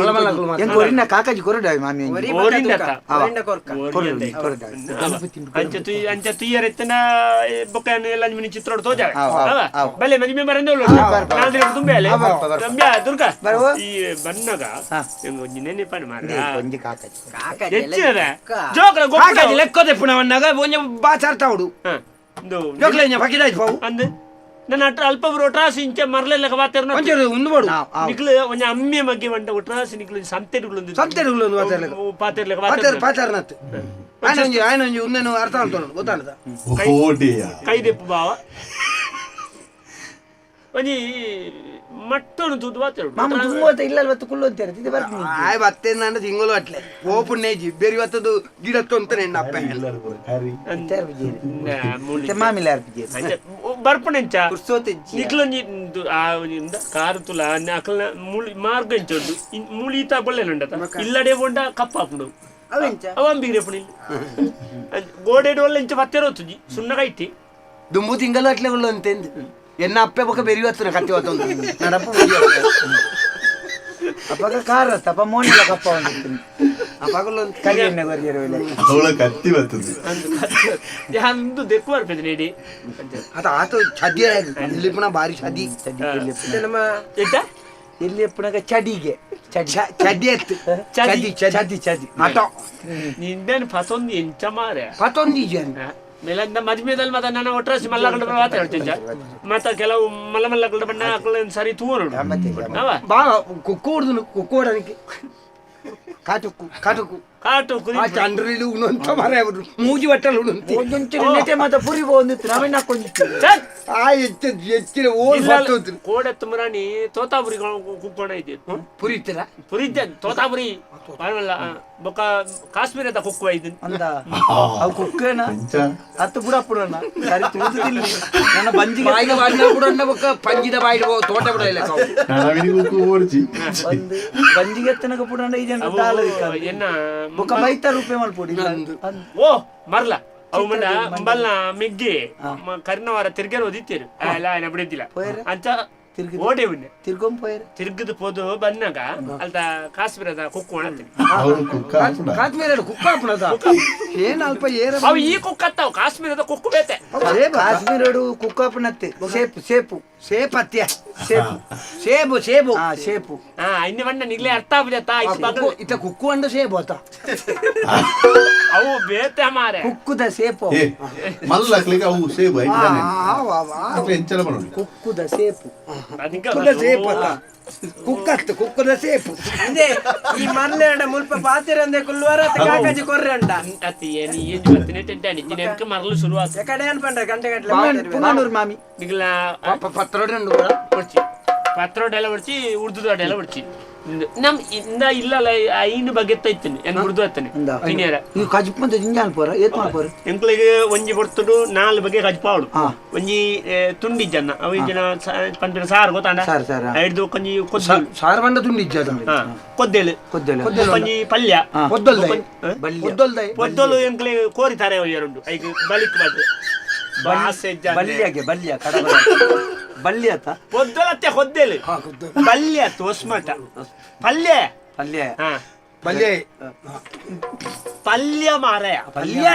ಕಾಕಾಜಿ ಕೊರಡ ಮಾಮಿ
ಅಂಚ ತುಯ್ಯರ್ ಎತ್ತನ ಬೊಕ್ಕ ಎಲ್ಲ ಮಿನಿ ಚಿತ್ರೋಡು ತೋಜಾವೆ ಬಲೆ ಮದುವೆ ಬರಂದವಳು ನಾಲ್ಕು ತುಂಬೆ ಅಲೆ ತುಂಬೆ ದುರ್ಗಾ ಈ ಬನ್ನಗ ಒಂಜಿ ನೆನೆಪನ ಮಾರ ಹೆಚ್ಚಿನದ ಜೋಕಲ
ಕಾಕಾಜಿ ಲೆಕ್ಕೋದೆ ಪುಣವನ್ನಾಗ ಒಂಜಿ ಬಾಚಾರ್ತಾవుಡು ಜೋಕ್ಲೆ ಪಕ್ಕಿದಾಯ್ತು ಪಾವು
ಅಂದ್ ನನ್ನ ಅಲ್ಪ ಒಟ್ರಾಸಿ ಇಂಚ ಮರಲೆಲ್ಲ ವಾತಾವರಣ
ಒಂಚೂರು ಉಂದು ಬೋಡು
ನಿಕ್ಲು ಒಂಜಿ ಅಮ್ಮೆ ಬಗ್ಗೆ వంట ಒಟ್ರಾಸಿ ನಿಕ್ಲು ಸಂತೆಡುಗಳು
ಸಂತೆಡುಗಳು ಒಂದು
ಪಾತೆರ್ಲೆ
ಪಾತೆರ್ ಪಾತೆರ್ನತ್ ఆయన ಒಂಜಿ ఆయన ಒಂಜಿ ಉಂದೇನು ಅರ್ಥ ಮಾಡ್ತಾನು ಗೊತ್ತಾಣದ
ಕೈದೆಪ್ಪು ಬಾವ ಒಂಜಿ ಮಟ್ಟನು ತೂದು ವಾತೆರು
ಮಾಮ ದುಮ್ಮೋತ ಇಲ್ಲ ಅಲ್ವತ್ತು ಕುಳ್ಳು ಅಂತಾರೆ ಇದು ಬರ್ತೀನಿ
ಆಯ್ ಬತ್ತೇಂದಂಡ ತಿಂಗಳು ಅಟ್ಲೆ ಓಪುನ್ನೇಜಿ ಬೇರೆ ಬತ್ತದು ಗಿಡ ತೊಂತಾನೆ ಅಪ್ಪ
ಮಾಮಿಲ
ಬರ್ಪಣೆಂಚ ನಿಕ್ಲೊಂಜಿ ಕಾರು ತುಲ ಅಕಲ್ನ ಮೂಳಿ ಮಾರ್ಗ ಎಂಚೊಂಡು ಮೂಳಿ ಈತ ಬೊಲ್ಲೆನುಂಡತ ಇಲ್ಲಡೆ ಬೊಂಡ ಕಪ್ಪಾಪುಂಡು ಅವಂಬಿಗ್ರೆ ಪುಣಿ ಗೋಡೆಡು ಒಳ್ಳೆ ಇಂಚ ಬತ್ತೆರೋತುಜಿ ಸುಣ್ಣ ಕೈತಿ
ದುಂಬು ತಿಂಗಳು ಅಟ್ಲೆ ಉಳ್ಳು ಅಂತೆಂದು ಎನ್ನ ಅಪ್ಪೆ ಬೊಕ ಬೆರಿ ವತ್ತುನ ಕತ್ತಿ ವತ್ತೊಂದು ನಡಪ್ಪ
ಅಪ್ಪಗ ಕಾರ ತಪ್ಪ ಮೋನಿಲ ಕಪ್ಪ ಒಂದು
ಅಪ್ಪಗಲ್ಲ
ಕರಿ ಎಣ್ಣೆ ಕೊರಿಯರು
ಅವಳ ಕತ್ತಿ ಬರ್ತದೆ
ಅಂದು ದೆಕ್ಕು ಬರ್ಪೆದ ನೀಡಿ
ಅದ ಆತ ಚದಿ ಇಲ್ಲಿ ಪುನಃ ಬಾರಿ ಚದಿ
ನಮ್ಮ
ಎಂತ
ಎಲ್ಲಿ ಎಪ್ಪುನಗ ಚಡಿಗೆ
ಚದಿ ಎತ್ತು ಚದಿ
ಚದಿ ಚದಿ
ಆಟೋ
ನಿಂದೇನು ಫಸೊಂದು ಎಂಚ ಮಾರೆ
ಪತೊಂದು ಜನ
ಮೇಲಂದ ಮದ್ಮೆದಲ್ಲಿ ಮತ್ತೆ ನನ್ನ ಒಟ್ರಾಸಿ ಮಲ್ಲಗಂಡ ಮಾತ ಹೇಳ್ತೀನಿ ಮತ್ತೆ ಕೆಲವು ಮಲ್ಲ ಮಲ್ಲಗಂಡ ಬಣ್ಣ ಆಕಳ ಸರಿ ತೂವನು
ಬಾ ಕುಕ್ಕು ಹೊಡ್ದು ಕುಕ್ಕು ಹೊಡನಿಕ್ಕೆ ಕಾಟುಕ್ಕು ಕಾಟುಕ್ಕು
ಕಾಟು ಕುರಿ
ಆ ಚಂದ್ರಲಿ ಉಣಂತ ಮರೆ ಮೂಜಿ ಬಟ್ಟಲು ಉಣಂತಿ
ಒಂದೊಂಚೂರು ನೆಟೆ ಮಾತ ಪುರಿ ಪೋವೊಂದಿತ್ತು ನವೆನ್ ಹಾಕೊಂಡಿತ್ತು
ಆ ಹೆಚ್ಚ ಹೆಚ್ಚಿನ ಓಲ್ ಬತ್ತೋದ್ರು
ಕೋಡೆ ತುಮರಾಣಿ ತೋತಾಪುರಿ ಕುಕ್ಕೋಣ ಇದೆ
ಪುರಿತಿರ
ಪುರಿದ್ದೆ ತೋತಾಪುರಿ ಪರವಲ್ಲ ಬೊಕ್ಕ ಕಾಶ್ಮೀರದ ಕುಕ್ಕುವ ಇದು
ಅಂದ ಅವು ಕುಕ್ಕೇನ ಅತ್ತು ಬುಡಪ್ಪುಡಣ್ಣ ಸರಿ ತೂತುದಿಲ್ಲ ನನ್ನ ಬಂಜಿಗೆ
ಬಾಯಿಗೆ ಬಾಡಿನ ಬುಡಣ್ಣ ಬೊಕ್ಕ ಪಂಜಿದ ಬಾಯಿಗೆ ತೋಟ ಬಿಡ ಇಲ್ಲ
ನವೀನಿಗೆ ಓಡಿಸಿ
ಬಂದು ಬಂಜಿಗೆ ಎತ್ತನಕ ಪುಡಣ್ಣ ಈ ಜನ ದಾಲ
ಎನ್ನ
ಬೊಕ್ಕ ಬೈತ ರೂಪೆ ಮಲ್ಪೊಡಿ
ಓ ಮರ್ಲ ಅವು ಮಂಡ ಅಂಬಲ್ನ ಮಿಗ್ಗಿ ಕರ್ನವಾರ ತಿರ್ಗೇರ್ ಓದಿತ್ತೀರು ಅಲ್ಲ ಏನ ಬಿಡಿದ್ದಿಲ್ಲ ಅಂತ ಓಡೆ ಉನ್ನೆ
ತಿರ್ಗೊಂಡ್ ಪೋಯರ್
ತಿರ್ಗದ ಪೋದು ಬನ್ನಾಗ ಅಲ್ದ ಕಾಶ್ಮೀರದ ಕುಕ್ಕು ಅಂತೀನಿ
ಅವರು ಕುಕ್ಕ ಹಾಕುಡ
ಕಾಶ್ಮೀರ ಕುಕ್ಕ ಹಾಪುಣದ ಏನ್ ಅಲ್ಪ ಏರ
ಅವು ಈ ಕುಕ್ಕತ್ತಾವು ಕಾಶ್ಮೀರದ ಕುಕ್ಕು ಬೇತೆ
ಕಾಶ್ಮೀರಡು ಕುಕ್ಕಾಪನತ್ತೆ ಸೇಪು ಸೇಪು
ಸೇಪ್ ಅತ್ಯ
ಸೇಪು
ಸೇಬು ಸೇಬು
ಹಾ ಸೇಪು
ಹಾ ಇನ್ನು ಬಣ್ಣ ನಿಗ್ಲೇ ಅರ್ಥ ಆಗುದತ್ತಾ
ಇತ್ತ ಕುಕ್ಕು ಅಂಡ ಸೇಬು ಅತ್ತ
ಅವು ಬೇತೆ ಮಾರೆ
ಕುಕ್ಕುದ ಸೇಪು
ಏ ಮಲ್ಲಕ್ಲಿಗೆ ಅವು ಸೇಬು ಐತಾನೆ ಅಕ್ಲೆ ಎಂಚಲ ಮಾಡೋದು
ಕುಕ್ಕುದ ಸೇಪು
ಕುಕ್ಕುದ ಸೇಪು ಅತ್ತ ಕುಕ್ಕತ್ತು ಕುಕ್ಕುದ ಸೇಪು
ಅದೇ ಈ ಮರ್ಲೆರಡ ಮುಲ್ಪ ಪಾತಿರಂದೆ ಕುಲ್ವಾರ ಕಾಕಾಜಿ ಕೊರ್ರಂಡ
ಅತ್ತಿ ಏನು ಏಜ್ ಬತ್ತಿನ ಟೆಂಟಾನಿ ದಿನಕ್ಕೆ ಮರಲು ಶುರುವಾತು
ಎಕಡೆ ಅನ್ಪಂಡ್ರೆ ಗಂಟೆ ಗಟ್ಟಲೆ
ಪುಂಗನೂರು ಮಾಮಿ
ನಿಗ್ಲ
ಪತ್ರೊಡೆ ಉಂಡು ಕೂಡ
ಹೊಡ್ಚಿ ಪತ್ರೊಡೆ ಎಲ್ಲ ಹೊಡ್ಚಿ ಉರ್ದುದೊಡೆ ಎಲ್ಲ ಹೊಡ್ಚಿ ನಮ್ ಇಂದ ಇಲ್ಲಲ್ಲ ಐನು ಬಗ್ಗೆ ಇತ್ತೇನೆ ಏನ್ ಉರ್ದು ಅತ್ತನೆ ತಿನ್ನಿಯರ
ಈ ಕಜ್ಪ ಅಂತ ಜಿಂಜಾನ್ ಪೋರ ಏತ್ ಮಾಡ್ಪೋರ
ಎಂಕ್ಲಿಗೆ ಒಂಜಿ ಬರ್ತುಡು ನಾಲ್ ಬಗೆ ಕಜ್ಪಾವಡು ಒಂಜಿ ತುಂಡಿ ಜನ ಅವು ಜನ ಪಂಪಿನ ಸಾರು ಗೊತ್ತಾಂಡ
ಸಾರು ಸಾರು
ಐದು ಒಂಜಿ ಕೊದ್ದಲು
ಸಾರು ಬಂಡ ತುಂಡಿ ಇಜ್ಜ
ಕೊದ್ದೆಲು
ಕೊದ್ದೆಲು
ಒಂಜಿ ಪಲ್ಯ
ಕೊದ್ದಲ್ದ ಕೊದ್ದಲ್ದ
ಕೊದ್ದಲು ಎಂಕ್ಲಿಗೆ ಕೋರಿ ತಾರೆ ಎರಡು ಐಕ್ ಬಲಿಕ್ ಬಾಡ್ರೆ
ಬಲ್ಯಗೆ ಬಲ್ಯ ಕಡಬ ಬಲ್ಯ ಅತ್ತ
ಕೊದ್ದಲತ್ತೆ ಕೊದ್ದೆಲು ಬಲ್ಯ ತೋಸ್ಮಟ ಪಲ್ಯ
ಪಲ್ಯ
ಪಲ್ಯ
ಪಲ್ಯ ಮಾರಾಯ
ಪಲ್ಯ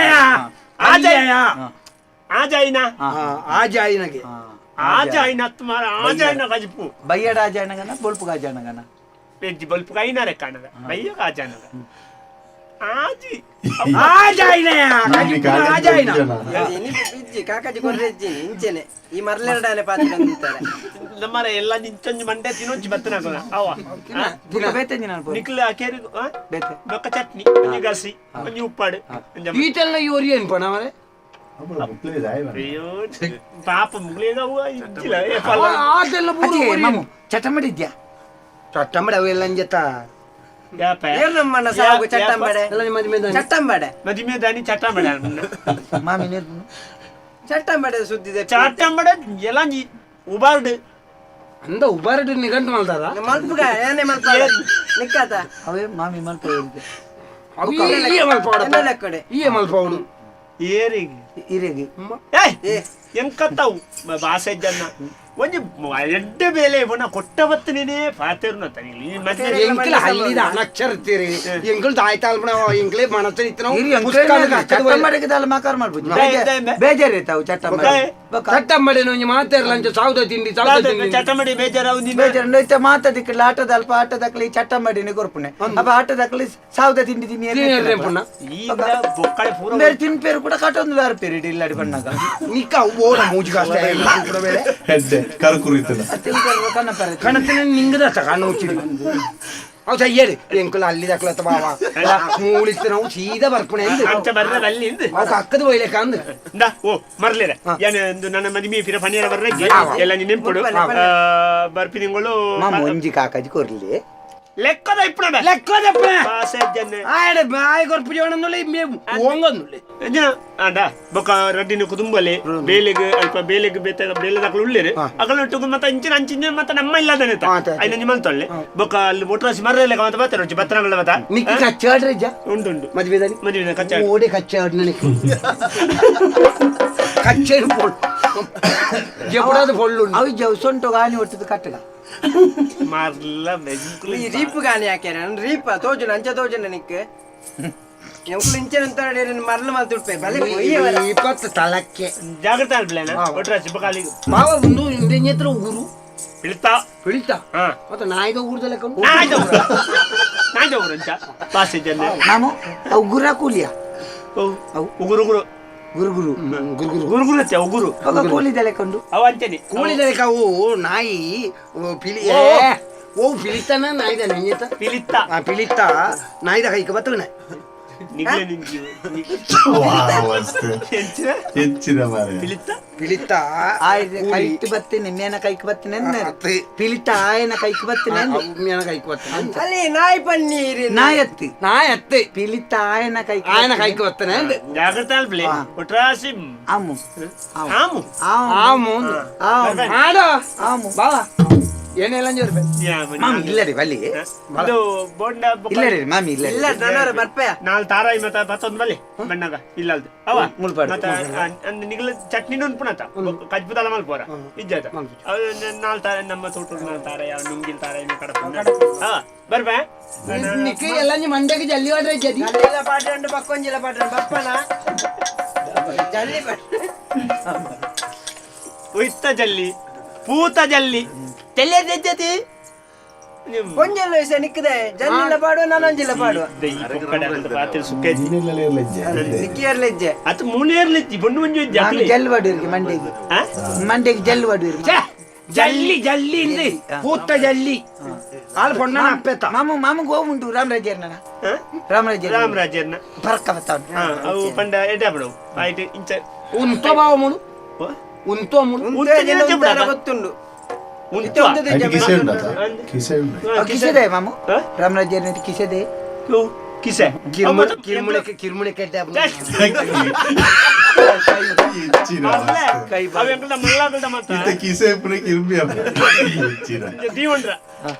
ಆಜಾಯ ಆಜಾಯಿನ
ಆಜಾಯಿನಗೆ
ಆಜಾಯಿನ ಮಾರ ಆಜಾಯಿನ ಕಜಿಪು
ಬಯ್ಯಡ ಆಜಾಯನಗನ ಬೊಲ್ಪು ಆಜಾಯನಗನ
ವೆಜ್ಜಿ ಬೊಲ್ಪು ಐನಾರೆ ಕಾಣದ ಬಯ್ಯ ಆಜಾನಗ ಆಜಿ
ಆಜಾಯಿನ ಆಜಾಯಿನ
ಇಜ್ಜಿ ಕಾಕಾಜಿ ಕೊರ್ರೆಜ್ಜಿ ಇಂಚೆನೆ ಈ ಮರ್ಲೆರಡಾನೆ ಪಾತ್ರ ಅಂತಾರೆ
ನಮ್ಮರ ಎಲ್ಲ ನಿಂಚೊಂಜಿ ಮಂಡೆ ತಿನ್ನೊಂಜಿ ಬತ್ತನಾಗಲ್ಲ ಅವ ನಿಕ್ಲ ಕೇರಿ
ಬೇತೆ
ಬೊಕ್ಕ ಚಟ್ನಿ ಒಂಜಿ ಗಸಿ ಒಂಜಿ ಉಪ್ಪಾಡು
ಈಟೆಲ್ಲ ಇವರು ಏನು ಪಣ ಮರೆ
ಅಯ್ಯೋ ಪಾಪ ಮುಗ್ಲೇಗ ಇಜ್ಜಿಲ್ಲ
ಅದೆಲ್ಲ
ಮಾಮು ಚಟಮಡಿ ಇದ್ಯಾ
ಚಟ್ಟಂಬಡೆ ಅವೆಲ್ಲ ಅಂಜತ
ನಮ್ಮಣ್ಣ ಸಾಗು ಚಟ್ಟಂಬಡೆ ಚಟ್ಟಂಬಡೆ
ಮದಿಮೆ ದಾನಿ ಚಟ್ಟಂಬಡೆ
ಮಾಮಿ ನೇರ್ಪುನು
ಚಟ್ಟಂಬಡೆ ಸುದ್ದಿದೆ
ಚಟ್ಟಂಬಡೆ ಎಲ್ಲ ಉಬಾರ್ಡು
ಅಂದ ಉಬಾರ್ಡು ನಿಘಂಟು ಮಲ್ದಾರ
ಮಲ್ಪುಗ ಏನೇ ಮಲ್ಪ ನಿಕ್ಕಾತ
ಅವೇ ಮಾಮಿ ಮಲ್ಪ ಹೇಳಿದೆ
ಈ ಮಲ್ಪವಡು
ಏರಿಗೆ
ಇರೆಗೆ
ಏ ಎಂಕತ್ತಾವು ಬಾಸೆ ಜನ ಒಂಜಿ ಎಡ್ಡೆ ಬೇಲೆ ಇವನ ಕೊಟ್ಟ ಬತ್ತನೇನೆ ಪಾತೇರ್ನ ತನಿಲಿ
ಎಂಕಲ್ ಹಲ್ಲಿದ ಅನಕ್ಷರತೀರಿ ಎಂಕಲ್ ತಾಯ್ತಾಲ್ಪಣ ಎಂಕಲೇ ಮನಸ್ಸು ಇತ್ತನ
ಚಟ್ಟಂಬಡೆಗೆ ಮಾಕಾರ ಮಾಡ್ಬೋದು ಬೇಜಾರು ತಾವು ಚಟ್ಟಂಬಡೆ
ಚಟ್ಟಂಬಡೆ ಒಂಜಿ ಮಾತಾರಲ್ಲ ಅಂಚ ಸಾವುದ ತಿಂಡಿ ಸಾವುದ ತಿಂಡಿ
ಚಟ್ಟಂಬಡಿ ಬೇಜಾರು
ಬೇಜಾರು ಐತೆ ಮಾತಾದಿಕ್ಕಲ್ಲ ಆಟದ ಅಲ್ಪ ಆಟದಕ್ಲಿ ಚಟ್ಟಂಬಡಿನೇ ಕೊರ್ಪುಣೆ ಅಪ್ಪ ಆಟದಕ್ಲಿ ಸಾವುದ ತಿಂಡಿ ತಿನ್ನಿ
ಈಗ ಬೊಕ್ಕಳೆ ಪೂರ
ಬೇರೆ ತಿನ್ಪೇರು ಕೂಡ ಕಟ್ಟೊಂದು ಬೇರೆ ಪೇರು ಇಡಿ ಇಲ್ಲಾಡಿ ಬಣ್ಣಾಗ
ನಿಕ್ಕ ಓಡ ಮೂಜಿ ಕಾಸ್ತ ಕೂಡ ಬೇರೆ
ಹೆಡ್ಡೆ ಕರ್ಕುರಿತದ
ಕಣತಿನ ನಿಂಗದ ಕಣ್ಣು ಮುಚ್ಚಿಡಿ ಅವು ಸಯ್ಯರಿ ಎಂಕುಲ ಅಲ್ಲಿ ದಕ್ಲತ್ತ ಬಾವ ಮೂಳಿತ್ತು ನಾವು ಸೀದಾ ಬರ್ಪುಣೆ
ಅಂಚ ಬರ್ರೆ ಅಲ್ಲಿ
ಅವಕ್ಕೆ ಅಕ್ಕದ ಒಯ್ಲೆಕ ಅಂದ್
ಇಂದ ಓ ಮರ್ಲೇರ ಏನು ನನ್ನ ಮದಿಮೆ ಫಿರ ಫನಿಯರ ಬರ್ರೆ ಎಲ್ಲ ನೆಂಪುಡು ಬರ್ಪಿ ತಿಂಗಳು
ಮಾಮ ಒಂಜಿ ಕಾಕಾಜಿ ಕೊರ್ಲಿ
ಲೆಕ್ಕದ ಇಪ್ಪಣ
ಲೆಕ್ಕದ ಇಪ್ಪಣ
ಬಾಸೆ ಜನ್ನೆ
ಆಯಡೆ ಬಾಯಿ ಕೊರ್ಪು ಜೋಣನ್ನುಲೆ ಓಂಗನ್ನುಲೆ
ಅಂಡ ಬೊಕ್ಕ ರಡ್ಡಿನ ಕುದುಂಬಲೆ ಬೇಲೆಗ್ ಅಲ್ಪ ಬೇಲೆಗ್ ಬೇತ ಬೇಲೆದಾಕಲು ಉಳ್ಳೇರು ಅಗಲ ಮತ್ತೆ ಇಂಚಿನ ಅಂಚಿನ ಮತ್ತೆ ನಮ್ಮ ಇಲ್ಲದನೆ ಐನ ನಿಮ್ಮಲ್ ತೊಳ್ಳೆ ಬೊಕ್ಕ ಅಲ್ಲಿ ಮೊಟ್ರಾಸಿ ಮರ್ರೆಲ್ಲ ಮತ್ತೆ ಬರ್ತಾರೆ ರುಚಿ ಬತ್ತನಗಳ ಮತ್ತ
ನಿಕ್ಕಿ ಕಚ್ಚಾಡ್ರೆ ಜ
ಉಂಟು ಉಂಟು
ಮದುವೆದಲ್ಲಿ
ಮದುವೆ ಕಚ್ಚಾಡ್
ಓಡೆ ಕಚ್ಚಾಡ್ ನನಗೆ ಕಚ್ಚೇನು ಪೊಳ್ಳು ಜಪಡಾದ ಪೊಳ್ಳು
ಅವು ಜವ್ ಸೊಂಟು ಗಾನಿ ಒಟ್ಟದ ಕಟ್ಟಗ
ಮಾರ್ಲ
ಈ ರೀಪ್ ಗಾನಿ ಹಾಕ್ಯಾರ ರೀಪ ತೋಜುನ ಅಂಚ ತೋಜುನ ನಿಕ್ ಎಂಕುಲು ಇಂಚೆ ಅಂತ ಮರ್ಲು ಮಲ್ತು ಬಲೆ
ಇಪ್ಪತ್ತು ತಲಕ್ಕೆ
ಜಾಗ್ರತೆ ಆಗ್ಬಿಡ್ಲೇನ ಒಟ್ರಾಸಿ ಬೊಕ್ಕ
ಬಾವ ಒಂದು ಇಂದೆಂಜತ್ರ ಉಗುರು
ಪಿಳಿತಾ
ಪಿಳಿತಾ ಮತ್ತೆ ನಾಯಿದ ಊರ್ದಲ್ಲ
ನಾಯ್ದ ಊರು ನಾಯ್ದ ಊರು ಅಂಚ ಬಾಸೆ ಜನ
ಮಾಮು ಅವು ಗುರ ಕೂಲಿಯ
ಉಗುರು ಉಗುರು
ಗುರು ಗುರು
ಗುರು
ಗುರು ಗುರು ಅತ್ತೆ ಉಗುರು
ಕೂಲಿದಲೆ ಕೊಂಡು
ಅವ ಅಂಚನೆ
ಕೂಲಿದಲೆ ಅವು ನಾಯಿ ಪಿಲಿ ಓ ಪಿಲಿತಾನ ನಾಯಿದ ನೆಂಜತ
ಪಿಲಿತ್ತ
ಆ ಪಿಲಿತ್ತ ನಾಯಿದ ಕೈಕ ಬತ್ತವನ
ನಿಗ್ಲೆ ನಿಂಜಿ
ಹೆಚ್ಚಿನ ಮಾರೆ
ಪಿಲಿತ್ತ
ಪಿಲಿತ
ಆಯ್ತು ಕೈಟ್ ಬತ್ತೀನಿ ಮೇನ ಕೈಕ್ ಬತ್ತೀನಿ ಅಂತಾರೆ ಪಿಲಿತ ಆಯನ ಕೈಕ್ ಬತ್ತೀನಿ
ಮೇನ ಕೈಕ್ ಬತ್ತನೆ
ಅಲ್ಲಿ ನಾಯಿ ಪನ್ನೀರಿ
ನಾಯತ್ತಿ
ನಾಯತ್ತಿ
ಪಿಲಿತ ಆಯನ ಕೈಕ್
ಆಯನ ಕೈಕ್ ಬತ್ತನೆ
ಜಾಗ್ರತೆ ಅಲ್ಪ್ಲೆ ಒಟ್ರಾಸಿ
ಆಮು
ಆಮು
ಆಮು ಆಡೋ
ಆಮು
ಬಾ ಏನೆಲ್ಲ ಜೋರು
ಮಾಮಿ ಇಲ್ಲ ರೀ ಬಲ್ಲಿ
ಇದು ಬೋಂಡ
ಇಲ್ಲ ರೀ ಮಾಮಿ ಇಲ್ಲ
ಇಲ್ಲ ನನರ ಬರ್ಪೆ
ನಾಲ್ ತಾರಾಯಿ ಮತ್ತ ಪತ್ತೊಂದು ಬಲ್ಲಿ ಬಣ್ಣಗ ಇಲ್ಲ ಅಲ್ದು ಅವ
ಮುಳ್ಪಾಡು.
ಮತ್ತ ನಿಗಲ ಚಟ್ನಿ ಉಂಪುಣತ ಕಜ್ಬುದಲ ಮಲ್ಪೋರ ಇಜ್ಜಾತ ನಾಲ್ ತಾರ ನಮ್ಮ ತೋಟದ ನಾಲ್ ತಾರಾಯ ನುಂಗಿಲ್ ತಾರಾಯಿ ಕಡಪ ಹಾ ಬರ್ಬಾ
ನಿಕ್ಕ ಎಲ್ಲ ನಿಮ್ಮ ಮಂಡ್ಯಕ್ಕೆ ಜಲ್ಲಿ ಹೋದ್ರೆ ಜದಿ
ಜಲ್ಲಿಲ ಪಾಟಂಡು ಪಕ್ಕೊಂಜಿಲ ಪಾಟಂಡು ಬಪ್ಪನ ಜಲ್ಲಿ
ಉಯ್ತ ಜಲ್ಲಿ ಪೂತ ಜಲ್ಲಿ ತೆಲ್ಲೆ
ಒಂಜೆಲ್ಲ ವಯಸ್ಸ ನಿಕ್ಕದೆ ಜಲ್ಲಿಲ ಪಾಡುವ ನಾನೊಂಜಿಲ್ಲ ಪಾಡುವ ನಿಕ್ಕಿಯರ್ಲೆಜ್ಜೆ
ಅದು ಮೂನೇರ್ಲೆಜ್ಜಿ ಬೊಂಡು ಮಂಜು
ನಾನು ಜಲ್ಲು ಬಾಡುವರಿಗೆ ಮಂಡೆಗೆ ಮಂಡೆಗೆ ಜಲ್ಲು ಬಾಡುವರಿಗೆ
ಜಲ್ಲಿ ಜಲ್ಲಿ ಇಂದು ಪೂತ ಜಲ್ಲಿ ಆಲ್ ಪೊಣ್ಣ ಅಪ್ಪೆತ್ತ
ಮಾಮು ಮಾಮು ಗೋವುಂಟು ರಾಮರಾಜರ್ನ ರಾಮರಾಜ
ರಾಮರಾಜರ್ನ
ಪರ್ಕ ಬತ್ತಾವನು
ಅವು ಪಂಡ ಎಡ್ಡೆ ಬಿಡವು ಆಯ್ತು ಇಂಚ
ಉಂತೋ ಬಾವ ಮುಳು ಉಂತೋ ಮುಳು
ಗೊತ್ತುಂಡು
ಕಿಸೆದೆ ಮಾಮು ರಾಮರಾಜರ್ನ ಕಿಸೆದೆ
ಕಿಸೆ
ಕಿರ್ಮುಳೆ ಕಿರ್ಮುಳೆ ಕೆಡ್ಡೆ
ದೀವಂಡ್ರ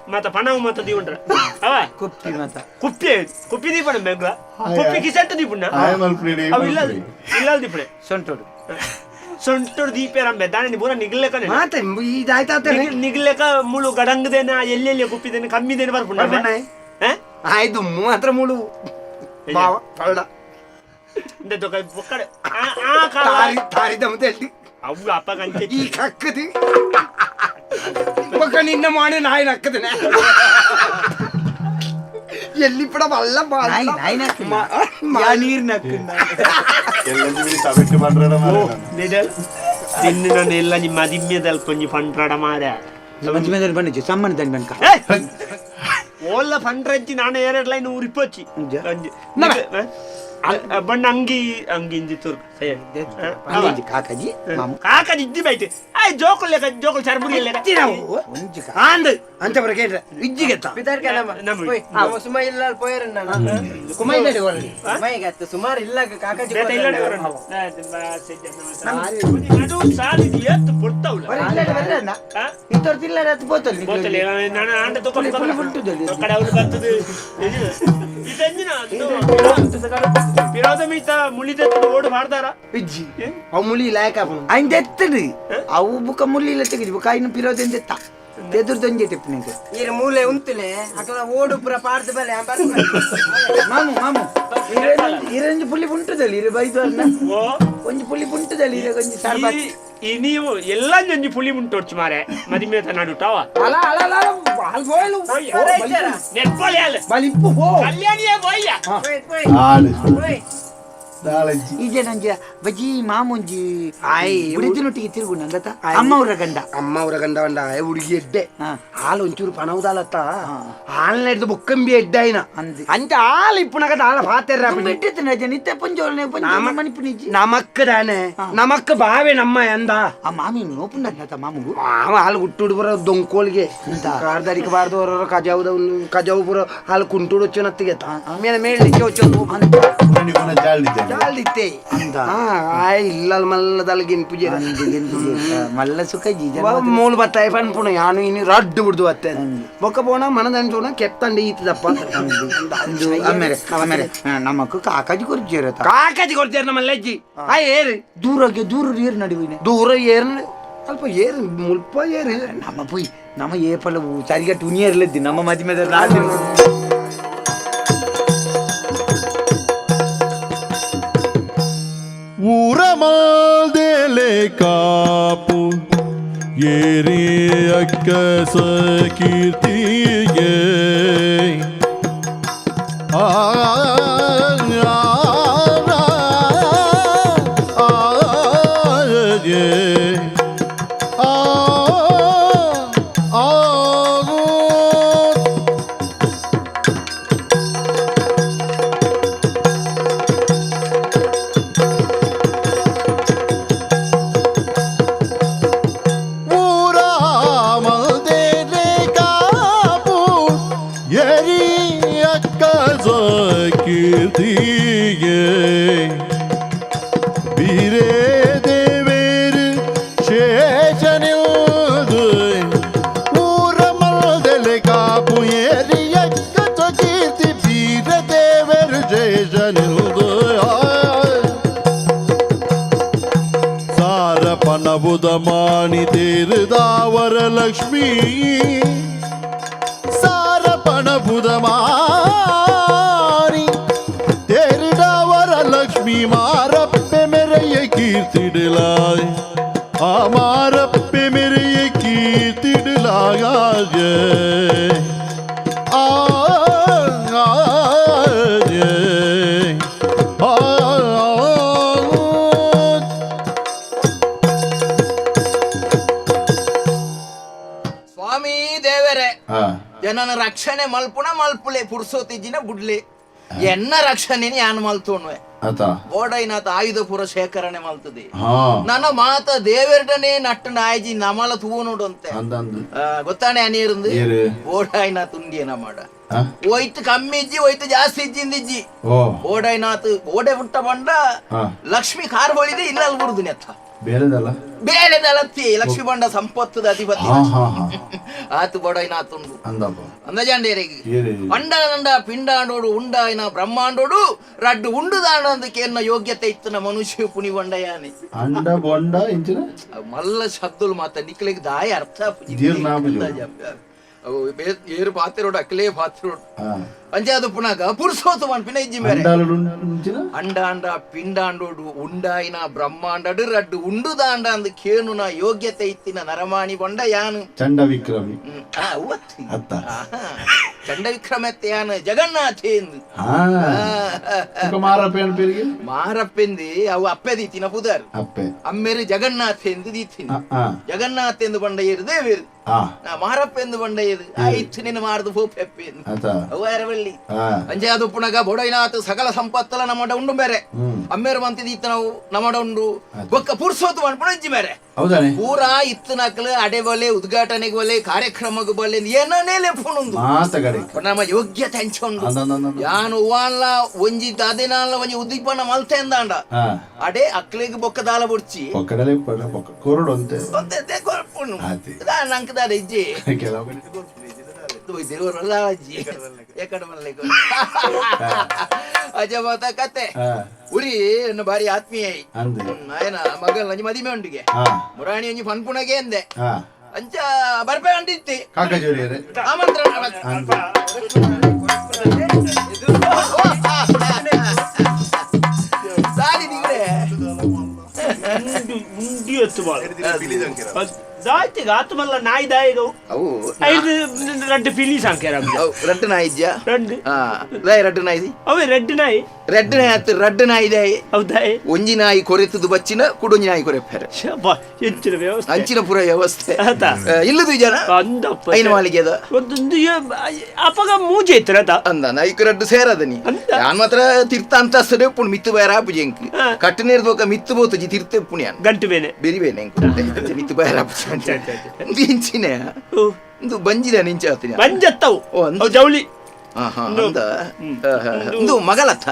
ಮತ್ತ ಪಣವು ಮತ್ತ ದೀವಂಡ್ರ ಅವ
ಕುಪ್ಪಿ ಮತ್ತ
ಕುಪ್ಪಿ ಕುಪ್ಪಿ ದೀಪಣ ಬೆಂಗ್ಲ ಕುಪ್ಪಿ ಕಿಸೆಂತ ದೀಪಣ್ಣ ಅವ ಇಲ್ಲ ಇಲ್ಲ ದೀಪಣೆ
ಸೊಂಟೋಡು
ಸೊಂಟೋಡು ದೀಪೆ ರಂಬೆ ದಾನಿ ಪೂರ ನಿಗ್ಲೆಕ
ಮಾತ ಇದಾಯ್ತಾ
ನಿಗ್ಲೆಕ ಮುಳು ಗಡಂಗದೇನ ಎಲ್ಲೆಲ್ಲಿ ಕುಪ್ಪಿದೇನೆ ಕಮ್ಮಿದೇನೆ ಬರ್ಪುಂಡ
ಆಯ್ತು ಮಾತ್ರ ಮುಳು ಬಾವ ಪಳ್ಳ
ಅವು ಅಪ್ಪ ಕಂಚೆ
ಈ ಕಕ್ಕದಿ ಒಕ್ಕ ನಿನ್ನ ಮಾಣೆ ನಾಯಿ ನಕ್ಕದನೆ ಎಲ್ಲಿ ಪಡ ಬಲ್ಲ
ನಾಯಿ ನಾಯಿ ನಕ್ಕುಂಡ ನೀರು ನಕ್ಕುಂಡ
ತಿನ್ನು ಎಲ್ಲ ನಿಮ್ಮ ಮದಿಮ್ಯದಲ್ಲಿ ಕೊಂಚ ಫಂಡ್ರಡ ಮಾರ
ಮದಿಮ್ಯದಲ್ಲಿ ಬಂದಿச்சு ಸಮ್ಮನ ದಂಡ ಬನ್ಕ
ಓಲ್ಲ ಫಂಡ್ರಜ್ಜಿ ನಾನು ಎರಡು ಲೈನ್ ಉರಿಪೊಚ್ಚಿ ಬಣ್ಣ ಅಂಗಿ ಅಂಗಿ ಇಂಜಿ ತುರ್ಕು
ಕಾಕಾಜಿ
ಕಾಕಾಜಿ ಇದ್ದಿ ಬೈತೆ ಆಯ್ ಜೋಕುಲ್ ಲೆಕ್ಕ ಜೋಕುಲ್ ಚರ್ಬುರಿ ಲೆಕ್ಕ
ಆಂದ್ ಅಂಚ ಬರ ಕೇಳ್ರೆ ಇಜ್ಜಿಗೆತ್ತ
ಸುಮಾರು ಇಲ್ಲ ಪೋಯರ್ ನಾನು
ಕುಮೈದಡಿ ಹೊರಡಿ
ಸುಮಾರು ಸುಮಾರು ಇಲ್ಲ ಕಾಕಾಜಿ
ಓಡು ಮಾಡ್ದಾರ
ಇಜ್ಜಿ ಅವು ಮುಳಿ ಲಾಯಕ
ಅಯ್ಯ ಎತ್ತದು ಅವು ಬುಕ್ಕ ಮುಳ್ಳಿ ಇಲ್ಲ ತೆಗೆದು ಬುಕ್ಕ ಇನ್ನು ಪಿರೋದೆಂದ ಎತ್ತ ತೆದುರ್ದೊಂಜೆ ತೆಪ್ಪನಿಗೆ
ಈರ ಮೂಲೆ ಉಂತುಲೆ ಅಕಲ ಓಡು ಪುರ ಪಾರ್ದು ಬಲೆ
ಮಾಮು ಮಾಮು ಇರಂಜಿ ಪುಳ್ಳಿ ಪುಂಟದಲ್ಲಿ ಇರು ಬೈದು ಅನ್ನ ಒಂಜಿ ಪುಳ್ಳಿ ಪುಂಟದಲ್ಲಿ ಇರ ಒಂಜಿ ಸಾರ್ಬಾತ್
ಈ ನೀವು ಎಲ್ಲ ಒಂಜಿ ಪುಳಿ ಉಂಟು ಮಾರೆ ಮದಿಮೆ ನಡುಟಾವ
ಅಲ ಅಲ ಅಲ ಅಲ್ ಬೋಯಲು
ನೆಟ್ಪೋಲಿ ಅಲ್ಲ
ಬಲಿಪ್ಪು ಹೋ
ಕಲ್ಯಾಣಿಯೇ ಬೋಯ್ಯ
ಆಳು
ಈಜೆ ನಂಜೆ ಬಜಿ ಮಾಮುಂಜಿ
ಆಯ್
ಹುಡುಗಿನೊಟ್ಟಿಗೆ ತಿರುಗುಣ ಅಂದತ ಅಮ್ಮವ್ರ ಗಂಡ
ಅಮ್ಮವ್ರ ಗಂಡ ಗಂಡ ಆಯ್ ಹುಡುಗಿ ಎಡ್ಡೆ ಹಾಲು ಒಂಚೂರು ಪಣವುದಾಲತ್ತ ಹಾಲ್ನ ಹಿಡ್ದು ಬೊಕ್ಕಂಬಿ ಎಡ್ಡೆ ಆಯ್ನ ಅಂಚ ಹಾಲು ಇಪ್ಪುನಗ ದಾಲ ಪಾತೆರ್ರ
ನಿತ್ಯ ಪಂಜೋಲ್ನೆ ಮಣಿಪುನಿಜಿ
ನಮಕ್ ದಾನೆ ನಮಕ್ ಬಾವೆ ನಮ್ಮ ಎಂದ
ಆ ಮಾಮಿ ನೋಪುಂಡ ಮಾಮುಗು
ಮಾಮ ಹಾಲು ಗುಟ್ಟುಡು ಬರೋ ದೊಂಕೋಲ್ಗೆ ಕಾರ್ದಡಿಗೆ ಬಾರ್ದು ಹೊರ ಕಜಾವುದ ಕಜಾವು ಬರೋ ಹಾಲು ಕುಂಟುಡು వచ్చునత్తిಗೆ ಮೇಲೆ ಮೇಲಿಕ್ಕೆ వచ్చು ಜಾಲಿತ್ತೆ ಆಯ್ ಇಲ್ಲ ಮಲ್ಲದಲ್ ಗಿನ್ಪುಜೆ
ಮಲ್ಲ ಸುಖ
ಮೂಲು ಬತ್ತಾಯ ಪನ್ಪುಣ ಯಾನು ಇನ್ನು ರಡ್ಡು ಬಿಡ್ದು ಬತ್ತೆ ಬೊಕ್ಕ ಪೋಣ ಮನದಂಚೋಣ ಕೆತ್ತಂಡಿ ಈತದಪ್ಪ
ಆಮೇಲೆ ಆಮೇಲೆ ನಮಕ್ ಕಾಕಾಜಿ ಕೊರ್ಜೇರ
ಕಾಕಾಜಿ ಕೊರ್ಜೇರ ನಮ್ಮ ಲಜ್ಜಿ ಆ ಏರು
ದೂರಕ್ಕೆ ದೂರ ಏರು ನಡುವಿನ
ದೂರ ಏರು ಅಲ್ಪ ಏರು ಮುಲ್ಪ ಏರು
ನಮ್ಮ ಪುಯ್ ನಮ್ಮ ಏಪಲ ಸರಿಗಟ್ಟು ಉನಿಯರ್ಲದ್ದಿ ನಮ್ಮ ಮದಿಮೆದ ರಾತ್ರಿ
ಊರಮಾದೇಲೆ ಕಾಪು ಏರಿ ಅಕ್ಕಸ ಕೀರ್ತಿಗೆ ಆ ಕೀರ್ತಿಗೆ ಬೀರೇ ದೇವೇರು ಶೇಷನಿಲ್ದು ಊರ ಮಲ್ದೆಲೆ ಕಾಪು ಏರಿ ಯಕ್ಕಚ ಕೀರ್ತಿ ಬೀರ ದೇವೇರು ಶೇಷನಿಲ್ದು ಸಾರ ಪನಬುದ ಮಾಣಿ ತೇರುದಾವರ ಲಕ್ಷ್ಮೀ ಸಾರ ಪಣಬುದ ಮಾಣಿ ತೇರಿಡವರ ಲಕ್ಷ್ಮೀ ಮಾರಪ್ಪೆ ಮೆರೆಯ ಕೀರ್ತಿಡಲಾಯ್ ಆ ಮಾರಪ್ಪೆ ಮೆರೆಯ ಕೀರ್ತಿಡಲಾಯ ಆ ಆ ಆ
ಸ್ವಾಮಿ ದೇವರೇ, ಜನನ ರಕ್ಷಣೆ ಮಲ್ಪುಣ ಮಲ್ಪುಲೆ ಪುರ್ಸೋತಿಜಿನ ಬುಡ್ಲೆ ಎನ್ನ ರಕ್ಷಣೆ ಯಾನ್ ಮಲ್ತೋಣುವೆ ಬೋಡೈನಾಥ ಆಯುಧ ಪುರ ಶೇಖರಣೆ ಮಲ್ತದೆ. ನನ್ನ ಮಾತ ದೇವರಡನೆ ನಟ್ಟು ನಾಯಜಿ ನಮಲ ತೂನುಡಂತೆ ಗೊತ್ತಾನೆ ಅನೀರಂದು ಬೋಡೈನಾಥ್ ಉಂಡಿಯ ನಮಾಡ ಒಯ್ತು ಕಮ್ಮಿ ಇಜ್ಜಿ ಒಯ್ತು ಜಾಸ್ತಿ ಇಜ್ಜಿಂದಿಜ್ಜಿ ಬೋಡೈನಾಥ್ ಬೋಡೆ ಪುಟ್ಟ ಬಂಡ ಲಕ್ಷ್ಮಿ ಕಾರ್ ಹೊಳಿದೆ ಇಲ್ಲ ಅಲ್ಲಿ ಬರುದು ನೆತ್ತ ಬೇಳೆದಲತ್ತಿ ಲಕ್ಷ್ಮಿ ಬಂಡ ಸಂಪತ್ತದ ಅಧಿಪತಿ ಆತು ಬಡೈನಾಥ್ ಉಂಡು ಅಂದಜಾಂಡೇರಿಗೆ ಅಂಡನಂಡ ಪಿಂಡಾಂಡೋಡು ಉಂಡಾಯಿನ ಬ್ರಹ್ಮಾಂಡೋಡು ರಡ್ಡು ಉಂಡು ದಾಂಡಂದಕ್ಕೆ ಎನ್ನ ಯೋಗ್ಯತೆ ಇತ್ತನ ಮನುಷ್ಯ ಪುನಿ ಬಂಡಯಾನೆ
ಅಂಡ ಬೊಂಡ ಇಂಚಿನ
ಮಲ್ಲ ಶಬ್ದಲು ಮಾತ ನಿಕ್ಲೆಗ್ ದಾಯ ಅರ್ಥ ಏರು ಪಾತಿರೋಡು ಅಕ್ಲೇ ಪಾತಿರೋಡು ಅಂಚಾದ ಪುನಗ ಪುರುಷೋತ್ತು ಪನ್ಪಿನ ಇಜ್ಜಿ ಮೇರೆ ಅಂಡಾಂಡ ಪಿಂಡಾಂಡೋಡು ಉಂಡಾಯಿನ ಬ್ರಹ್ಮಾಂಡಡು ರಡ್ಡು ಉಂಡು ದಾಂಡ ಅಂದ್ ಕೇನುನ ಯೋಗ್ಯತೆ ಇತ್ತಿನ ನರಮಾಣಿ ಬಂಡ ಯಾನು
ಚಂಡ ವಿಕ್ರಮಿ
ಚಂಡ ವಿಕ್ರಮತ್ತೆ ಯಾನು ಜಗನ್ನಾಥೇಂದು ಮಾರಪ್ಪೆಂದು ಅವು ಅಪ್ಪೆ ದೀತಿನ ಪುದಾರು
ಅಪ್ಪೆ
ಅಮ್ಮೇರು ಜಗನ್ನಾಥೇಂದು ದೀತಿನ ಜಗನ್ನಾಥೆಂದು ಬಂಡ ಏರು ದೇವೇರು ಮಾರಪ್ಪೆಂದು ಬಂಡ ಏರು ಆಯ್ತು ನಿನ್ನ ಮಾರದು ಪೋಪೆಪ್ಪೆಂದು ಅವು ಅರವಳ್ಳಿ ಅಂಜಾದು ಪುನಗ ಬೊಡೈನಾಥ್ ಸಕಲ ಸಂಪತ್ತಲ ನಮ್ಮಡ ಉಂಡು ಬೇರೆ ಅಮ್ಮೇರು ಮಂತಿದೀತ ನಾವು ನಮ್ಮಡ ಉಂಡು ಬೊಕ್ಕ ಪುರ್ಸೋತು ಮನ್ಪುಣ ಇಜ್ಜಿ ಬೇರೆ ಪೂರಾ ಇತ್ತನಕ್ಲು ಅಡೆ ಬಲೆ ಉದ್ಘಾಟನೆಗೆ ಬಲೆ ಕಾರ್ಯಕ್ರಮಕ್ಕೆ ಬಲೆ ಏನನೇ ಲೆಪ್ಪುನುಂದು ನಮ್ಮ ಯೋಗ್ಯತೆ ಹಂಚುಂಡು ಯಾನು ಉವಾನ್ಲ ಒಂಜಿ ಅದಿನಾನ್ಲ ಒಂಜಿ ಉದ್ದೀಪನ ಮಲ್ತೆ ಅಂದಾಂಡ ಅಡೆ ಅಕ್ಲೆಗ್ ಬೊಕ್ಕ ದಾಲ ಬುಡ್ಚಿ ನಂಗೆ ದಾದ ಇಜ್ಜಿ ಅಜಮಾತ ಕತೆ ಉರಿ ಎನ್ನು ಬಾರಿ ಆತ್ಮೀಯ ಆಯನ ಮಗಲ್ ನಂಜಿ ಮದಿಮೆ ಉಂಡಿಗೆ ಮುರಾಣಿ ಒಂಜಿ ಪನ್ಪುಣಗೆ ಅಂದೆ ಅಂಚ ಬರ್ಪೆ ಅಂಡಿತ್ತಿ ಆಮಂತ್ರಣ ಸಾಲಿ ದಿಗ್ರೆ
ಉಂಡಿ ಎತ್ತು ದಾಯ್ತಿಗ ಆತು ಮಲ್ಲ ನಾಯಿ ದಾಯಿಗವು
ಅವು
ಐದು ರಡ್ಡು ಪಿಲಿ ಸಾಂಕೇರ
ರಡ್ಡು ನಾಯಿ ಇಜ್ಜಾ
ರಡ್ಡು
ರಡ್ಡು ನಾಯಿ
ಅವೇ ರಡ್ಡು ನಾಯಿ
ರಡ್ಡು ನಾಯಿ ಆತು ರಡ್ಡು ನಾಯಿ ದಾಯಿ
ಹೌದಾ
ಒಂಜಿ ನಾಯಿ ಕೊರೆತದು ಬಚ್ಚಿನ ಕುಡೊಂಜಿ ನಾಯಿ ಕೊರೆಪೆರೆ
ಎಂಚಿನ ವ್ಯವಸ್ಥೆ
ಅಂಚಿನ ಪೂರ ವ್ಯವಸ್ಥೆ ಇಲ್ಲದು ಜನ
ಅಂದಪ್ಪ
ಐನ ಮಾಳಿಗೆದ
ಒಂದೊಂದು ಅಪಗ ಮೂಜೆ ಇತ್ತು
ಅಂದ ಐಕು ರಡ್ಡು ಸೇರದ ನೀ ನಾನು ಮಾತ್ರ ತಿರ್ತ ಅಂತಸ್ತದೆ ಪುಣ್ ಮಿತ್ತು ಬಯರ ಆಪುಜಿ ಎಂಕ್ ಕಟ್ಟನೇರ್ ದೋಕ ಮಿತ್ತು ಬೋತುಜಿ ತಿರ್ತೆ ಪುಣ್ಯ
ಗಂಟು ಬೇನೆ
ಬೆರಿ ಬೇನೆ ಎಂಕ್ ಮಿತ್ತು ಬಯರ ಆಪುಜಿ ಇಂಚಿನ ಇಂದು ಬಂಜಿದ ನಿಂಚ
ಬಂಜತ್ತವು ಜೌಲಿ
ಇಂದು ಮಗಲತ್ತ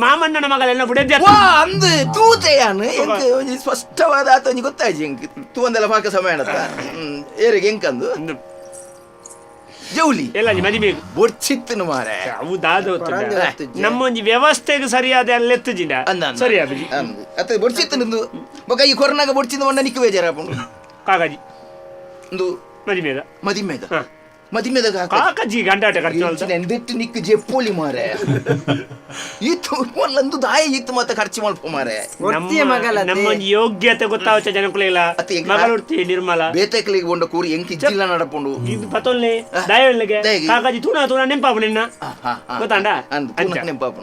ಮಾಮಣ್ಣನ ಮಗಲೆಲ್ಲ ಬುಡದ್ಯ
ವಾ ಅಂದು ತೂತೆಯಾನು ಎಂಕ್ ಒಂಜಿ ಸ್ಪಷ್ಟವಾದ ಆತ ಒಂಜಿ ಗೊತ್ತಾಯ್ತು ಎಂಕ್ ತೂವಂದೆಲ್ಲ ಪಾಕ ಸಮಯ ಅತ್ತ ಏರಿಗೆ ಎಂಕಂದು ಜೌಲಿ
ಎಲ್ಲ ಮದಿಮೆ
ಬೊಡ್ಚಿತ್ತನು ಮಾರೆ
ಅವು ದಾದ ನಮ್ಮ ಒಂಜಿ ವ್ಯವಸ್ಥೆಗೆ ಸರಿಯಾದ ಅಲ್ಲೆತ್ತುಜಿನ ಸರಿ ಅಬಿ
ಅತ್ತ ಬೊಡ್ಚಿತ್ತನು ಬೊಕ ಈ ಕೊರೋನಾಗ ಬೊಡ್ಚಿಂದ ಮಂಡ ನಿಕ್ಕು ಬೇಜಾರಾಪುಂಡು
ಕಾಕಾಜಿ
ಇಂದು
ಮದಿಮೇದ
ಮದಿಮೇದ ಮದಿಮೇದ
ಕಾಕಾಜಿ ಗಂಡಾಟ ಖರ್ಚು
ಎಂದೆಟ್ಟು ನಿಕ್ಕು ಜೆಪ್ಪೋಲಿ ಮಾರೆ ಈತು ಒಂದು ದಾಯ ಈತು ಮತ್ತೆ ಖರ್ಚು ಮಲ್ಪ ಮಾರೆ
ನಮ್ಮ ಯೋಗ್ಯತೆ ಗೊತ್ತಾವಚ್ಚ ಜನಕುಲೆಲ್ಲ ಮಗಳೊಡ್ತಿ ನಿರ್ಮಲ
ಬೇತೆಕ್ಲಿಗೆ ಒಂಡ ಕೂರಿ ಎಂಕ್ ಇಜ್ಜಿಲ್ಲ ನಡಪುಂಡು
ಇದು ಪತೊಲ್ಲೆ ದಾಯೊಲ್ಲೆಗೆ ಕಾಕಾಜಿ ತೂಣ ತೂಣ ನೆಂಪಾಪು ನಿನ್ನ ಗೊತ್ತಾಂಡ
ನೆಂಪಾಪು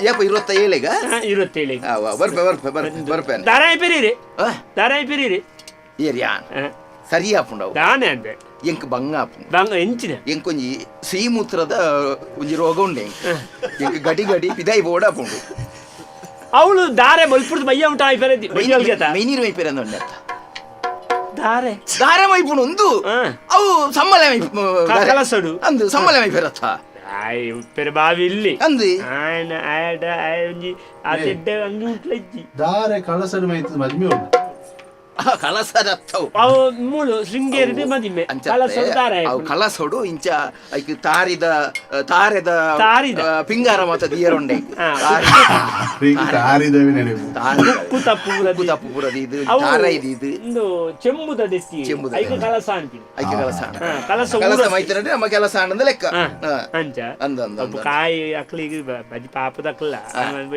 ಏಪ 27
27
ಬರ್ಪೆ ಬರ್ಪೆ ಬರ್ಪೆ ಬರ್ಪೆ
ದಾರಾಯಿ ಪೆರೀರಿ ದಾರಾಯಿ ಪೆರೀರಿ
ಏರಿಯಾ ಸರಿಯಾಪುಂಡವು
ದಾನೆ ಅಂದೆ
ಎಂಕ್ ಬಂಗ ಆಪುಂಡು
ಬಂಗ ಎಂಚಿನ
ಎಂಕೊಂಜಿ ಶ್ರೀಮೂತ್ರದ ಒಂಜಿ ರೋಗ ಉಂಡೆ ಎಂಕ್ ಗಡಿ ಗಡಿ ಪಿದಾಯಿ ಬೋಡಾಪುಂಡು
ಅವಳು ದಾರೆ ಬಲ್ಪುರ್ದು ಬಯ್ಯ ಉಂಟು ಆಯ್ಪೆರೆ ಬಯ್ಯ
ಮೈನೀರು ಮೈಪೆರೆ ಅಂದ ಉಂಡೆ
ದಾರೆ
ದಾರೆ ಮೈಪುಂಡು ಒಂದು ಅವು ಸಮ್ಮಲೆ ಮೈಪು
ಕಲಸಡು
ಅಂದು ಸಮ್ಮಲೆ ಮೈಪೆರತ್ತ
ಆಯ್ ಉಪ್ಪೆರೆ ಬಾವಿ ಇಲ್ಲಿ
ಅಂದಿ
ಆಯನ ಆಯಡ ಆಯ ಒಂಜಿ ಆ ತೆಡ್ಡೆ ಅಂಗಿ ಉಂಟ್ಲಜ್ಜಿ
ದಾರೆ ಕಳಸಡು ಮೈತದ ಮದ್ಮೆ ಉಂಟು
ಕಳಸದತ್ತವು
ಅವು ಮೂಲು ಶೃಂಗೇರಿ ಮದಿಮೆ ಕಳಸಡು ದಾರೆ
ಅವು ಕಳಸಡು ಇಂಚ ಐಕ್ ತಾರಿದ ತಾರೆದ
ತಾರಿದ.
ಪಿಂಗಾರ ಮಾತ ದಿಯರುಂಡೆ
ತಾರಿದವೆ ನೆನಪು
ಉಪ್ಪು ತಪ್ಪು ಪೂರ
ಉಪ್ಪು ತಪ್ಪು ಪೂರ ಇದು
ಅವು
ತಾರ ಇದು ಇದು
ಇಂದು ಚೆಂಬುದ ದೆತ್ತಿ
ಚೆಂಬುದ
ಐಕ ಕಳಸ ಅಂತೀನಿ
ಐಕ್ ಕಳಸ
ಕಳಸ
ಕಳಸ
ಊರ
ಮೈತರಂದ್ರೆ ನಮ್ಮ ಕೆಲಸ ಆನಂದ ಲೆಕ್ಕ
ಅಂಚ
ಅಂದ ಅಂದ
ಅಪ್ಪು ಕಾಯಿ ಅಕ್ಲಿಗೆ ಬಜಿ ಪಾಪದಕ್ಲ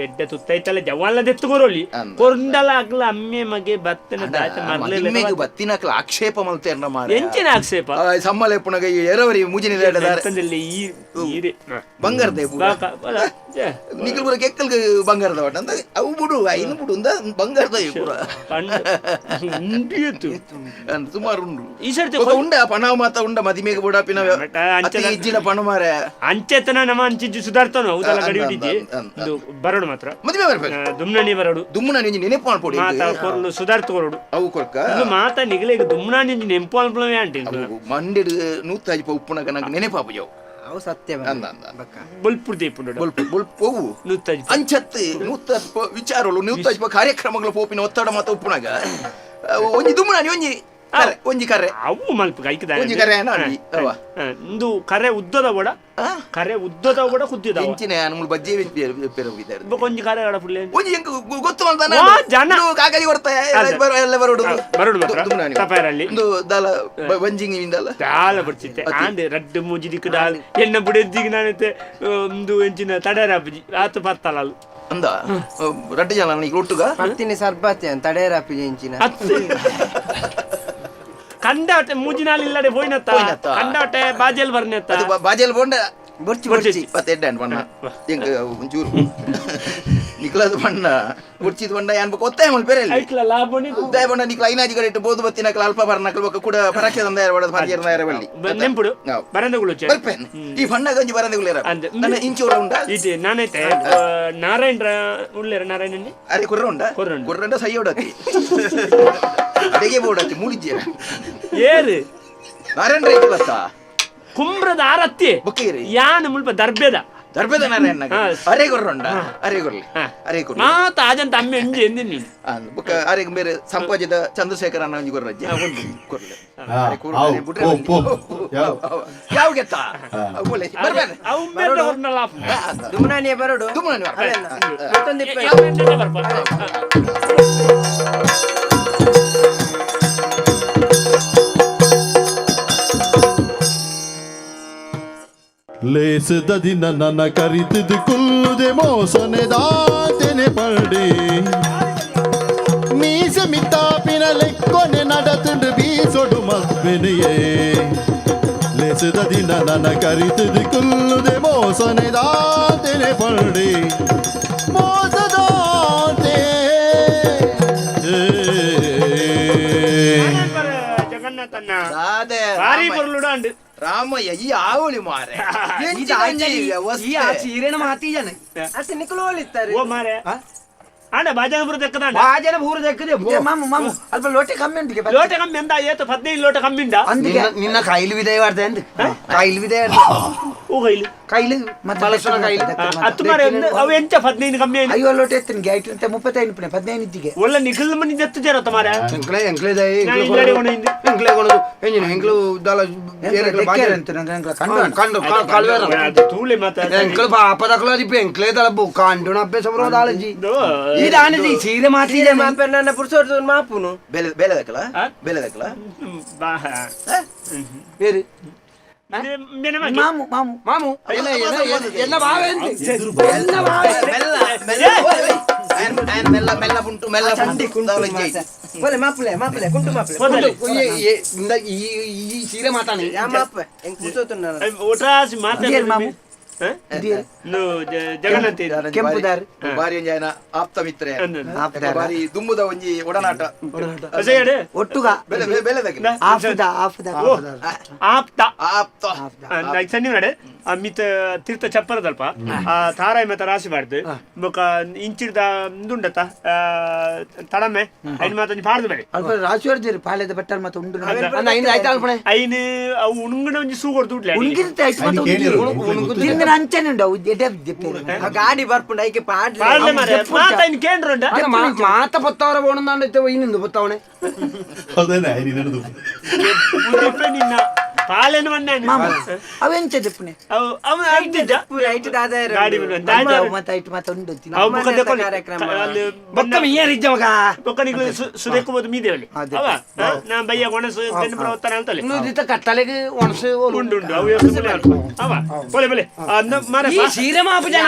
ಎಡ್ಡೆ ತುತ್ತೈತಲ್ಲ ಜವಲ್ಲ ದೆತ್ತು ಕೊರೊಲಿ
ಅಂದ.
ಕೊರಂಡಲ ಅಕ್ಲ ಅಮ್ಮೆ ಮಗೆ ಬತ್ತನ ದಾತ
ಮದಿಮೆಗೆ
ಮರ್ಲೆ
ಬತ್ತಿನಕ್ಲ ಆಕ್ಷೇಪ ಮಲ್ತೇರ್ನ ಮಾರೆ
ಎಂಚಿನ ಆಕ್ಷೇಪ
ಸಮ್ಮಲೆ ಪುನಗ ಎರವರಿ ಮುಜಿನಿ
ಎಂತಂದಿಲ್ಲ ಈ ಈರೆ
ಬಂಗಾರದ ಪೂರ
ಬಾಕ ಬಲ ಜೆ.
ನಿಕಲ್ ಪೂರ ಕೆಕ್ಕಲ್ಗೆ ಬಂಗಾರದ ಒಟ್ಟ ಅಂತ ಅವು ಬಿಡು ಐನು ಬಿಡು ಅಂದ ಬಂಗಾರದ ಪೂರ
ಪಂಡ ಉಂಡಿಯತ್ತು
ಅಂದ್ ಸುಮಾರು ಉಂಡು
ಈ ಸರ್ತಿ
ಬೊಕ ಉಂಡ ಪಣ ಮಾತ ಉಂಡ ಮದಿಮೆಗೆ ಬುಡಪಿನ
ಮಟ ಅಂಚೆದ-
ಅತಿ ಇಜ್ಜಿನ ಪಣ ಮಾರೆ
ಅಂಚೆತನ ನಮ್ಮ ಅಂಚಿಜ್ಜು ಸುಧಾರ್ತನೋ ಹೌದಲ್ಲ
ಅಂದ,
ಗಡಿ
ಅಂದ,
ಹಿಡಿಜಿ
ಅಂದ, ಅಂದ.
ಇದು ಬರೋಡು ಮಾತ್ರ
ಮದಿಮೆ ಬರ್ಬೇಕು
ದುಮ್ನಣಿ ಬರೋಡು
ದುಮ್ಮನ ನಿಂಜಿ ನೆನಪು ಮಾಡ್ಪೊಡಿ
ಮಾತ ಕೊರ್ಲು ಸುಧಾರ್ತ ಕೊರಡು
ಅವು ಕೊರ್ಕ
ಇದು ಮಾತ ನಿಗಲಿಗೆ ದುಮ್ನಾನಿ ನೆಂಪು ಅನ್ಪಲವೇ ಅಂಟಿ
ಅವು ಮಂಡೆಡ್ ನೂತಾಜಿ ಉಪ್ಪುನಗ ನಂಗೆ ನೆನಪಾಪು ಜಾವು
ಅವು ಸತ್ಯ
ಅಂದ ಅಂದ
ಬಕ್ಕ
ಬೊಲ್ಪುರ್ ದೇಪುಂಡು
ಬೊಲ್ಪು ಬೊಲ್ಪು ಹೋಗು
ನೂತಾಜಿ
ಅಂಚತ್ತು ನೂತ ವಿಚಾರಗಳು ನೂತಾಜಿ ಕಾರ್ಯಕ್ರಮಗಳು ಪೋಪಿನ ಒತ್ತಡ ಮಾತ ಉಪ್ಪುನಗ ಒಂಜಿ ದುಮ್ಮನಾನಿ ಒಂಜಿ ಕರೆ ಒಂಜಿ ಕರೆ
ಅವು ಮಲ್ಪ ಕೈಕದ
ಒಂಜಿ ಕರೆ ನಾಡಿ ಅವ
ಇಂದು ಕರೆ ಉದ್ದದ ಬಡ ಕರೆ ಉದ್ದದ ಬಡ ಕುದ್ದಿದ
ಇಂಚಿನ ಮೂಲು ಬಜ್ಜಿ ಪೆರಗಿದ್ದಾರೆ
ಒಂಜಿ ಕರೆ ಅಡ ಪುಳ್ಳೆ
ಒಂಜಿ ಎಂಕ್ ಗೊತ್ತು ಮಲ್ತಾನ
ವಾ, ಜನ.
ಕಾಗಜಿ ಕೊಡ್ತಾ ಎಲ್ಲ ಬರೋಡು
ಬರೋಡು ಮಾತ್ರ ತಪಾರಲ್ಲಿ
ಒಂದು ದಾಲ ಬಂಜಿಂಗ್ ಇಂದಲ್ಲ
ದಾಲ ಬರ್ತಿತ್ತೆ ಆಂದೆ ರಡ್ಡು ಮೂಜಿ ದಿಕ್ಕು ದಾಲ್ ಎಣ್ಣ ಬುಡೆದ್ದಿಗೆ ನಾನೈತೆ ಒಂದು ಎಂಚಿನ ತಡೇರಾಪುಜಿ ಆತು ಪತ್ತಲ ಅದು
ಅಂದ ರಡ್ಡು ಜನ ಈಗ ಒಟ್ಟುಗ
ಪರ್ತಿನಿ ಸರ್ಬತ್ತೆ ಅಂತ ತಡೇರಾಪಿ ಇಂಚಿನ
ಅತ್ತು ಕಂಡಾಟೆ ಮೂಜಿನಾಲ್ ಇಲ್ಲಡೆ ಪೋಯಿನತ್ತ
ಪೋಯಿನತ್ತ.
ಕಂಡಾಟೆ ಬಾಜೆಲ್ ಬರ್ನೆತ್ತ
ಅದು ಬಾಜೆಲ್ ಬೋಂಡ
ಬೊರ್ಚಿ
ಬೊರ್ಚಿ.
ಬೊರ್ಚಿ
ಪತ್ತೆ ಎಡ್ಡೆ ಬಣ್ಣ ಎಂಕ್ ಒಂಚೂರು ನಿಕ್ಲದ ಬಣ್ಣ ಬುಡ್ಚಿದ ಬಣ್ಣ ಯಾನ್ ಬೊಕ ಒತ್ತಾಯ ಮಲ್ಪೆರೆ ಇಲ್ಲಿ
ಐಕ್ಲ ಲಾಭನಿ
ಉದ್ದಾಯ ಬಣ್ಣ ನಿಕ್ಲ ಐನಾಜಿ ಕಡೆ ಇಟ್ಟು ಬೋದು ಬತ್ತಿನಕ್ಲ ಅಲ್ಪ ಬರ್ನಕ್ಲ ಬೊಕ ಕೂಡ ಪರಕ್ಕೆ ತಂದಾಯ ಬಡದ ಪರ್ಯರ್ ನಾಯರ ಬಳ್ಳಿ
ನೆಂಪುಡು
ನಾವು.
ಬರಂದಗುಳು
ಬರ್ಪೇನ್ ಈ ಬಣ್ಣ ಗಂಜಿ ಬರಂದಗುಲೇರ
ಅಂದ್.
ನನ್ನ ಇಂಚೂರ ಉಂಡ
ಇದು ನಾನೈತೆ ನಾರಾಯಣರ ಉಳ್ಳೇರ ನಾರಾಯಣನಿ
ಅರೆ ಕುರ್ರ ಉಂಡ
ಕುರ್ರ ಉಂಡ.
ಕುರ್ರಂಡ ಸೈಯೋಡತಿ ಅಡಿಗೆ ಬೋಡತಿ ಮೂಳಿಜ್ಜೆ
ಏರು
ನಾರಾಯಣ ರೈತಲತ್ತ
ಕುಂಬ್ರದ ಆರತ್ತಿ
ಬೊಕ್ಕೇರಿ
ಯಾನ್ ಮುಲ್ಪ ದರ್ಬೆದ
ದರ್ಬೆದ ನಾರಾಯಣ
ಹಾ.
ಅರೆ ಗುರ್ರ ಉಂಡ ಅರೆ ಗುರ್ಲಿ
ಹಾ.
ಅರೆ ಗುರ್ಲಿ
ಮಾತ ಆಜಂತ ಅಮ್ಮೆ ಎಂಜಿ ಎಂದಿನಿ ನೀನು
ಬೊಕ್ಕ ಅರೆ ಬೇರೆ ಸಂಪಾಜದ ಚಂದ್ರಶೇಖರ ಅಣ್ಣ ಒಂಜಿ ಗುರ್ರಜ್ಜೆ ಗುರ್ಲೆ
ಹಾ,
ಅರೆ ಕುರ್ಲೆ,
ಅವು,
ಅರೆ ಬುಡ್ರೆ
ಪೋ,
ಬಲ್ಲಿ.
ಪೋ. ಯಾವ?
ಯಾವ ಗೆತ್ತ ಒಳ್ಳೆ ಬರ್ಬೇನೆ
ಅವು ಮೇರೆ ಹೊರ್ನಲ್ಲ ಆಪುಂಡು.
ದುಮ್ನಾನಿಯ ಬರೋಡು
ದುಮ್ನಾನಿ ಬರ್ಪೆ.
ಮತ್ತೊಂದು ಇಪ್ಪ
ಯಾವ ಮೇರೆ ಬರ್ಪ?
ಲೇಸದ ದಿನ ನನ್ನ ಕರಿತಿದು ಕುಲ್ಲುದೆ ಮೋಸನೆ ದಾತೆನೆ ಪಡೆ ಮೀಸ ಮಿತ್ತಾಪಿನ ಲೆಕ್ಕೊನೆ ನಡತುಂಡು ಬೀಸೊಡು ಮಲ್ಪೆನೆಯೇ ಲೇಸದ ದಿನ ನನ್ನ ಕರಿತಿದು ಕುಲ್ಲುದೆ ಮೋಸನೆ ದಾತೆನೆ ಪಡೆ ಮೋಸದಾತೆ
ಜಗನ್ನಾಥನ್ನ
ದಾದೆ
ಭಾರಿ ಬೊರ್ಲುಡ ಅಂಡು
ರಾಮಯ್ಯ ಈ ಆವಳಿ ಮಾರೆ
ಈ ಆಚೆ ಈರೇನ ಮಾತಿ ಜನ
ಅತ್ತೆ ನಿಕುಲು ಹೋಲಿತ್ತಾರೆ
ಓ ಮಾರೆ ಆಂಡ ಬಾಜನಪುರ ದಕ್ಕದಾಂಡ
ಬಾಜನ ಪೂರ ದಕ್ಕದೆ
ಮಾಮು ಮಾಮು ಅಲ್ಪ ಲೋಟೆ ಕಮ್ಮಿ ಉಂಟು
ಲೋಟ ಕಮ್ಮಿ ಎಂದ ಏತು 15 ಲೋಟ ಕಮ್ಮಿ ಉಂಡ
ಅಂದಿಗೆ
ನಿನ್ನ ಕೈಲು ವಿದಯ ವಾರ್ತೆ ಅಂದ್ ಕೈಲು ವಿದಯ ವಾರ್ತೆ.
ಓ ಕೈಲು
ಕೈಲು ಬಳಸೋಣ ಕೈಲು
ಹತ್ತು ಮಾರೆ ಅವು ಎಂಚ 15 ಕಮ್ಮಿ ಆಯ್ತು
ಐವ ಲೋಟೆ ಎತ್ತನಿಗೆ ಐಟು 35 ಪುಣೆ 15 ಇದ್ದಿಗೆ
ಒಳ್ಳೆ ನಿಖಲ್ ಮನಿ ದತ್ತು ಜರತ ಮಾರೆ
ಎಂಕ್ಲೆ ಎಂಕ್ಲೆ ದಯ
ನಾನು ಹಿಂದ್ಗಡೆ ಕೊಣ ಹಿಂದೆ.
ಎಂಕ್ಲೆ ಕೊಣದು ಎಂಜಿನ ಎಂಕ್ಲು ದಾಲ
ದೆಕ್ಕೆರೆ ಅಂತ ನಂಗೆ ಎಂಕ್ಲ ಕಂಡು
ಕಂಡು ಕಳ್ವೇರ
ಅದು ತೂಳೆ ಮಾತ
ಎಂಕ್ಲು ಪಾಪದಕ್ಲು ಅದು ಎಂಕ್ಲೆ ದಳ ಕಾಂಡು ನಬ್ಬೆ ಸಬ್ರೋ ದಾಳಜಿ ಈ ದಾನದಿ ಸೀರೆ ಮಾತಿ
ಸೀರೆ ಮಾಪೆ ನನ್ನ ಪುರುಷೋರ್ದು ಮಾಪುನು
ಬೇಲೆ ಬೇಲೆ ದಕ್ಕಲ
ಆ?
ಬೇಲೆ ದಕ್ಕಲ
ಬಾ
ಬೇರೆ
ಮಾಮು ಮಾಮು
ಮಾಮು ಎನ್ನ ಎನ್ನ ಬಾವೆ ಎನ್ನ ಬಾವೆ
ಮೆಲ್ಲ ಮೆಲ್ಲ ಆಯನ್ ಮೆಲ್ಲ ಮೆಲ್ಲ ಪುಂಟು ಮೆಲ್ಲ
ಚಂಡಿ
ಪುಂಟು
ಕುಂಟು ಮಾತ. ಬೋಲೆ ಮಾಪುಲೆ ಮಾಪುಲೆ ಕುಂಟು ಮಾಪುಲೆ
ಮೊದಲು
ಈ ಈ ಸೀರೆ ಮಾತಾನೆ
ಯಾ ಮಾಪೆ ಎಂಕ್ ಪುರುಷೋತ್ತುನ್ನ
ಒಟ್ರಾಸಿ ಮಾತಾಡ
ಮಾಮು
ಜಗನ್ನಾಥ
ಕೆಂಪುದಾರ್
ಬಾರಿ ಒಂಜಿ ಆಯನ ಆಪ್ತ ಮಿತ್ರ ಬಾರಿ ದುಂಬುದ ಒಂಜಿ ಒಡನಾಟ
ಒಟ್ಟುಗ
ಬೆಲೆ ಬೆಲೆದಕ್ಕೆ
ಆಫ್ದ ಆಫ್ದ
ಆಪ್ತ
ಆಪ್ತ
ಸಣ್ಣ ನಡೆ ಮಿತ್ತ ತೀರ್ಥ ಚಪ್ಪರದಲ್ಪ ತಾರಾಯಿ ಮತ್ತ ರಾಶಿ ಬಾರ್ದು ಬೊಕ ಇಂಚಿಡ್ದ ಉಂಡುಂಡತ ತಡಮೆ ಐನ್ ಮಾತ ಒಂಜಿ ಪಾಡ್ದು ಬೇರೆ
ಅಲ್ಪ ರಾಶಿ ಹೊಡ್ದಿರಿ ಪಾಲೆದ ಬಟ್ಟಲ್ ಮತ್ತೆ ಉಂಡು
ಐನ್ ಅವು ಉಣುಂಗಣ ಒಂಜಿ ಸೂ ಕೊಡ್ದು ಉಡ್ಲೆ
ಉಣ್ಗಿರ್ತೆ ಐಸ್ ಮತ್ತೆ ಉಣ್ಗಿನ ಅಂಚನೆ ಉಂಡು ಅವು ಎಡೆ
ಗಾಡಿ ಬರ್ಪುಂಡು ಐಕೆ ಪಾಡ್ಲೆ
ಪಾಡ್ಲೆ ಮಾರೆ ಮಾತ ಐನ್ ಕೇಂದ್ರ ಉಂಡ
ಮಾತ ಪತ್ತವರ ಬೋಣಂದಾಂಡ ಇನ್ನೊಂದು ಪತ್ತವಣೆ
ಅದೇನೆ ಐನಿ ನಡೆದು
ನಿನ್ನ ಪಾಲೆನು ಮಣ್ಣಾನೆ
ಅವೆಂಚ ದೆಪ್ಪುನೆ
ಅವು ಅವು ಅರ್ದಿದ್ದ
ರೈಟ್ ದಾದ
ಗಾಡಿ
ಮತ್ತೆ ಐಟ್ ಮತ್ತೆ ಉಂಡು
ಅವು ಬೊಕ್ಕ ದೆಕ್ಕೊಲಿ ಅಲ್ಲಿ
ಬೊಕ್ಕ ಮೀಯರ್ ಇಜ್ಜ ಮಗ
ಬೊಕ್ಕ ನಿಕ್ಲು ಸುದೆಕ್ಕು ಬೋದು ಮೀದೇವಲಿ ಅವ ನಾ ಬಯ್ಯ ಒಣಸು ತೆನ್ನುಪುರ ಒತ್ತನ ಅಂತಲೆ
ಇತ್ತ ಕತ್ತಲೆಗೆ ಒಣಸು
ಉಂಡು ಉಂಡು ಅವು ಅವ ಬೋಲೆ ಬೋಲೆ ಮಾರೆ
ಈ ಸೀರೆ ಮಾಪು ಜನ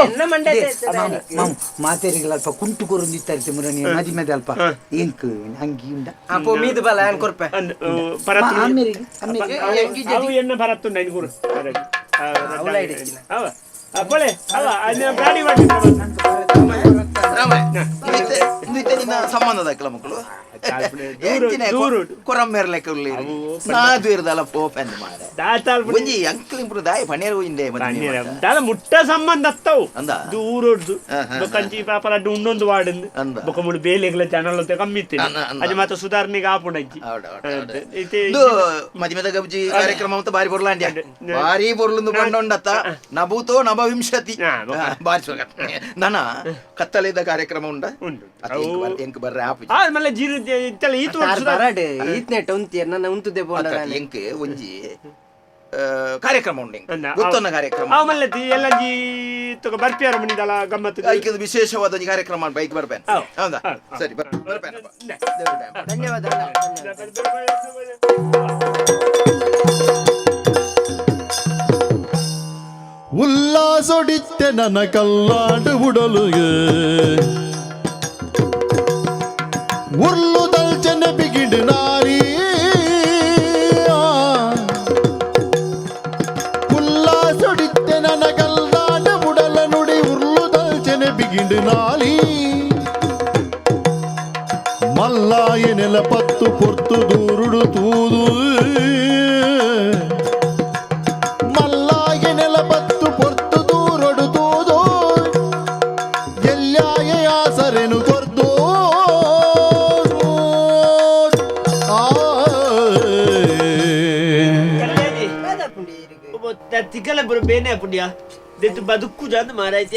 ಎನ್ನ ಮಂಡೆ
ಮಾತೇರಿಗಳ ಅಲ್ಪ ಕುಂಟು ಕೊರೊಂದಿತ್ತಾರೆ ಮುರನಿ ಮದಿಮೆದ ಅಲ್ಪ ಎಂಕ್ ಅಂಗಿ ಉಂಡ
ಅಪೋ ಮೀದು ಬಲ ಏನ್ ಕೊರ್ಪೆ
ಪರತ್ತು
ಅಮ್ಮೇರಿಗೆ
ಅವು ಎನ್ನ ಪರತ್ತುಂಡ ಐನ್ ಗುರು ಅವ ಬೋಲೆ ಅವ ಗಾಡಿ ಮಾಡಿ
ನಿನ್ನ ಸಂಬಂಧದ ಮಕ್ಕಳು ಕೊರಮ್ಮೇರ್ಲೆಕ್ಕ ನಾದು ಪೋಪೆಂದ್ ಮಾರೆ ಒಂಜಿ ಅಂಕಲ್ ಇಂಪ್ರು ದಾಯ ಪಣೇರ್ ಹೋಯಿಂದೆ
ದಾಲ ಮುಟ್ಟ ಸಂಬಂಧ ಅತ್ತವು ದೂರೊಡ್ದು ಬೊಕ್ಕಂಚಿ ಪಾಪ ಲಡ್ಡು ಉಂಡೊಂದು ವಾಡಂದು ಬೊಕ್ಕ ಮುಳು ಬೇಲೆಗ್ಲ ಜನಲ ಕಮ್ಮಿ ಇತ್ತು ಅದು ಮಾತ್ರ ಸುಧಾರಣೆಗೆ ಆಪುಂಡಜ್ಜಿ
ಮದಿಮೆದ ಗಬ್ಜಿ ಕಾರ್ಯಕ್ರಮ ಅಂತ ಬಾರಿ ಬೊರ್ಲಾಂಡ್ಯ ಬಾರಿ ಬೊರ್ಲುಂದು ಬಂಡೊಂಡತ್ತ ನಭೂತೋ ನಭವಿಂಶತಿ ಬಾರಿ ಸ್ವಾಗತ ನನ ಕತ್ತಲೆದ ಕಾರ್ಯಕ್ರಮ ಉಂಡ ಎಂಕ್ ಬರ್ರೆ ಆಪುಜಿ
ಆಮೇಲೆ ಜೀರು ಇತ್ತಲ್ಲ ಈತು
ಈತ್ನೆಟ್ ಉಂತಿಯರ್ ನನ್ನ ಉಂತುದೆ ಪೋಂಡ
ಎಂಕ್ ಒಂಜಿ ಕಾರ್ಯಕ್ರಮ ಉಂಡು ಗೊತ್ತೊನ್ನ ಕಾರ್ಯಕ್ರಮ
ಆಮೇಲೆ ಎಲ್ಲ ಜಿ ತುಕ ಬರ್ಪಿಯಾರ ಮುನಿದಲ ಗಮ್ಮತ್ತು
ಐಕದ ವಿಶೇಷವಾದ ಒಂಜಿ ಕಾರ್ಯಕ್ರಮ ಬೈಕ್ ಬರ್ಪೇನೆ ಹೌದಾ ಸರಿ ಬರ್ಪೇನಪ್ಪ
ಧನ್ಯವಾದ
ಉಲ್ಲಾಸೊಡಿತ್ತೆ ನನ್ನ ಕಲ್ಲಾಡು ಉಡಲುಗೆ ಉರ್ಲು ದಲ್ಚನೆ ಬಿಗಿಡು ನಾರಿ ಉಲ್ಲಾಸೊಡಿತ್ತೆ ನನ್ನ ಕಲ್ಲಾಡು ಉಡಲ ನುಡಿ ಉರ್ಲು ದಲ್ಚನೆ ಬಿಗಿಡು ನಾಲಿ ಮಲ್ಲಾಯ ನೆಲ ಪತ್ತು ಪೊರ್ತು ದೂರುಡು ತೂದು ಮಲ್ಲಾಯ ನೆಲ ಪತ್ತು ಪೊರ್ತು ದೂರೊಡು ತೂದು ಎಲ್ಲಾಯ ಆಸರೆನು ಕೊರ್ದು
ತಿಕ್ಕಲ ಬರೋ ಬೇನೆ ಪುಣ್ಯ ದೆತ್ತು ಬದುಕು ಜಾಂದು ಮಾರಾಯ್ತಿ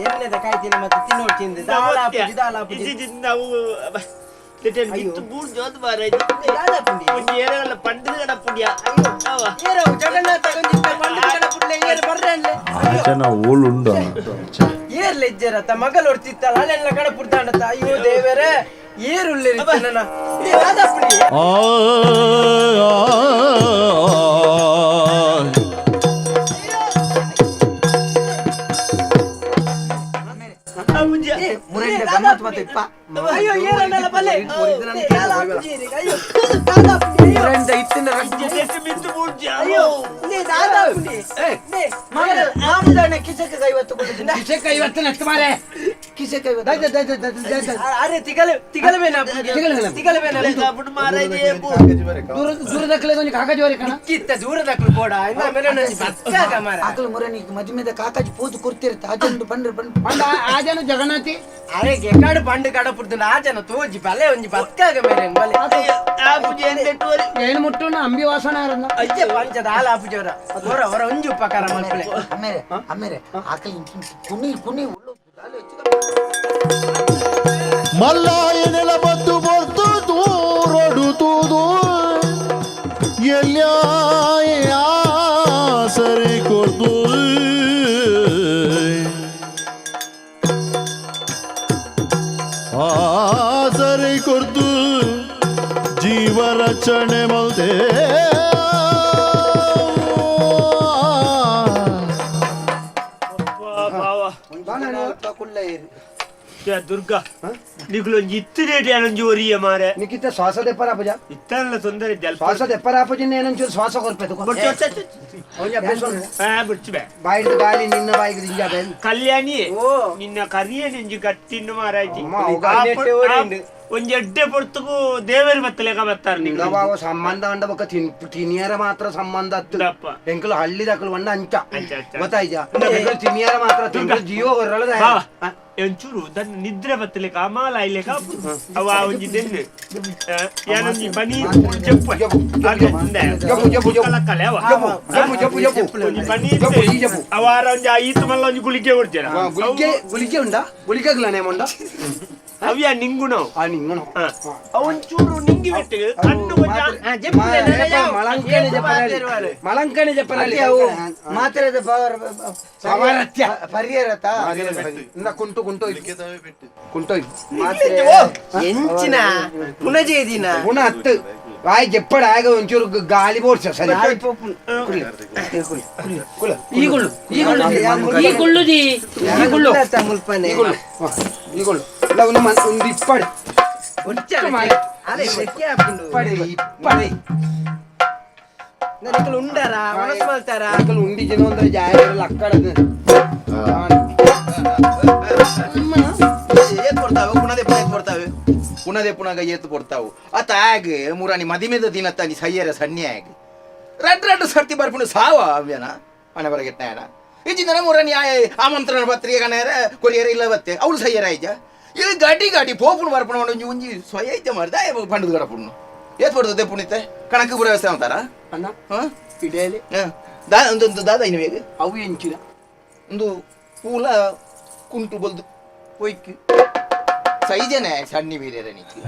ಎಣ್ಣೆದ ಕಾಯ್ತಿನ ಮತ್ತೆ ತಿನ್ನೋಡು ತಿಂದು ದಾಲ ಆಪುಜಿ ದಾಲ ಆಪುಜಿ
ನಾವು
ಜನ ಓಳುಂಡು
ಏರ್ಲೆ ಇಜ್ಜರತ್ತ ಮಗಲ್ ಹೊಡ್ತಿತ್ತಲ್ಲ ಅಲ್ಲೆಲ್ಲ ಕಡೆ ಪುಡ್ದಾಂಡತ್ತ ಅಯ್ಯೋ ದೇವರೇ ಏರುಳ್ಳೆ ನನ್ನ
ಆ
ಕಾಕಾಜಿ ಪೋದು ಕೊಡ್ತಿರತ್ತ ಆಜನ ಪಂಡ್ರೆ ಪಂಡ್
ಆಜನ ಜಗನ್ನಾಥಿ
ಅರೆ ಗೆಕಾಡು ಪಂಡು ಕಡ ಪುಡ್ದು ಆಜನ ತೋಜಿ ಬಲೆ ಒಂಜಿ ಬತ್ಕಾಗ ಮೇರೆ ಬಲೆ
ಏನು ಮುಟ್ಟು ಅಂಬಿ ವಾಸನ
ಅಜ್ಜೆ ಪಂಚದ ಹಾಲು ಆಪುಜವರ ಹೊರ ಹೊರ ಒಂಜಿ ಉಪಕಾರ ಮಲ್ಪಲೆ
ಅಮ್ಮೇರೆ ಅಮ್ಮೇರೆ ಆಕಲಿ ಕುಣಿ ಕುಣಿ ಉಳ್ಳು
ಮಲ್ಲಾಯ ನೆಲ ಬದ್ದು ಬೊರ್ದು ದೂರೊಡು ತೂದು ಎಲ್ಲಾಯ ಸರಿ ಕೊರ್ದು ಆಸರೆ ಕೊರ್ದು ಜೀವ ರಕ್ಷಣೆ ಮಲ್ದೆ
ದುರ್ಗಾ ನಿಗುಲೊಂಜಿ ಇತ್ತಿನೇಟಿ ಏನೊಂಜಿ ಒರಿಯ ಮಾರೆ
ನಿಕಿತ ಶ್ವಾಸ ದೆಪ್ಪರ ಅಪಜ
ಇತ್ತಲ್ಲ ತೊಂದರೆ
ಶ್ವಾಸ ದೆಪ್ಪರ ಅಪಜ ಏನೊಂಚೂರು ಶ್ವಾಸ ಕೊರ್ಪೆ
ಬಿಡ್ಚು
ಬಾಯಿದ ಗಾಳಿ ನಿನ್ನ ಬಾಯಿಗೆ ದಿಂಜ ಬೇನ್
ಕಲ್ಯಾಣಿ ನಿನ್ನ ಕರಿಯ ನಿಂಜಿ ಗಟ್ಟಿನ್ನು ಮಾರಾಯ್ತಿ ಒಂಜಿ ಎಡ್ಡೆ ಪೊರ್ತುಗು ದೇವೇರು ಬತ್ತಲೇಕ ಬತ್ತಾರೆ
ನಿಂಗವ ಸಂಬಂಧ ಅಂಡ ಬೊಕ್ಕ ತಿನಿಯರ ಮಾತ್ರ ಸಂಬಂಧ ಅತ್ತು ಎಂಕಲು ಹಳ್ಳಿ ದಕ್ಕಲು వంಡ ಅಂಚ ಗೊತ್ತಾಯ್ತಾ ತಿನಿಯರ ಮಾತ್ರ ತಿಂಗಳು ಜೀವ ಹೊರಳದ
ಒಂಚೂರು ದನ್ನ ನಿದ್ರೆ ಬತ್ತಲೇಕ ಅಮಾಲ ಐಲೇಕ ಅವ ಒಂಜಿ ದೆನ್ನೆ ಯಾನೊಂಜಿ ಬನಿ ಜಪ್ಪು ಒಂಜಿ ಬನಿ ಅವಾರ ಒಂಜಿ ಐತು ಮಲ್ಲ ಒಂಜಿ ಗುಳಿಗೆ ಕೊಡ್ತೀರ
ಗುಳಿಗೆ ಗುಳಿಗೆ ಉಂಡಾ ಗುಳಿಗೆಗ್ಲಾನೆ ಮೊಂಡ
ಅವ್ಯಾ ನಿಂಗುಣ
ಆ ನಿಂಗುಣ
ಒಂಚೂರು ನಿಂಗಿ ಬಿಟ್ಟು ಕಣ್ಣು
ಮಳಂಕಣೆ ಜಪ್ಪನಲ್ಲಿ ಮಳಂಕಣೆ ಜಪ್ಪನಲ್ಲಿ
ಅವು ಮಾತ್ರದ ಪವರ್
ಪವರತ್ಯ
ಪರಿಯರತ
ಇಂದ ಕುಂಟು ಕುಂಟು ಕುಂಟು
ಎಂಚಿನ ಪುನಜೇದಿನ
ಪುನಃ ಹತ್ತು ಬಾಯಿ ಜಪ್ಪಡ ಆಗ ಒಂಚೂರು ಗಾಳಿ ಬೋಡ್ಸ ಸರಿ
ಈಗುಳ್ಳು ಈಗುಳ್ಳು ಈಗುಳ್ಳುದಿ ಈಗುಳ್ಳು
ಮುಲ್ಪನೆ
ಈಗುಳ್ಳು ಈಗುಳ್ಳು ಇಲ್ಲ ಒಂದು ಒಂದು ಇಪ್ಪಡೆ
ಅರೆ ಸೆಕೆ ಹಾಕೊಂಡು
ಇಪ್ಪಡೆ ಇಪ್ಪಡೆ
ನಿಕಲು ಉಂಡಾರ ಮನಸ್ಸು ಮಾಡ್ತಾರ
ನಿಕಲು ಉಂಡಿ ಜನ ಅಂದ್ರೆ ಜಾಯಲ್ಲ ಅಕ್ಕಡದು
ಏತ್ ಕೊಡ್ತಾವೆ ಪುನದೇ ಪುನ ಕೊಡ್ತಾವೆ ಪುನದೇ ಪುನಗ ಏತ್ ಕೊಡ್ತಾವು ಅತ್ತ ಆಗ ಮುರಾನಿ ಮದಿಮೆದ ದಿನ ತಾನಿ ಸಯ್ಯರ ಸನ್ನಿ ಆಗ ರಡ್ ರಡ್ ಸರ್ತಿ ಬರ್ಪುಣ ಸಾವ ಅವ್ಯನ ಮನೆ ಬರಗೆಟ್ಟ ಇಜ್ಜಿಂದನ ಮುರಾನಿ ಆಮಂತ್ರಣ ಪತ್ರಿಕೆ ಕಣೇರ ಕೊರಿಯರ ಇಲ್ಲ ಬತ್ತೆ ಅವಳು ಸಯ್ಯರ ಆಯ್ಜ ಇಲ್ಲಿ ಗಾಡಿ ಗಾಡಿ ಪೋಪುಣ ಬರ್ಪುಣ ಒಂಜಿ ಒಂಜಿ ಸ್ವಯ ಇಜ್ಜ ಮಾಡಿದ ಪಂಡದ ಗಡಪುಣ್ಣು ಏತ್ ಕೊಡ್ತದೆ ಪುಣಿತೆ ಕಣಕ್ಕೆ ಪುರ ವ್ಯವಸ್ಥೆ ಅಂತಾರ
ಅಣ್ಣ
ಹಾಂ
ಇಡೇಲಿ
ದಾ ಒಂದು ದಾದ ಇನ್ನು ಬೇಗ
ಅವು ಎಂಚಿನ
ಒಂದು ಪೂಲ ಕುಂಟು ಬಲ್ದು ಪೊಯ್ಕ್ ಸೈಜನೆ ಸಣ್ಣ ಬೀರ್ಯರ ನಿಕ್ಕಿ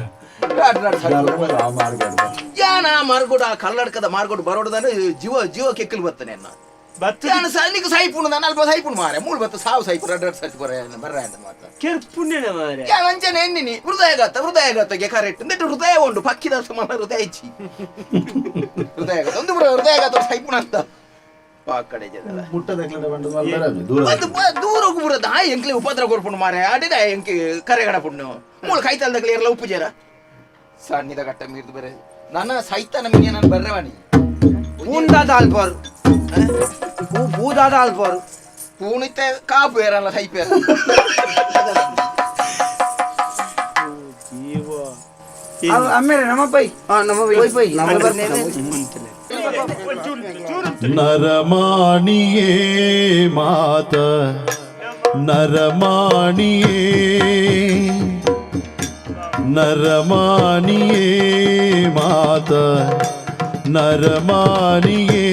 ಯಾನ ಮಾರ್ಗೋಡ ಕಲ್ಲಡ್ಕದ ಮಾರ್ಗೋಡು ಬರೋಡದಾನೆ ಜೀವ ಜೀವ ಕೆಕ್ಕಲು ಬರ್ತಾನೆ ಅನ್ನ ಯಾನ ಸಣ್ಣಿಗೆ ಸಾಯಿಪುಣು ನಾನು ಅಲ್ಪ ಸಾಯಿಪುಣು ಮಾರೆ ಮೂಳು ಬತ್ತ ಸಾವು ಸಾಯಿಪು ರಡ್ ರಡ್ ಸರ್ತಿ ಬರ ಬರ್ರ ಅಂತ ಮಾತ
ಕೆರ್ಪುಣ್ಯನ ಮಾರೆ
ಯಾನ ಅಂಚನೆ ಎನ್ನಿನಿ ಹೃದಯಘಾತ ಹೃದಯಘಾತಕ್ಕೆ ಕರೆಕ್ಟ್ ಅಂದ್ರೆ ಹೃದಯ ಉಂಟು ಪಕ್ಕಿದ ಸಮಾನ ಹೃದಯ ಇಚ್ಚಿ ಹೃದಯಘಾತ ಒಂದು ಬರೋ ಹೃದಯಘಾತ ಸಾಯಿಪುಣ ಅಂತ ಆ ಕಡೆ ಜನ ದೂರ ಹೋಗ್ಬಿಡೋದು ಆ ಎಂಕ್ಲೆ ಉಪದ್ರ ಕೊರ್ಪುಂಡು ಮಾರೆ ಅಡಿದ ಎಂಕೆ ಕರೆಗಡ ಪುಣ್ಣು ಮೂಲ ಕೈತಲ್ದಕ್ಲೆ ಇರಲ್ಲ ಉಪ್ಪು ಜರ ಸಣ್ಣಿದ ಕಟ್ಟ ಮೀರ್ದು ಬೇರೆ ನನ್ನ ಸೈತಾನ ಮಿನಿಯ ನಾನು ಬರ್ರವಾಣಿ
ಪೂಂದಾದ ಅಲ್ಪಾರು ಪೂ ಪೂದಾದ ಅಲ್ಪಾರು
ಪೂನಿತೆ ಕಾಪು ಏರಲ್ಲ ಸೈಪೇರ
ಅಮ್ಮೇರೆ ನಮ್ಮ ಪೈ
ನಮ್ಮ
ಪೈ ಪೈ
ನಮ್ಮ
ನರಮಾಣಿಯೇ ಮಾತ ನರಮಾಣಿಯೇ ನರಮಾಣಿಯೇ ಮಾತ ನರಮಾಣಿಯೇ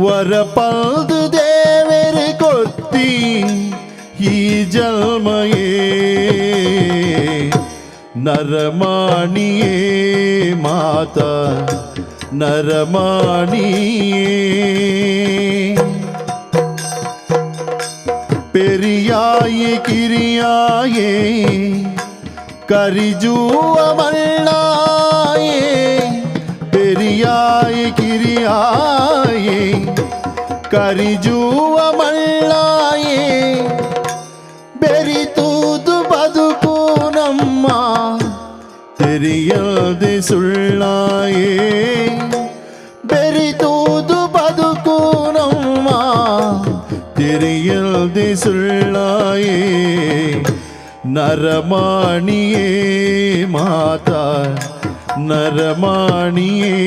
ವರಪಲ್ದು ದೇವರು ಕೊತ್ತಿ ಈ ಜನ್ಮಯೇ ನರಮಾಣಿಯೇ ಮಾತ ನರಮಾಣಿಯೇ ಪೆರಿಯಾಯೆ ಕಿರಿಯಾಯೆ ಕರಿಜೂವ ಮಲ್ಲಾಯೆ ಪೆರಿಯಾಯೆ ಕಿರಿಯಾಯೆ ಕರಿಜೂವ ಮಲ್ಲಾಯೆ ಬೆರಿತೂದು ಬದುಕು ನಮ್ಮ ತೆರಿಯದೆ ಸುಳ್ಳಾಯೇ ಬೆರಿತೂದು ಬದುಕು ನಮ್ಮ ತೆರೆಯಲ್ದೆ ಸುಳ್ಳಾಯೇ ನರಮಾಣಿಯೇ ಮಾತಾ ನರಮಾಣಿಯೇ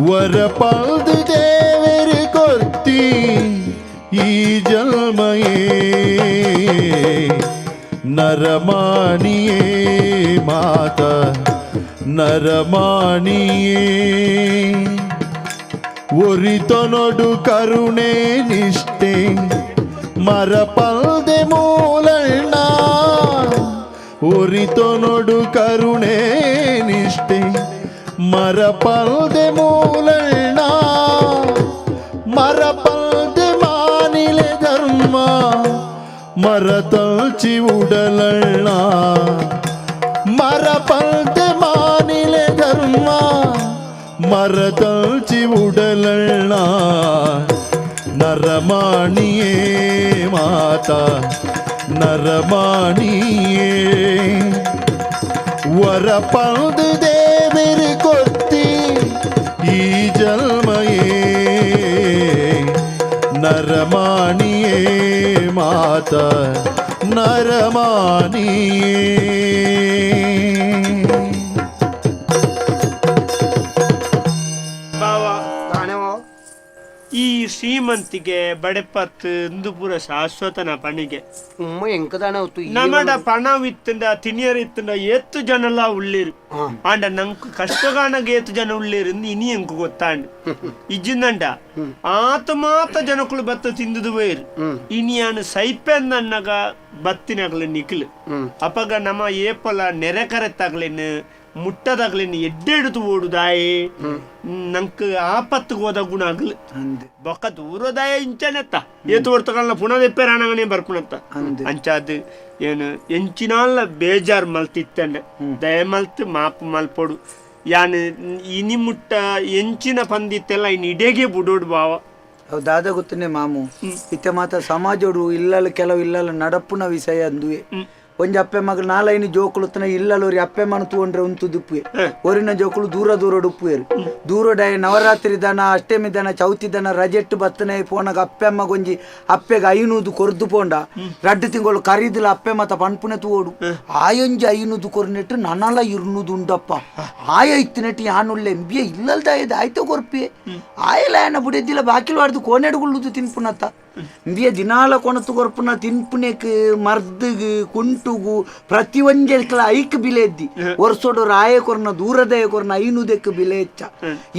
ವರಪಲ್ದು ದೇವರು ಕೊರ್ತಿ ಈ ಜನ್ಮಯೇ ನರಮಾಣಿಯೇ ಮಾತಾ ನರಮಾಣಿಯೇ ಒರಿತನೊಡು ಕರುಣೆ ನಿಷ್ಠೆ ಮರಪಲ್ದೆ ಮೂಲಣ್ಣ ಒರಿತನೊಡು ಕರುಣೆ ನಿಷ್ಠೆ ಮರಪಲ್ದೆ ಮೂಲಣ್ಣ ಮರಪಲ್ದೆ ಮಾನಿಲೆ ಧರ್ಮ ಮರತಲ್ಚಿ ಉಡಲಣ್ಣ ಮರಪಲ್ದೆ ಮಾನಿಲೆ ಧರ್ಮ ಮರತಲ್ಚಿ ಉಡಲಣ್ಣ ನರಮಾಣಿಯೇ ಮಾತಾ ನರಮಾಣಿಯೇ ವರಪಂದು ದೇವಿರು ಕೊತ್ತಿ ಈ ಜನ್ಮಯೇ ನರಮಾಣಿಯೇ ಮಾತಾ ನರಮಾಣಿಯೇ.
ಈ ಶ್ರೀಮಂತಿಗೆ ಬಡೆಪತ್ ಇಂದುಪುರ ಶಾಶ್ವತನ ಪಣಿಗೆ ನಮಡ ಪಣವಿತ್ತಂಡ ತಿನಿಯರ್ ಇತ್ತಂಡ ಏತ್ತು ಜನಲ ಉಳ್ಳೀರು ಆಂಡ ನಂಕ್ ಕಷ್ಟಗಾನಗ ಏತು ಜನ ಉಳ್ಳೀರು ಇನಿ ಎಂಕು ಗೊತ್ತಾಂಡ್ ಇಜ್ಜಿಂದಂಡ ಆತ ಮಾತ ಜನಕುಲು ಬತ್ತ ತಿಂದುದು ವೇರು ಇನಿಯಾನು ಸೈಪೆಂದನ್ನಗ ಬತ್ತಿನಗಲು ನಿಕ್ಲು ಅಪಗ ನಮ ಏಪಲ ನೆರೆಕರೆತ್ತಾಗ್ಲೇನು ಮುಟ್ಟದಾಗ್ಲೇನು ಎಡ್ಡೆಡ್ದು ಓಡುದಾಯೆ ನಂಕ್ ಆಪತ್ತು ಹೋದ ಗುಣ ಆಗ್ಲು ಬೊಕ್ಕ ದೂರದಾಯ ಇಂಚನೆತ್ತ ಏತು ಹೊರ್ತಕಲ್ಲ ಪುನಃ ದೆಪ್ಪೆರಾಣಗನೇ ಬರ್ಪುಣತ್ತ ಅಂಚಾದ್ ಏನು ಎಂಚಿನಾಲ ಬೇಜಾರ್ ಮಲ್ತಿತ್ತಂಡೆ ದಯಮಲ್ತ್ ಮಾಪು ಮಲ್ಪೊಡು ಯಾನ್ ಇನಿ ಮುಟ್ಟ ಎಂಚಿನ ಪಂದಿತ್ತೆಲ್ಲ ಇನ್ ಇಡೆಗೆ ಬುಡೋಡು ಬಾವ.
ದಾದ ಗೊತ್ತನೆ ಮಾಮು ಇತ್ತೆ ಮಾತ ಸಮಾಜೋಡು ಇಲ್ಲಲ್ಲ ಕೆಲವು ಇಲ್ಲಲ್ಲ ನಡಪುನ ವಿಷಯ ಅಂದುವೆ ಒಂಜಿ ಅಪ್ಪೆ ಮಗಳು ನಾಲೈನು ಜೋಕುಲು ತನ ಇಲ್ಲಲೋರಿ ಅಪ್ಪೆ ಮನ ತೂಂಡ್ರೆ ಉಂತು ದುಪ್ಪುವೆ ಒರಿನ ಜೋಕುಲು ದೂರ ದೂರ ಡುಪ್ಪುವೇರು ದೂರಡಾಯ ನವರಾತ್ರಿ ದನ ಅಷ್ಟಮಿ ದನ ಚೌತಿ ದನ ರಜೆಟ್ಟು ಬತ್ತನೆ ಪೋನಾಗ ಅಪ್ಪೆ ಅಮ್ಮ ಗೊಂಜಿ ಅಪ್ಪೆಗೆ ಐನೂದು ಕೊರ್ದು ಪೋಂಡ ರಡ್ಡು ತಿಂಗಳು ಕರೀದಿಲ್ಲ ಅಪ್ಪೆ ಮತ ಪನ್ಪುನೆ ತೂವೋಡು ಆಯೊಂಜಿ ಐನೂದು ಕೊರ್ನೆಟ್ಟು ನನಲ ಇರ್ನೂದು ಉಂಡಪ್ಪ ಆಯ ಇತ್ತಿನೆಟ್ಟು ಯಾನುಳ್ಳೆ ಎಂಬಿಯ ಇಲ್ಲಲ್ದಾಯದ ಆಯ್ತು ಕೊರ್ಪಿಯೆ ಆಯಲ ಆಯನ ಬುಡೆದಿಲ್ಲ ಬಾಕಿಲು ವಾಡ್ದು ಕೋನೆಡುಗುಳ್ಳುದು ತಿನ್ಪುನತ್ತ ಇಂಬಿಯ ದಿನಾಲ ಕೊಣತು ಕೊರ್ಪುನ ತಿನ್ಪುನೆಕ್ ಮರ್ದಗ್ ಕುಂಟುಗು ಪ್ರತಿ ಒಂಜೆಲ್ಕಲ ಐಕ್ ಬಿಲೆ ಎದ್ದಿ ವರ್ಷೋಡು ರಾಯ ಕೊರ್ನ ದೂರದಯ ಕೊರ್ನ ಐನೂದಕ್ಕೆ ಬಿಲೆ ಹೆಚ್ಚ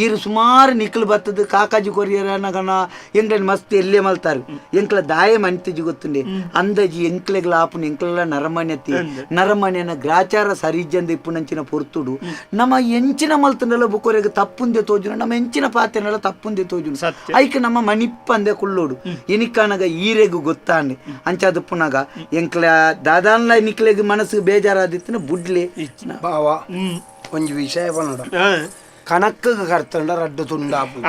ಈರು ಸುಮಾರು ನಿಕ್ಲು ಬತ್ತದ ಕಾಕಾಜಿ ಕೊರಿಯರ ನಗನ ಎಂಕ್ಲ ಮಸ್ತ್ ಎಲ್ಲೇ ಮಲ್ತಾರೆ ಎಂಕ್ಲ ದಾಯ ಮಂತಿಜಿ ಗೊತ್ತುಂಡೆ ಅಂದಾಜಿ ಎಂಕ್ಲೆಗ್ಲ ಆಪುನ ಎಂಕ್ಲೆಲ್ಲ ನರಮಣ್ಯತಿ ನರಮಣ್ಯನ ಗ್ರಾಚಾರ ಸರಿಜಂದ ಇಪ್ಪುನಂಚಿನ ಪೊರ್ತುಡು ನಮ್ಮ ಎಂಚಿನ ಮಲ್ತನೆಲ್ಲ ಬುಕೊರೆಗೆ ತಪ್ಪುಂದೆ ತೋಜುನ ನಮ್ಮ ಎಂಚಿನ ಪಾತೆನೆಲ್ಲ ತಪ್ಪುಂದೆ ತೋಜುನು ಐಕ್ ನಮ್ಮ ಮಣಿಪ್ಪಂದೆ ಕುಳ್ಳೋಡು ಇನಿಕಾನಗ ಈರೆಗು ಗೊತ್ತಾಂಡೆ ಅಂಚಾದ ಪುನಗ ಎಂಕ್ಲ ದಾದಾನ್ಲ ನಿಕ್ಲೆಗ್ ಮನಸ್ಸು ಬೇಜಾರಾದಿತ್ತಿನ ಬುಡ್ಲೆ
ಬಾವ ಒಂಜಿ ವಿಷಯ ಪನೋಡ ಕಣಕ್ಕ್ ಕರ್ತಂಡ ರಡ್ಡು ತುಂಡಾಪು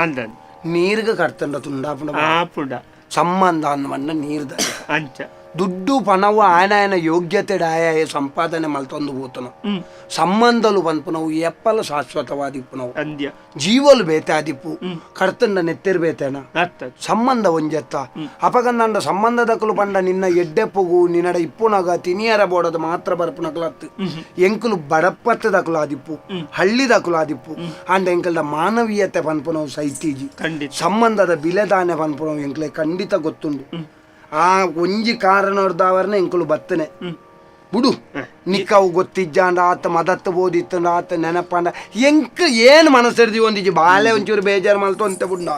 ನೀರ್ಗ್ ಕರ್ತಂಡ ತುಂಡಾಪುಂಡ ಸಂಬಂಧ ಅಂದ ನೀರ್ದ
ಅಂಚ
ದುಡ್ಡು ಪಣವು ಆಯನ ಯೋಗ್ಯತೆ ಆಯ ಸಂಪಾದನೆ ಮಲ್ತೊಂದು ಪೋತನು ಸಂಬಂಧಲು ಪನ್ಪುನವು ಎಪ್ಪಲ ಶಾಶ್ವತವಾದಿಪ್ಪುನವು ಜೀವಲು ಬೇತಾದಿಪ್ಪು ಕರ್ತಂಡ ನೆತ್ತಿರ್ ಬೇತೇನ ಸಂಬಂಧ ಒಂಜೆತ್ತ ಅಪಗಂದಂಡ ಸಂಬಂಧದಕಲು ಪಂಡ ನಿನ್ನ ಎಡ್ಡೆಪ್ಪುಗು ನಿನ್ನಡ ಇಪ್ಪುನಗ ತಿನಿಯರ ಬೋಡದ ಮಾತ್ರ ಬರ್ಪುನಕಲತ್ತು ಎಂಕುಲು ಬಡಪತ್ತದಕಲು ಆದಿಪ್ಪು ಹಳ್ಳಿದಕಲು ಆದಿಪ್ಪು ಅಂಡ ಎಂಕಲ್ದ ಮಾನವೀಯತೆ ಪನ್ಪುನವು ಸೈತೀಜಿ ಸಂಬಂಧದ ಬಿಲೆದಾನೆ ಪನ್ಪುನವು ಎಂಕ್ಲೆ ಖಂಡಿತ ಗೊತ್ತುಂಡು. ಆ ಒಂಜಿ ಕಾರಣದಾವರ್ನ ಎಂಕುಲು ಬತ್ತನೆ ಬುಡು ನಿಕ್ಕವು ಗೊತ್ತಿಜ್ಜಾಂಡ ಆತ ಮದತ್ತು ಬೋದಿತ್ತಂಡ ಆತ ನೆನಪಾಂಡ ಎಂಕ್ ಏನ್ ಮನಸ್ಸರ್ದಿ ಒಂದಿಜಿ ಬಾಲೆ ಒಂಚೂರು ಬೇಜಾರು ಮಲ್ತು ಅಂತ ಬುಡ್ಡ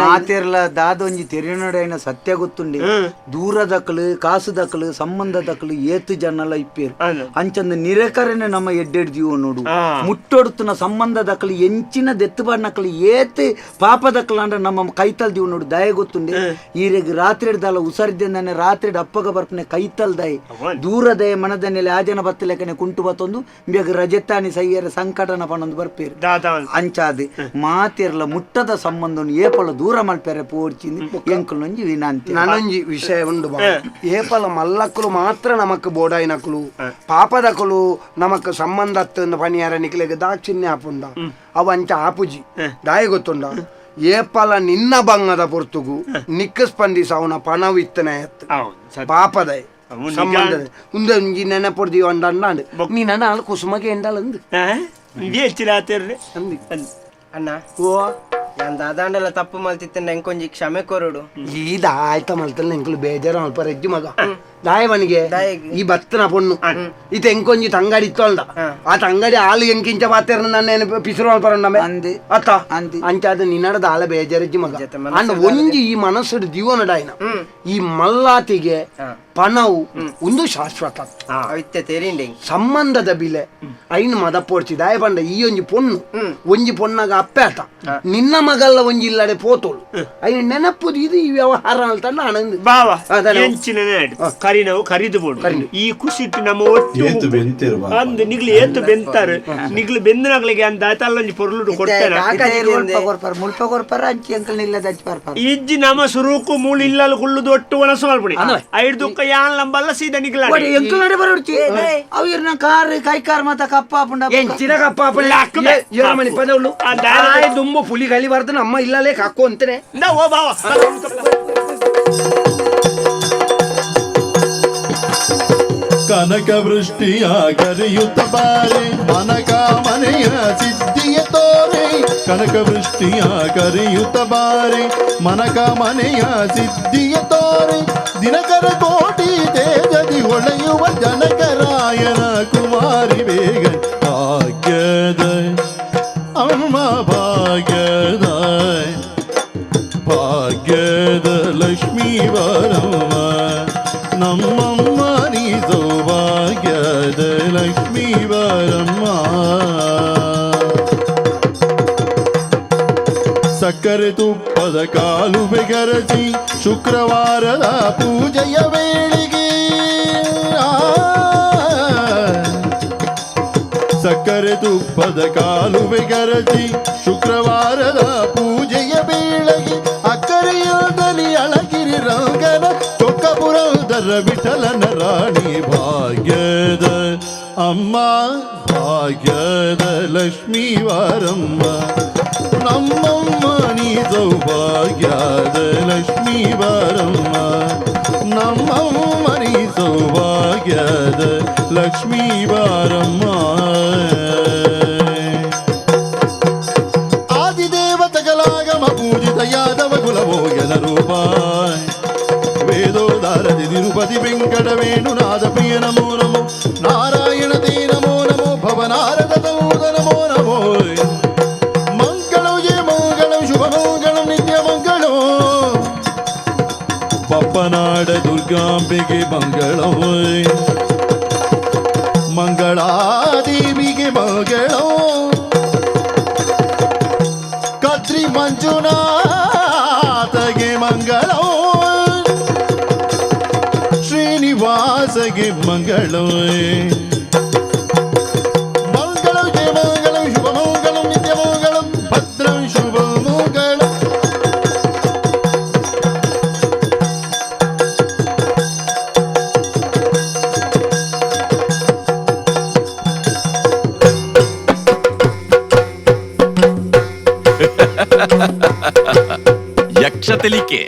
ಮಾತಿರ್ಲ ದಾದೊಂಜಿ ತೆರಿನೊಡೈನ ಸತ್ಯ ಗೊತ್ತುಂಡಿ ದೂರದಕಲು ಕಾಸುದಕಲು ಸಂಬಂಧದಕಲು ಏತು ಜನಲ ಇಪ್ಪೇರು ಅಂಚಂದು ನಿರೇಕರನೆ ನಮ್ಮ ಎಡ್ಡೆಡ್ ಜೀವ ನೋಡು ಮುಟ್ಟೊಡುತ್ತನ ಸಂಬಂಧದಕಲು ಎಂಚಿನ ದೆತ್ತುಬಾಡ್ನಕಲು ಏತು ಪಾಪದಕಲು ಅಂಡ ನಮ್ಮ ಕೈತಲ್ ದೀವ ನೋಡು ದಯ ಗೊತ್ತುಂಡಿ ಈರೆಗ್ ರಾತ್ರಿ ದಾಲ ಉಸರಿದ್ದೆ ರಾತ್ರಿ ಅಪ್ಪಗ ಬರ್ಪನೆ ಕೈತಲ್ ದಯ ದೂರದಯ ಮನದನೆಲೆ ಆ ಜನ ಬತ್ತಲೆಕನೆ ಕುಂಟು ಬತ್ತೊಂದು ಬೇಗ ರಜತಾನಿ ಸೈಯರ ಸಂಕಟನ ಪಣೊಂದು ಬರ್ಪೇರು ಅಂಚಾದ್ ಮಾತಿರ್ಲ ಮುಟ್ಟದ ಸಂಬಂಧವನ್ನು ಏಪಲ ದೂರ ಮಲ್ಪೆರೆ ಪೋರ್ಚಿಂದು ಎಂಕುಲೊಂಜಿ ವಿನಂತಿ.
ನಾನೊಂಜಿ ವಿಷಯ ಉಂಡು ಏಪಲ ಮಲ್ಲಕ್ಕಲು ಮಾತ್ರ ನಮಕ್ ಬೋಡಾಯಿನಕುಲು ಪಾಪದಕುಲು ನಮಕ್ ಸಂಬಂಧ ಪನಿಯಾರ ನಿಕ್ಲೆಗ್ ದಾಕ್ಷಿಣ್ಯ ಆಪುಂಡ ಅವು ಅಂಚ ಆಪುಜಿ ದಾಯ ಗೊತ್ತುಂಡ ಏಪಲ ನಿನ್ನ ಬಂಗದ ಪೊರ್ತುಗು ನಿಕ್ಕ ಸ್ಪಂದಿಸವನ ಪಣವಿತ್ತನೆ ಪಾಪದ ಸಂಬಂಧ ಉಂದೊಂಜಿ ನೆನಪೊಡ್ದಿ ಒಂಡಂಡ ನೀ ನನ್ನ ಕುಸುಮಗೆ ಎಂಡಲಂದು
ಅಣ್ಣ ಓ ನಾನು ದಾದಾಂಡೆಲ್ಲ ತಪ್ಪು ಮಲ್ತಿತ್ತಂಡ ಎಂಕೊಂಜಿ ಕ್ಷಮೆ ಕೊರಡು
ಈ ದಾಯ್ತ ಮಲ್ತಲ್ಲ ಎಂಕುಲು ಬೇಜಾರು ಅಲ್ಪ ರೆಜ್ಜು ಮಗ ದಾಯವನಿಗೆ ಈ ಬತ್ತನ ಪೊಣ್ಣು ಇತ ಎಂಕೊಂಜಿ ತಂಗಡಿ ಇತ್ತೊಲ್ದ ಆ ತಂಗಡಿ ಆಲು ಎಂಕಿಂಚ ಪಾತೆರ್ನ ನನ್ನ ಪಿಸುರು ಮಲ್ಪರಂಡಮೆ ಅತ್ತ ಅಂಚಾದ ನಿನ್ನಡ ದಾಲ ಬೇಜಾರೆಜ್ಜಿ ಮಗ ಅಂಡ್ ಒಂಜಿ ಈ ಮನಸ್ಸು ಜೀವನಡಾಯ್ನ ಈ ಮಲ್ಲಾತಿಗೆ ಪಣವು ಒಂದು ಶಾಶ್ವತ ಸಂಬಂಧದ ಬಿಲೆ ಐನು ಮದ ಪೋಡ್ಚಿ ದಾಯ ಪಂಡ ಈ ಒಂಜಿ ಪೊಣ್ಣು ಒಂಜಿ ಪೊಣ್ಣಾಗ ಅಪ್ಪೆ ಆತ ನಿನ್ನ ಮಗಲ್ಲ ಒಂಜಿ ಇಲ್ಲಡೆ ಪೋತೋಳು ಐನು ನೆನಪುದು ಇದು ಈ ವ್ಯವಹಾರ ಅಂತ ಆನಂದ.
ಕರಿನವು ಕರಿದು ಬೋಡು ಈ ಖುಷಿಟ್ ನಮ್ಮ ಒಟ್ಟು
ಏತು ಬೆಂತಿರು ಬಾಪ.
ಅಂದ್ ನಿಗ್ಲು ಏತು ಬೆಂತಾರೆ ನಿಗ್ಲು ಬೆಂದನಾಗ್ಲಿಗೆ ಅಂದ ಆತಲ್ಲೊಂಜಿ ಪೊರ್ಲುಡು ಕೊಡ್ತೇನೆ
ಕೊರ್ಪಾರ ಮುಲ್ಪ ಕೊರ್ಪಾರ ಅಂಚಿ ಅಂಕಲ್ ಇಲ್ಲದ ಅಂಚಿ ಪರ್ಪಾರ
ಇಜ್ಜಿ ನಮ್ಮ ಸುರುಕು ಮೂಲು ಇಲ್ಲಲು ಕುಳ್ಳುದು ಒಟ್ಟು ಒಣಸು ಮಲ್ಪುಣಿ ಐಡ್ ದುಕ್ಕ ಯಾನ್ ಲಂಬಲ್ಲ ಸೀದಾ ನಿಗ್ಲ
ಎಂಕಲ್ ನಡೆ ಬರೋಡ್ಚಿ ಅವು ಇರ್ನ ಕಾರ್ ಕೈ ಕಾರ್ ಮಾತ ಕಪ್ಪ ಆಪುಂಡ
ಎಂಚಿನ ಕಪ್ಪ ಮಣಿ ಪದವುಳ್ಳು ದುಂಬು ಪುಲಿ ಕಲಿ ಬರ್ದು ನಮ್ಮ ಇಲ್ಲಲೇ ಕಕ್ಕು ಅಂತಾನೆ
ಓ ಬಾವ
ಕನಕ ವೃಷ್ಟಿಯ ಕರೆಯುತ್ತ ಬಾರೆ ಮನಕಾಮನೆಯ ಸಿದ್ಧಿಯ ತೋರೆ. ಕನಕ ವೃಷ್ಟಿಯ ಕರೆಯುತ್ತ ಬಾರೆ ಮನಕಾಮನೆಯ ಸಿದ್ಧಿಯ ತೋರೆ. ದಿನಕರ ಕೋಟಿ ತೇಜದಿ ಹೊಳೆಯುವ ಜನಕರಾಯನ ಕುಮಾರಿ ಬೇಗ ಭಾಗ್ಯದ ಅಮ್ಮ ಭಾಗ್ಯದ ಭಾಗ್ಯದ ಲಕ್ಷ್ಮೀ ವರಮ್ಮ ನಮ್ಮಮ್ಮ ನೀ ಸೌಭಾಗ್ಯದ ಲಕ್ಷ್ಮೀ ವರಮ್ಮ. ಸಕ್ಕರೆ ತುಪ್ಪದ ಕಾಲುವೆ ಗರಜಿ ಶುಕ್ರವಾರದ ಪೂಜೆಯ ವೇಳೆಗೆ ಸಕ್ಕರೆ ತುಪ್ಪದ ಕಾಲುವೆ ಗರಜಿ ಶುಕ್ರವಾರದ ಪೂಜೆಯ ವೇಳೆಗೆ ಅಕ್ಕರೆಯದಲ್ಲಿ ಅಳಗಿರಿ ರಂಗನ ಚೊಕ್ಕಪುರಂದರ ವಿಠಲನ ರಾಣಿ ಭಾಗ್ಯದ ಅಮ್ಮ ಭಾಗ್ಯದ ಲಕ್ಷ್ಮೀ ವಾರಮ್ಮ ನಮ್ಮಮ್ಮ ನೀ ಸೌಭಾಗ್ಯದ ಲಕ್ಷ್ಮೀ ವಾರಮ್ಮ ನಮ್ಮಮ್ಮ ನೀ ಸೌಭಾಗ್ಯದ ಲಕ್ಷ್ಮೀ ವಾರಮ್ಮ. ಆದಿದೇವತಗಲಾಗಮ ಪೂಜಿತ ಯಾದವ ಕುಲಭೋಗನ ರೂಪ ವೇದೋದಾರದಿ ತಿರುಪತಿ ವೆಂಕಟ ವೇಣುನಾಥ ಪ್ರಿಯ ನಮೋ ನಮೋ ನಾರಾಯಣ ತೇ ನಮೋ ನಮೋ ಭವನಾರದ ತೌದ ನಮೋ ನಮೋ. ಮಂಗಳಂ ಜಯ ಮಂಗಳಂ ಶುಭ ಮಂಗಳಂ ನಿತ್ಯ ಮಂಗಳಂ ಪಪ್ಪನಾಡ ದುರ್ಗಾಂಬೆಗೆ ಮಂಗಳಂ ಮಂಗಳಾದೇವಿಗೆ ಮಂಗಳಂ ಕದ್ರಿ ಮಂಜುನಾಥಗೆ ಮಂಗಳಂ ಶ್ರೀನಿವಾಸಗೆ ಮಂಗಳಂ ಮಂಗಳಂ ಜಯ ಮಂಗಳಂ ಶುಭ ಮಂಗಳಂ ನಿತ್ಯ ಮಂಗಳಂ ಭದ್ರಂ ಶುಭ ಮಂಗಳಂ.
ಯಕ್ಷ ತೆಲಿಕೆ.